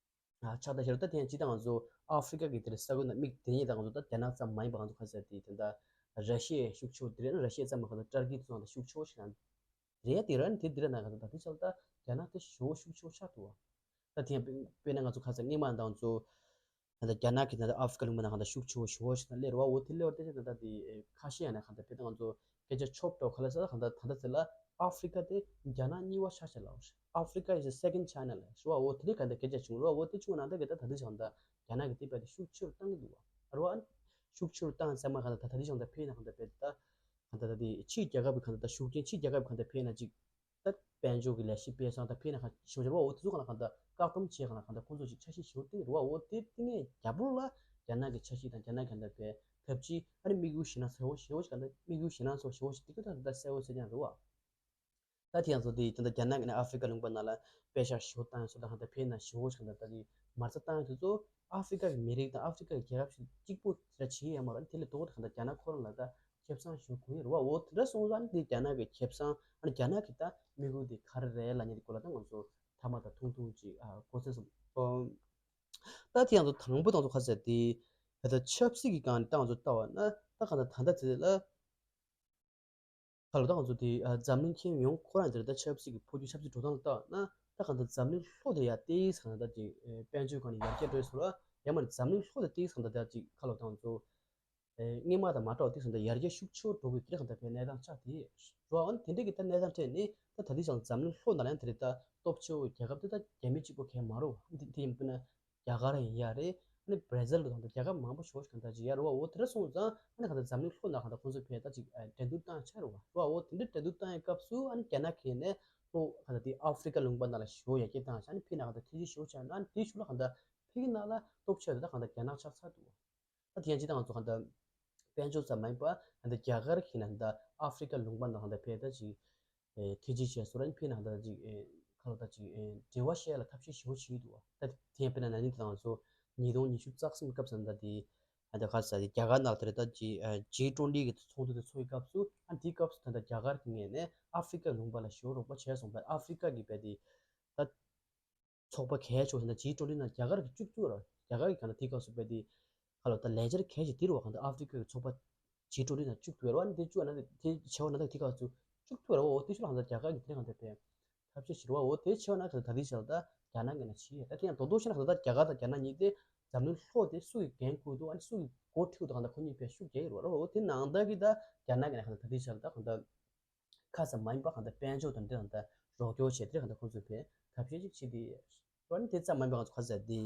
ཨ་ཆགས་ད་ཤར་ད་དེ་ཡང་ཅི་ད་ང་ཚོ་ཨ་ཧྥི་རི་ཀ་གི་དེར་ས་ཁུལ་ནང་མིག་དེ་ཉིད་ད་ང་ཚོ་ད་རྒྱ་ནག་ཙམ་མ་ཡིན་པ་ང་ཚོ་ག་ཟེར་དེ་དེ་ད། ར་ཤི་ཡའི་ཤུགས་ཆེ་བོ་དེ་རེད། ར་ཤི་ཡ་ཙམ་མ་གང་ལྟར་ཏར་ཀི་དེ་ཚོ་ད་ཤུགས་ཆེ་བོ་ཞིག་རེད། དེ་རེད་ན་གང་ལྟར་ད་དེ་ཆ་ལ་ད་རྒྱ་ནག་དེ་ཞེ་པོ་ཤུགས་ཆེ་བོ་ཆགས་འདུག་བ། ད་དེ་ཡང་དཔེར་ན་ང་ཚོ་ཁ་སང་སྔོན་མ་ད་ང་ཚོ་ད་ལྟ་རྒྱ་ནག་གི་ད་ལྟ་ཨ་ཧྥི་རི་ཀ་ལུང་པ་ནང་གང་ལྟར་ཤུགས་ཆེ་བོ་ཞེ་པོ་ཞིག་ད་སླེབས་རེད་བ། འོ་དེ་སླེབས་པ་དེ་ཆ་ད་ལྟ་དེ་ཁ་ཤས་ཡང་ན་གང་ལྟར་དཔེར་ན་ང་ཚོ་སྐད་ཆ་ཆོབ་ཏོ་ག་ལ་ཟེར་ད་གང་ལྟར་ད་ལྟ་ཚེ་ལ་ཨ་ཧྥི་རི་ཀ་དེ་རྒྱ་ནག་གཉིས་པ་ཆགས་ཆགས་ལ། Africa is a second China ལ་ཞུ་བ། འོ་དེ་འདྲའི་ག་འདྲ་སྐད་ཆ་བྱུང་རོགས། འོ་དེ་བྱུང་ན་ད་གི་ད་ད་དུས་ཀྱང་ད་རྒྱ་ནག་གི་དེ་བས་དེ་ཤུགས་ཆེ་རུ་བཏང་གི་འདུག་བ། རོ་ཨ་ཤུགས་ཆེ་རུ་བཏང་ཚད་མ་ག་ད་ད་དུས་ཀྱང་ད་ཕེ་ན་ག་ད་ཕེ་ད་ག་ད་ད་དེ་ཕྱི་རྒྱལ་ཁབ་གི་ག་ད་ད་ཤུགས་རྐྱེན་ཕྱི་རྒྱལ་ཁབ་གི་ག་ད་ཕེ་ན་ཅིག་ད་དཔལ་འབྱོར་གི་ལས་གཞི་སྤེལ་སོང་ད་ཕེ་ན་ག་ཞུ་བ། འོ་དེ་ཚོ་ག་ན་ག་ད་བཀག་སྡོམ་བྱེད་ག་ན་ག་ད་ཁོང་ཚོ་ཅིག་འཆར་གཞི་ཞུ་བཏིང་རེད་བ། འོ་དེ་བཏིང་ངེས་རྒྱ་པོ་ལ་རྒྱ་ནག་གི་འཆར་གཞི་དང་རྒྱ་ནག་གི་ག་ད་ཕེ་ཐབས་ཇུས་ཨ་ནི་དམིགས་ཡུལ་ཞེ་ན་ཚ་བོ་ཞེ་བོ་ཞིག་ག་ད་དམིགས་ཡུལ་ཞེ་ན་ཚ་བོ་ཞེ་བོ་ཞིག་དེ་ག་ད་ད་གསལ་བོ་གསལ་རྐྱང་རེད་བ། ད་དེ་ཡང་ཚོ་དེ་ད་ལྟ་རྒྱ་ནག་གི་ནས་ཨ་ཧྥི་རི་ཀ་ལུང་པ་ནང་ལ་པེ་ཤག་ཞུ་བཏང་ཡོད་ཚོ་ད་གང་ལྟར་ཕེ་ན་ཞུ་བོ་ཞིག་གང་ལྟར་ད་དེ་མ་རྩ་བཏང་ཡོད་དེ་ཚོ་ཨ་ཧྥི་རི་ཀ་གི་མི་རིགས་དང་ཨ་ཧྥི་རི་ཀ་གི་རྒྱལ་ཁབ་ཞིག་གཅིག་པོ་དེ་འདྲ་བྱེད་ཡ་མ་རེད། དེ་ལས་ལྡོག་ད་གང་ལྟར་རྒྱ་ནག་ཁོ་རང་ལ་ད་ཁེ་བཟང་ཞུ་དགོས་ཡོད་རེད་བ། འོ་དེ་འདྲ་སོང་ཙང་དེ་རྒྱ་ནག་གི་ཁེ་བཟང་ཨ་ནི་རྒྱ་ནག་གི་ད་དམིགས་ཡུལ་དེ་ག་རེ་རེད་ལབ་མཁན་དེ་སྐོར་ལ་ད་ང་ཚོ་ཐ་མ་ད་ཐུང་ཐུང་ཅིག་ཨ་གོ་ཚོད་སོང་། ད་དེ་ཡང་ཚོ་དང་པོ་དང་ཚོ་ག་ཟེར་དེ་ད་ད་ཆབ་སྲིད་ཀྱི་སྒང་ནས་ད་ང་ཚོ་ལྟ་བ་ན་ད་གང་ལྟར་ད་ལྟ་དེ་ལ། ཁ་ལོ་ད་ང་ཚོ་དེ་ཨ་འཛམ་གླིང་ཁྱོན་ཡོངས་ཁོ་རང་དེར་ད་ཆབ་སྲིད་ཀྱི་འཕོ་འགྱུར་ཆབ་སྲིད་འགྲོ་སྟངས་ལ་ལྟ་ན་ད་གང་ལྟར་འཛམ་གླིང་ལྷོ་དེ་ཡར་ཏོག་ཙམ་གང་ལྟར་ཅིག་དཔལ་འབྱོར་སྒང་ནས་ཡར་རྒྱས་འགྲོ་སོང་ལ་ཡང་མ་འཛམ་གླིང་ལྷོ་དེ་ཏོག་ཙམ་གང་ལྟར་ཅིག་ཁ་ལོ་ད་ང་ཚོ་སྔོན་མ་དང་མ་འདྲ་བ་ཏོག་ཙམ་གང་ལྟར་ཡར་རྒྱས་ཤུགས་ཆེ་བོ་འགྲོ་གི་དེ་གང་ལྟར་བའི་གནས་སྟངས་ཆགས་དེ་རོ། འོན་དེ་འདྲ་གི་ད་གནས་སྟངས་འཕྲད་ནས་ད་ད་ལྟའི་ཆར་འཛམ་གླིང་ལྷོ་ནང་ལ་ཡང་དེ་རེད། ད་སྟོབས་ཆེ་བོ་རྒྱལ་ཁབ་དེ་ད་རྒྱ་མི་གཅིག་པོ་གས་མ་རོ། འདི་དེ་ཡིན་པ་ན། རྒྱ་གར་ཡང་ཡག་རེད། ཨ་ནི་བྷར་ཛིལ་དང་རྒྱལ་ཁབ་མང་པོ་ཞིག་གང་ལྟར་ཅིག་ཡག་རེད་བ། འོ་དེ་འདྲ་སོང་ཙང་ཨ་ནི་གང་ལྟར་འཛམ་གླིང་ལྷོ་ནང་གང་ལྟར་ཁོང་ཚོས་ཕེ་ད་ཅིག་འགྲན་བསྡུར་བཏང་ཆགས་རེད་བ། རེད་བ། འོ་དེ་འདྲ་འགྲན་བསྡུར་བཏང་ཡའི་སྐབས་སུ་ཨ་ནི་རྒྱ་ནག་གི་ནས་ལྷོ་གང་ལྟར་དེ་ཨ་ཧྥི་རི་ཀ་ལུང་པ་ནང་ལ་ཞེ་པོ་ཡར་རྒྱས་བཏང་ཤག་ཨ་ནི་ཕེ་ནང་གང་ལྟར་ཐེ་ཇུས་ཞེ་པོ་ཆགས་ན་ཨ་ནི་དེའི་གཞུག་ལ་གང་ལྟར་ཕེ་གི་ནང་ལ་སྟོབས་ཆེ་བ་དེ་ད་གང་ལྟར་རྒྱ་ནག་ཆགས་ཚར་འདུག་བ། ད་དེ་ཡང་ཅི་ད་ང་ཚོ་གང་ལྟར་དཔལ་འབྱོར་ཙམ་མ་ཡིན་པ་ད་ལྟ་རྒྱ་གར་གྱི་ནང་ད་ཨ་ཧྥི་རི་ཀ་ལུང་པ་ནང་ད་ལྟ་ཕེ་ད་ཅིག་ཨེ་ཐེ་ཇུས་བྱས་སོ་ར་ནི་ཕེ་ནང་ད་ཅིག་ཨེ་ཁ་ལོ་ད་ཅིག་ཨེ་འབྲེལ་བ་བཤད་ལ་ཐབས་ཤེས་ཞེ་པོ་བྱེད་ཀྱི་འདུག་བ། ད་དེ་ཡང་དཔེར་ན་ན་ནིང་ད་ང་ཚོ་ཉིས་སྟོང་ཉི་ཤུ་རྩ་གསུམ་སྐབས་སུ་ད་དེ་ད་ལྟ་ཁ་ས་དེ་རྒྱ་གར་ནང་དེར་ད་ཅིག་ཨེ་ཇི་ཊུ་ཝེན་ཊི་གི་ཚོགས་འདུ་དེ་ཚོགས་ཀྱི་སྐབས་སུ་ཨ་དེའི་སྐབས་སུ་ད་ལྟ་རྒྱ་གར་གྱི་ངོས་ནས་ཨ་ཧྥི་རི་ཀ་ལུང་པ་ལ་ཞེ་པོ་རོགས་པ་བྱས་སོང་བས། ཨ་ཧྥི་རི་ཀ་གི་བས་དེ་ད། ཚོགས་པ་གལ་ཆེ་བ་ད་ཇི་ཊུ་ཝེན་ཊི་ནང་རྒྱ་གར་གྱིས་བཅུག་བཅུག་ར། རྒྱ་གར་གྱིས་གང་ལྟར་དེའི་སྐབས་སུ་བས་དེ་ཁ་ལོ་ད་ལས་འཆར་གལ་ཆེ་དེ་རུ་བ་གང་ལྟར་ཨ་ཧྥི་རི་ཀ་གི་ཚོགས་པ་ཇི་ཊུ་ཝེན་ཊི་ནང་བཅུག་ཐུབ་ར་བ་ནི་དེ་བཅུག་ན་དེ་ཆེ་བ་ན་ད་དེ་སྐབས་སུ་བཅུག་ཐུབ་ར་བ། འོ་དེ་ཤུ་ལ་གང་ལྟར་རྒྱ་གར་གྱིས་དེ་གང་ལྟར་བས་ཐབས་ཤེས་བྱེད་ར་བ། འོ་དེ་ཆེ་བ་ན་གང་ལྟར་ད་དེ་ཆ་ལ་ད་རྒྱ་ནག་གི་ན་ཆེ་ད་དེ་ཡང་རྡོག་རྡོག་ཤེ་ན་གང་ལྟར་ད་རྒྱ་གར་དང་རྒྱ་ནག་གཉིས་དེ་འཛམ་གླིང་ལྷོ་དེ་སུ་གི་འགན་འཁུར་འདུག་ཨ་ནི་སུ་གི་འགོ་ཁྲིད་འདུག་གང་ལྟར་ཁོ་གཉིས་བས་ཤུགས་རྒྱག་གི་ར་བ། འོ་དེ་ནང་ད་གི་ད་རྒྱ་ནག་གི་ན་གང་ལྟར་ད་དེ་ཆ་ལ་ད་གང་ལྟར། ཁ་ཙམ་མ་ཡིན་པ་གང་ལྟར་དཔལ་འབྱོར་དང་འདི་དང་ད་རོགས་སྐྱོར་བྱས་ཏེ་གང་ལྟར་ཁོང་ཚོས་བས་ཐབས་ཤེས་ཅིག་བྱེད་དེ་ཡོད། འོ་ན་དེ་ཙམ་མ་ཡིན་པ་ང་ཚོ་ཁ་ཟེར་དེ་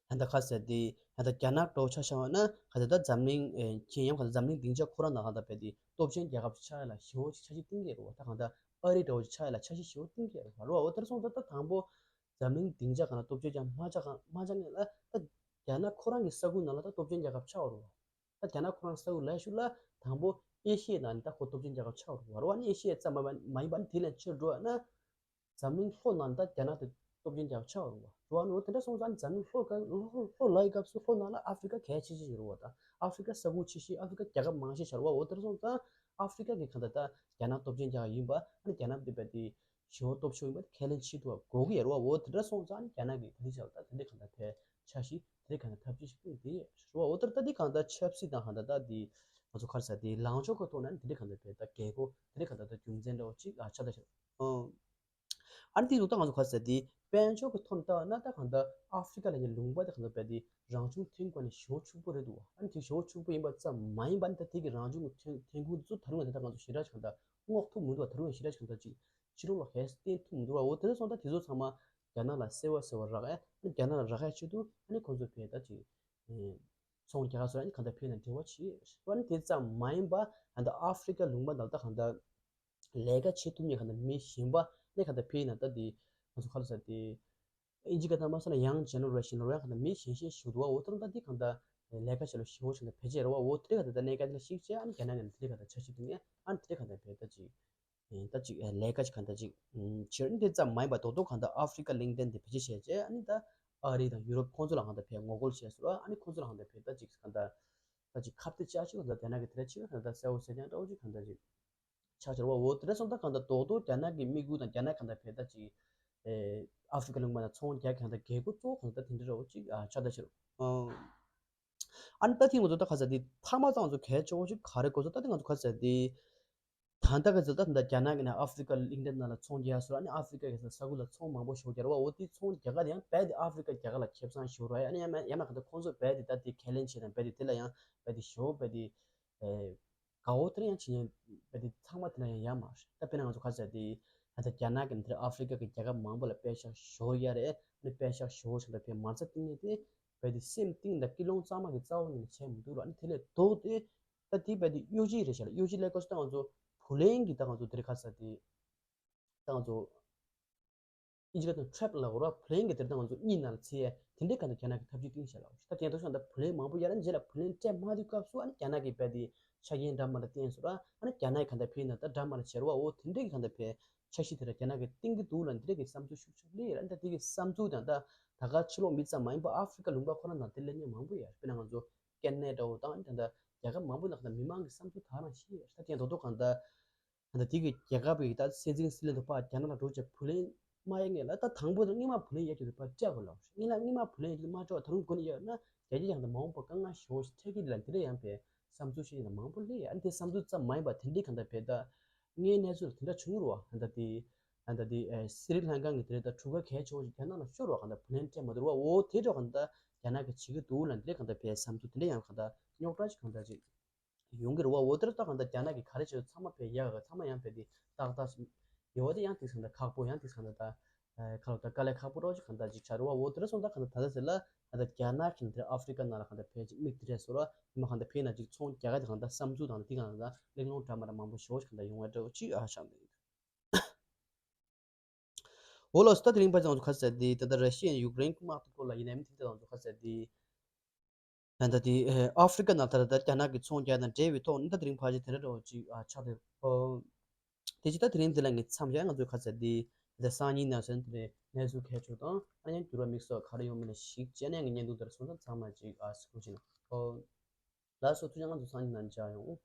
ད་ལྟ་ཁ་ཟེར་དེ་ད་ལྟ་རྒྱ་ནག་འགྲོ་ཆ་བཞག་པ་ན་གང་ལྟར་ད་འཛམ་གླིང་ཁྱེད་ཡང་གང་ལྟར་འཛམ་གླིང་སྡིངས་ཆ་ཁོ་རང་ནང་གང་ལྟར་བས་དེ་སྟོབས་ཆེན་རྒྱལ་ཁབ་ཆགས་ཡ་ལ་ཞེ་པོ་ཅིག་འཆར་གཞི་བཏིང་གི་རེད་བ། ད་གང་ལྟར་ཨ་རི་འདྲ་བོ་ཅིག་ཆགས་ཡ་ལ་འཆར་གཞི་ཞེ་པོ་བཏིང་གི་རེད་བ། རེད་བ། འོ་དེར་སོང་ཙང་ད་དང་པོ་འཛམ་གླིང་སྡིངས་ཆ་གང་ལ་སྟོབས་ཆེ་ཅང་མ་ཆགས་མ་ཆགས་ངེས་ལ་ད་རྒྱ་ནག་ཁོ་རང་གི་ས་ཁུལ་ནང་ལ་ད་སྟོབས་ཆེན་རྒྱལ་ཁབ་ཆགས་པ་རེད་བ། ད་རྒྱ་ནག་ཁོ་རང་ས་ཁུལ་ལ་ཞུ་ལ་དང་པོ་ཨེ་ཤི་ཡའི་ནང་ནས་ད་ཁོ་སྟོབས་ཆེན་རྒྱལ་ཁབ་ཆགས་རུང་བ་རུང་བ་ནི་ཨེ་ཤི་ཡ་ཙམ་མ་མ་ཡིན་པ་ནི་དེ་ལས་ཕྱིར་འགྲོ་བ་ན་འཛམ་གླིང་ལྷོ་ནང་ད་རྒྱ་ནག་དེ་སྟོབས་ཆེན་རྒྱལ་ཁབ་ཆགས་རུང་བ་རུང་བ་ནི་འོ་དེ་འདྲ་སོང་ཙང་འཛམ་གླིང་ལྷོ་ཀ་ལྷོ་ལྷོ་ལ་ཡི་སྐབས་སུ་ལྷོ་ནང་ལ་ཨ་ཧྥི་རི་ཀ་གལ་ཆེ་ཤོས་རུང་བ་དང་ཨ་ཧྥི་རི་ཀ་ས་ཁུལ་ཆེ་ཤོས་ཨ་ཧྥི་རི་ཀ་རྒྱལ་ཁབ་མང་ཤོས་ཆགས་རུང་བ། འོ་དེ་འདྲ་སོང་ཙང་ཨ་ཧྥི་རི་ཀ་གི་གང་ལྟར་ད་རྒྱ་ནག་སྟོབས་ཆེན་རྒྱལ་ཁབ་ཡིན་པ་ཨ་ནི་རྒྱ་ནག་དེ་བས་དེ། ཞེ་པོ་སྟོབས་ཆེ་བ་ཡིན་པ་ཁས་ལེན་བྱེད་ཐུབ་པ་དགོས་ཀྱི་ཡོད་རེད་བ། འོ་དེ་འདྲ་སོང་ཙང་རྒྱ་ནག་གིས་ད་ལྟའི་ཆར་ད་དེ་འདྲའི་གང་ལྟར་ཕའི་འཆར་གཞི་དེ་འདྲའི་གང་ལྟར་ཐབས་ཇུས་ཤིག་བཏིང་དེ་རེད་བ། འོ་ད་ལྟ་འདི་གང་ལྟར་ཆབ་སྲིད་དང་གང་ལྟར་ད་འདི་ང་ཚོ་ག་རེ་ཟེར་དེ་ལངས་ཕྱོགས་ཀྱི་ཐོག་ནས་དེ་འདྲའི་གང་ལྟར་ཕའི་ད་རྒྱལ་སྒོ་དེ་འདྲའི་གང་ལྟར་ད་རྒྱུ་མཚན་འདྲ་བོ་ཅིག་ཨ་ཆགས་བསྡད་ཤག་ཨང་། ཨ་ནི་དེ་རུ་ད་ང་ཚོ་ག་རེ་ཟེར་དེ་དཔལ་འབྱོར་གྱི་ཐོག་ནས་ལྟ་བ་ན་ད་གང་ལྟར་ཨ་ཧྥི་རི་ཀ་ལ་ཡང་ལུང་པ་དེ་གང་ལྟར་ཕའི་དེ་རང་བྱུང་ཐོན་ཁུངས་ནས་ཞེ་པོ་ཕྱུག་པོ་རེད་འདུག་ཨ་ནི་དེ་ཞེ་པོ་ཕྱུག་པོ་ཡིན་པ་ཙམ་མ་ཡིན་པ་ནི་ད་དེ་གི་རང་བྱུང་གི་ཐོན་ཐོན་ཁུངས་དེ་ཚོ་ད་རུང་ཡང་དེ་ད་ང་ཚོ་ཞེ་དྲག་ཅིག་གང་ལྟར། སྔོག་ཐུབ་མི་འདུག་ད་རུང་ཞེ་དྲག་ཅིག་ད་ཅིག་ཕྱི་ལོགས་ལ་ཧེ་བསྟན་ཐུབ་མི་འདུག་འོ་དེ་ཚོ་སོང་ད་དེ་ཚོ་ཚང་མ་རྒྱ་ནག་ལ་སེ་བ་སེ་བ་རག་ཨེ་རྒྱ་ནག་ལ་རག་ཨེ་ཆེད་དུ་ཨ་ནི་ཁོང་ཚོ་ཕའི་ད་ཅིག་ཚོང་རྒྱག་ག་སོ་ཨ་ནི་གང་ལྟར་ཕའི་ནང་འབྲེལ་བ་བྱེད་ཨ་ནི་དེ་ཙམ་མ་ཡིན་པ་ཨ་ད་ཨ་ཧྥི་རི་ཀ་ལུང་པ་ནང་ད་གང་ལྟར་ལས་ཀ་བྱེད་ཐུབ་མཁན་གང་ལྟར་མི་གཞན་པ་ཨ་ནི་གང་ལྟར་ཕའི་ནང་ད་དེ་ང་ཚོ་ག་རེ་ཟེར་དེ། ཨིན་ཇི་སྐད་ཐོག་མ་སོང་ན་ཡང་ཇེ་ནེ་རེ་ཤན་རེ་གང་ལྟར་མི་གཞན་གཞན་ཞིག་འདུག་བ། འོ་ད་ད་འདི་གང་ལྟར་ལས་ཀ་བྱེད་ལ་ཞེ་པོ་ཞིག་ལ་བེད་སྤྱད་རེད་བ། འོ་དེ་གང་ལྟར་ད་གནད་འགག་དེ་ལ་ཞིག་བྱས་ཨ་ནི་རྒྱ་ནག་གི་དེ་གང་ལྟར་འཆར་གཞི་དེ་ནས་ཨ་ནི་དེ་གང་ལྟར་བེད་ད་ཅིག་ད་ཅིག་ལས་ཀ་ཅིག་གང་ལྟར་ཅིག་བྱེད་ཨ་ནི་དེ་ཙམ་མ་ཡིན་པ་རྡོག་རྡོག་གང་ལྟར་ཨ་ཧྥི་རི་ཀ་གླིང་ཕྲན་དེ་བེད་སྤྱད་བྱས་བྱས་ཨ་ནི་ད་ཨ་རི་དང་ཡུ་རོབ་ཁོང་ཚོ་ལ་གང་ལྟར་བེད་ངོ་རྒོལ་བྱས་སོང་ཨ་ནི་ཁོང་ཚོ་ལ་གང་ལྟར་བེད་ད་ཅིག་གང་ལྟར་ད་ཅིག་ཁ་གཏད་བཅག་ཅིག་གང་ལྟར་རྒྱ་ནག་གི་དེ་ལ་ཅིག་གང་ལྟར་གསལ་བོ་གསལ་རྐྱང་འདྲ་བོ་ཅིག་གང་ལྟར་ཅིག་ཆགས་ཆེར་བ། འོ་དེ་འདྲ་སོང་ད་གང་ལྟར་རྡོག་རྡོག་རྒྱ་ནག་གི་དམིགས་ཡུལ་དང་རྒྱ་ནག་གང་ལྟར་བེད་ད་ཅིག་ཨེ་ཨ་ཧྥི་རི་ཀ་ལུང་པ་ན་ཚོང་རྒྱག་གང་ལྟར་རྒྱལ་སྒོ་གཙོ་བོ་གང་ལྟར་དེ་འདྲ་ར་བོ་ཅིག་ཨ་ཆགས་ད་ཕྱིར། ཨོ། ཨ་ནི་ད་ཐེངས་ང་ཚོ་ད་ག་ཟེར་དེ་ཐ་མ་ཚང་ང་ཚོ་གལ་ཆེ་བོ་ཞིག་ག་རེ་གོ་སོང་། ད་ཐེངས་ང་ཚོ་ག་ཟེར་དེ། ད་ལྟ་ག་ཚོད་ད་ད་རྒྱ་ནག་གི་ནས་ཨ་ཧྥི་རི་ཀ་གླིང་ཕྲན་ནང་ལ་ཚོང་རྒྱག་ཟེར། ཨ་ནི་ཨ་ཧྥི་རི་ཀ་གི་ས་ས་ཁུལ་ལ་ཚོང་མང་པོ་ཞོ་རྒྱག་ར་བ། འོ་དེ་ཚོང་རྒྱག་ག་དེ་ཡང་རྦད་དེ་ཨ་ཧྥི་རི་ཀ་རྒྱལ་ཁབ་ལ་ཁེ་བཟང་ཞོ་ར་ཡ། ཨ་ནི་ཡང་མ་ཡང་མ་ག་ད་ཁོང་ཚོ་རྦད་དེ་ད་དེ་ཁས་ལེན་བྱེད་དང་རྦད་དེ་དེ་ལ་ཡང་རྦད་དེ་ཞོ་རྦད་དེ་ཨེ་དགའ་བོ་དེ་ཡང་བྱེད་ཉན་རྦད་དེ་ཚང་མ་དེ་ལ་ཡང་ཡ་མ་རེད། ད་དཔེར་ན་ང་ཚོ་ག་ཟེར་དེ་ད་ད་རྒྱ་ནག་གི་འདིར་ཨ་ཧྥི་རི་ཀ་གི་རྒྱལ་ཁབ་མང་པོ་ལ་པད་ཤག་ཞོ་ཡ་རེད། ཨ་ནི་པད་ཤག་ཞོ་བྱེད་དང་དེ་མ་རྩ་གཏིང་ནས་དེ་རྦད་དེ་སེམས་གཏིང་ད་ཀི་ལོང་གཙང་མ་གི་རྩ་བོ་ནས་བྱས་མི་འདུག་ར། ཨ་ནི་དེ་ལས་ལྡོག་སྟེ། ད་དེ་རྦད་དེ་གཡོ་ཇི་རེད་ཤག་ལ། གཡོ་ཇི་ལས་ཀོ་སི་ད་ང་ཚོ་བུ་ལོན་གྱི་ད་ང་ཚོ་དེ་རིང་ཁ་ས་དེ་ད་ང་ཚོ་ཨིན་ཇི་ལ་དང་ཁྲེབ་ལ་གོ་ར། བུ་ལོན་གྱི་དེ་ད་ང་ཚོ་གཉིས་ནང་ལ་ཚེ་དེ་འདྲའི་ག་འདྲ་རྒྱ་ནག་གི་ཐབས་ཇུས་བཏིང་ཤག་ལ། ད་དེ་ཡང་ཐོག་ཤོང་ད་བུ་ལོན་མང་པོ་ཡར་རྗེས་ལ་བུ་ལོན་སྤྲད་མ་ཐུབ་སྐབས་སུ་ཨ་ནི་རྒྱ་ནག་གི་རྦད་དེ་ཆ་རྐྱེན་འདྲ་མ་འདྲ་བསྟན་སོང་ར། ཨ་ནི་རྒྱ་ནག་གི་ག་འདྲ་ཕེ་ན་ད་འདྲ་མ་འདྲ་བྱེད་ར་བ། འོ་དེ་འདྲའི་གི་ག་འདྲ་ཕེ་འཆར་གཞི་དེ་ར་རྒྱ་ནག་གི་བཏིང་གི་འདུག་ལ། འདི་འདྲའི་གི་བསམ་ཚུལ་ཤུགས་ཆེ་སླེབས་ཡོད་ར། ཨ་ནི་ད་དེ་གི་བསམ་ཚུལ་དང་ད་ད་ག་ཕྱི་ལོགས་མི་ཙམ་མ་ཡིན་པ་ཨ་ཧྥི་རི་ཀ་ལུང་པ་ཁོ་རང་ནང་དེ་སླེབས་མཁན་མང་པོ་ཡོད། དཔེར་ན་ང་ཚོ་ཀེ་ན་ཌ་འདྲ་བོ་དང་ད་ད་རྒྱལ་ཁབ་མང་པོ་ནང་ད་མི་མང་གི་བསམ་ཚུལ་ད་རང་ཤེས་ཡོད། ད་དེ་ཡང་རྡོག་རྡོག་གང་ད་ད་དེ་གི་རྒྱལ་ཁབ་ཀྱི་ད་སྲིད་འཛིན་སྲིད་བློན་དུ་ཕར་རྒྱ་ནག་ལ་འགྲོ་བྱས་བུ་ལོན་མ་ཡ་ངེས་ལ། ད་དང་པོ་ད་སྔོན་མ་བུ་ལོན་ཡ་གི་དུ་ཕར་སྤྲད་དགོས་ལ། སྔོན་ལ་སྔོན་མ་བུ་ལོན་ཡ་གི་དུ་མ་སྤྲད་པ་ད་རུང་སྒོ་ནས་ཡོད་ན་རྒྱ་རྒྱ་ཡང་ད་མ་འོངས་པ་དཀའ་ངལ་ཞེ་པོ་ཞིག་འཕྲད་ཀྱི་རེད་ལ། འདི་འདྲ་ཡང་བས་བསམ་ཚུལ་བཤད་ཡ་ད་མང་པོ་སླེབས་ཡ། ཨ་ནི་དེ་བསམ་ཚུལ་ཙམ་མ་ཡིན་པ་དེ་འདྲའི་གང་ད་བས་ད་དངོས་གནས་ཚུལ་དེ་འདྲ་བྱུང་རུ་བ། ད་ད་དེ་ད་ད་དེ་ཨེ་སི་རི་ལང་ཀ་གི་དེ་རེད། ད་གྲུ་ཁ་གལ་ཆེ་བོ་ཞིག་རྒྱ་ནག་ལ་ཤོར་བ་གང་ད་བུ་ལོན་སྤྲད་མ་ཐུབ་རུ་བ། འོ་དེ་འདྲ་གང་ད་རྒྱ་ནག་གི་བྱེད་ཀྱི་འདུག་ལ། འདི་འདྲའི་གང་ད་བས་བསམ་ཚུལ་དེ་འདྲ་ཡང་གང་ད་རྙོག་དྲ་ཞིག་གང་ད་ཅིག་ཡོང་གི་རེད་བ། འོ་དེར་ད་གང་ལྟར་རྒྱ་ནག་གི་ག་རེ་བྱེད་ཚང་མ་བས་ཡག་ག་ཚང་མ་ཡང་བས་དེ་ཏག་ཏག་ཡོད་བ། དེ་ཡང་དེ་གང་ལྟར་ཁག་པོ་ཡང་དེ་གང་ལྟར་ད་ཁ་ལོ་ད་དཀའ་ལས་ཁག་པོ་རོགས་ཅིག་གང་ལྟར་ཅིག་ཆགས་རེད་བ། འོ་དེར་སོང་ད་གང་ལྟར་ད་ལྟ་ཟེར་ལ་གང་ལྟར་རྒྱ་ནག་གི་འདིར་ཨ་ཧྥི་རི་ཀ་ནང་ལ་གང་ལྟར་བས་ཅིག་མིག་དེ་རེད་སོ་ར། ཉི་མ་གང་ལྟར་བས་ན་ཅིག་ཚོང་རྒྱག་ག་དེ་གང་ལྟར་བསམ་ཚུལ་དང་དེ་གང་ལྟར་གླེང་སློང་འདྲ་མ་འདྲ་མང་པོ་ཞེ་པོ་ཞིག་གང་ལྟར་ཡོང་བ་འདྲ་བོ་ཅིག་ཨ་ཤང་འདི། འོ་ལགས་སོ། ད་དེ་རིང་ཕལ་ཆེར་ང་ཚོ་ག་ཟེར་དེ་ད་ལྟ་ར་ཤི་ཡ་ཡུཀ་རེན་དམག་དེ་སྐོར་ལ་ཡིན་ནའི་མི་དེ་ད་ང་ཚོ་ག་ཟེར་དེ། ད་ལྟ་དེ་ཨ་ཧྥི་རི་ཀ་ནང་ད་ལྟ་རྒྱ་ནག་གི་ཚོང་རྒྱག་དང་འབྲེལ་བའི་ཐོག་ནས་ད་དེ་རིང་ཕལ་ཆེར་དེ་འདྲ་འདྲ་བོ་ཅིག་ཨ་ཆགས་ཏེ། ཨོ། དེ་ཅི་ད་དེ་རིང་འདི་ལ་ངས་མཚམས་བཞག་ང་ཚོ་ག་ཟེར་དེ་ད་སང་ཉིན་ནང་ཚན་དེ་གནས་ཚུལ་གལ་ཆེ་དང་ཨ་ཡང་འགྱུར་བ་དམིགས་བསལ་ག་རེ་ཡོང་མིན་ལ་གཞིགས་བྱས་ནས་ངས་བརྙན་ཐུང་དེར་སོང་ཙང་ཚང་མ་ཅིག་ཨ་གཟིགས་རོགས་བྱེད་གནང་། ཨོ། ལགས་སོ། ཐུགས་རྗེ་ཆེ། ང་ཚོ་སང་ཉིན་ནང་མཇལ་ཡོང་།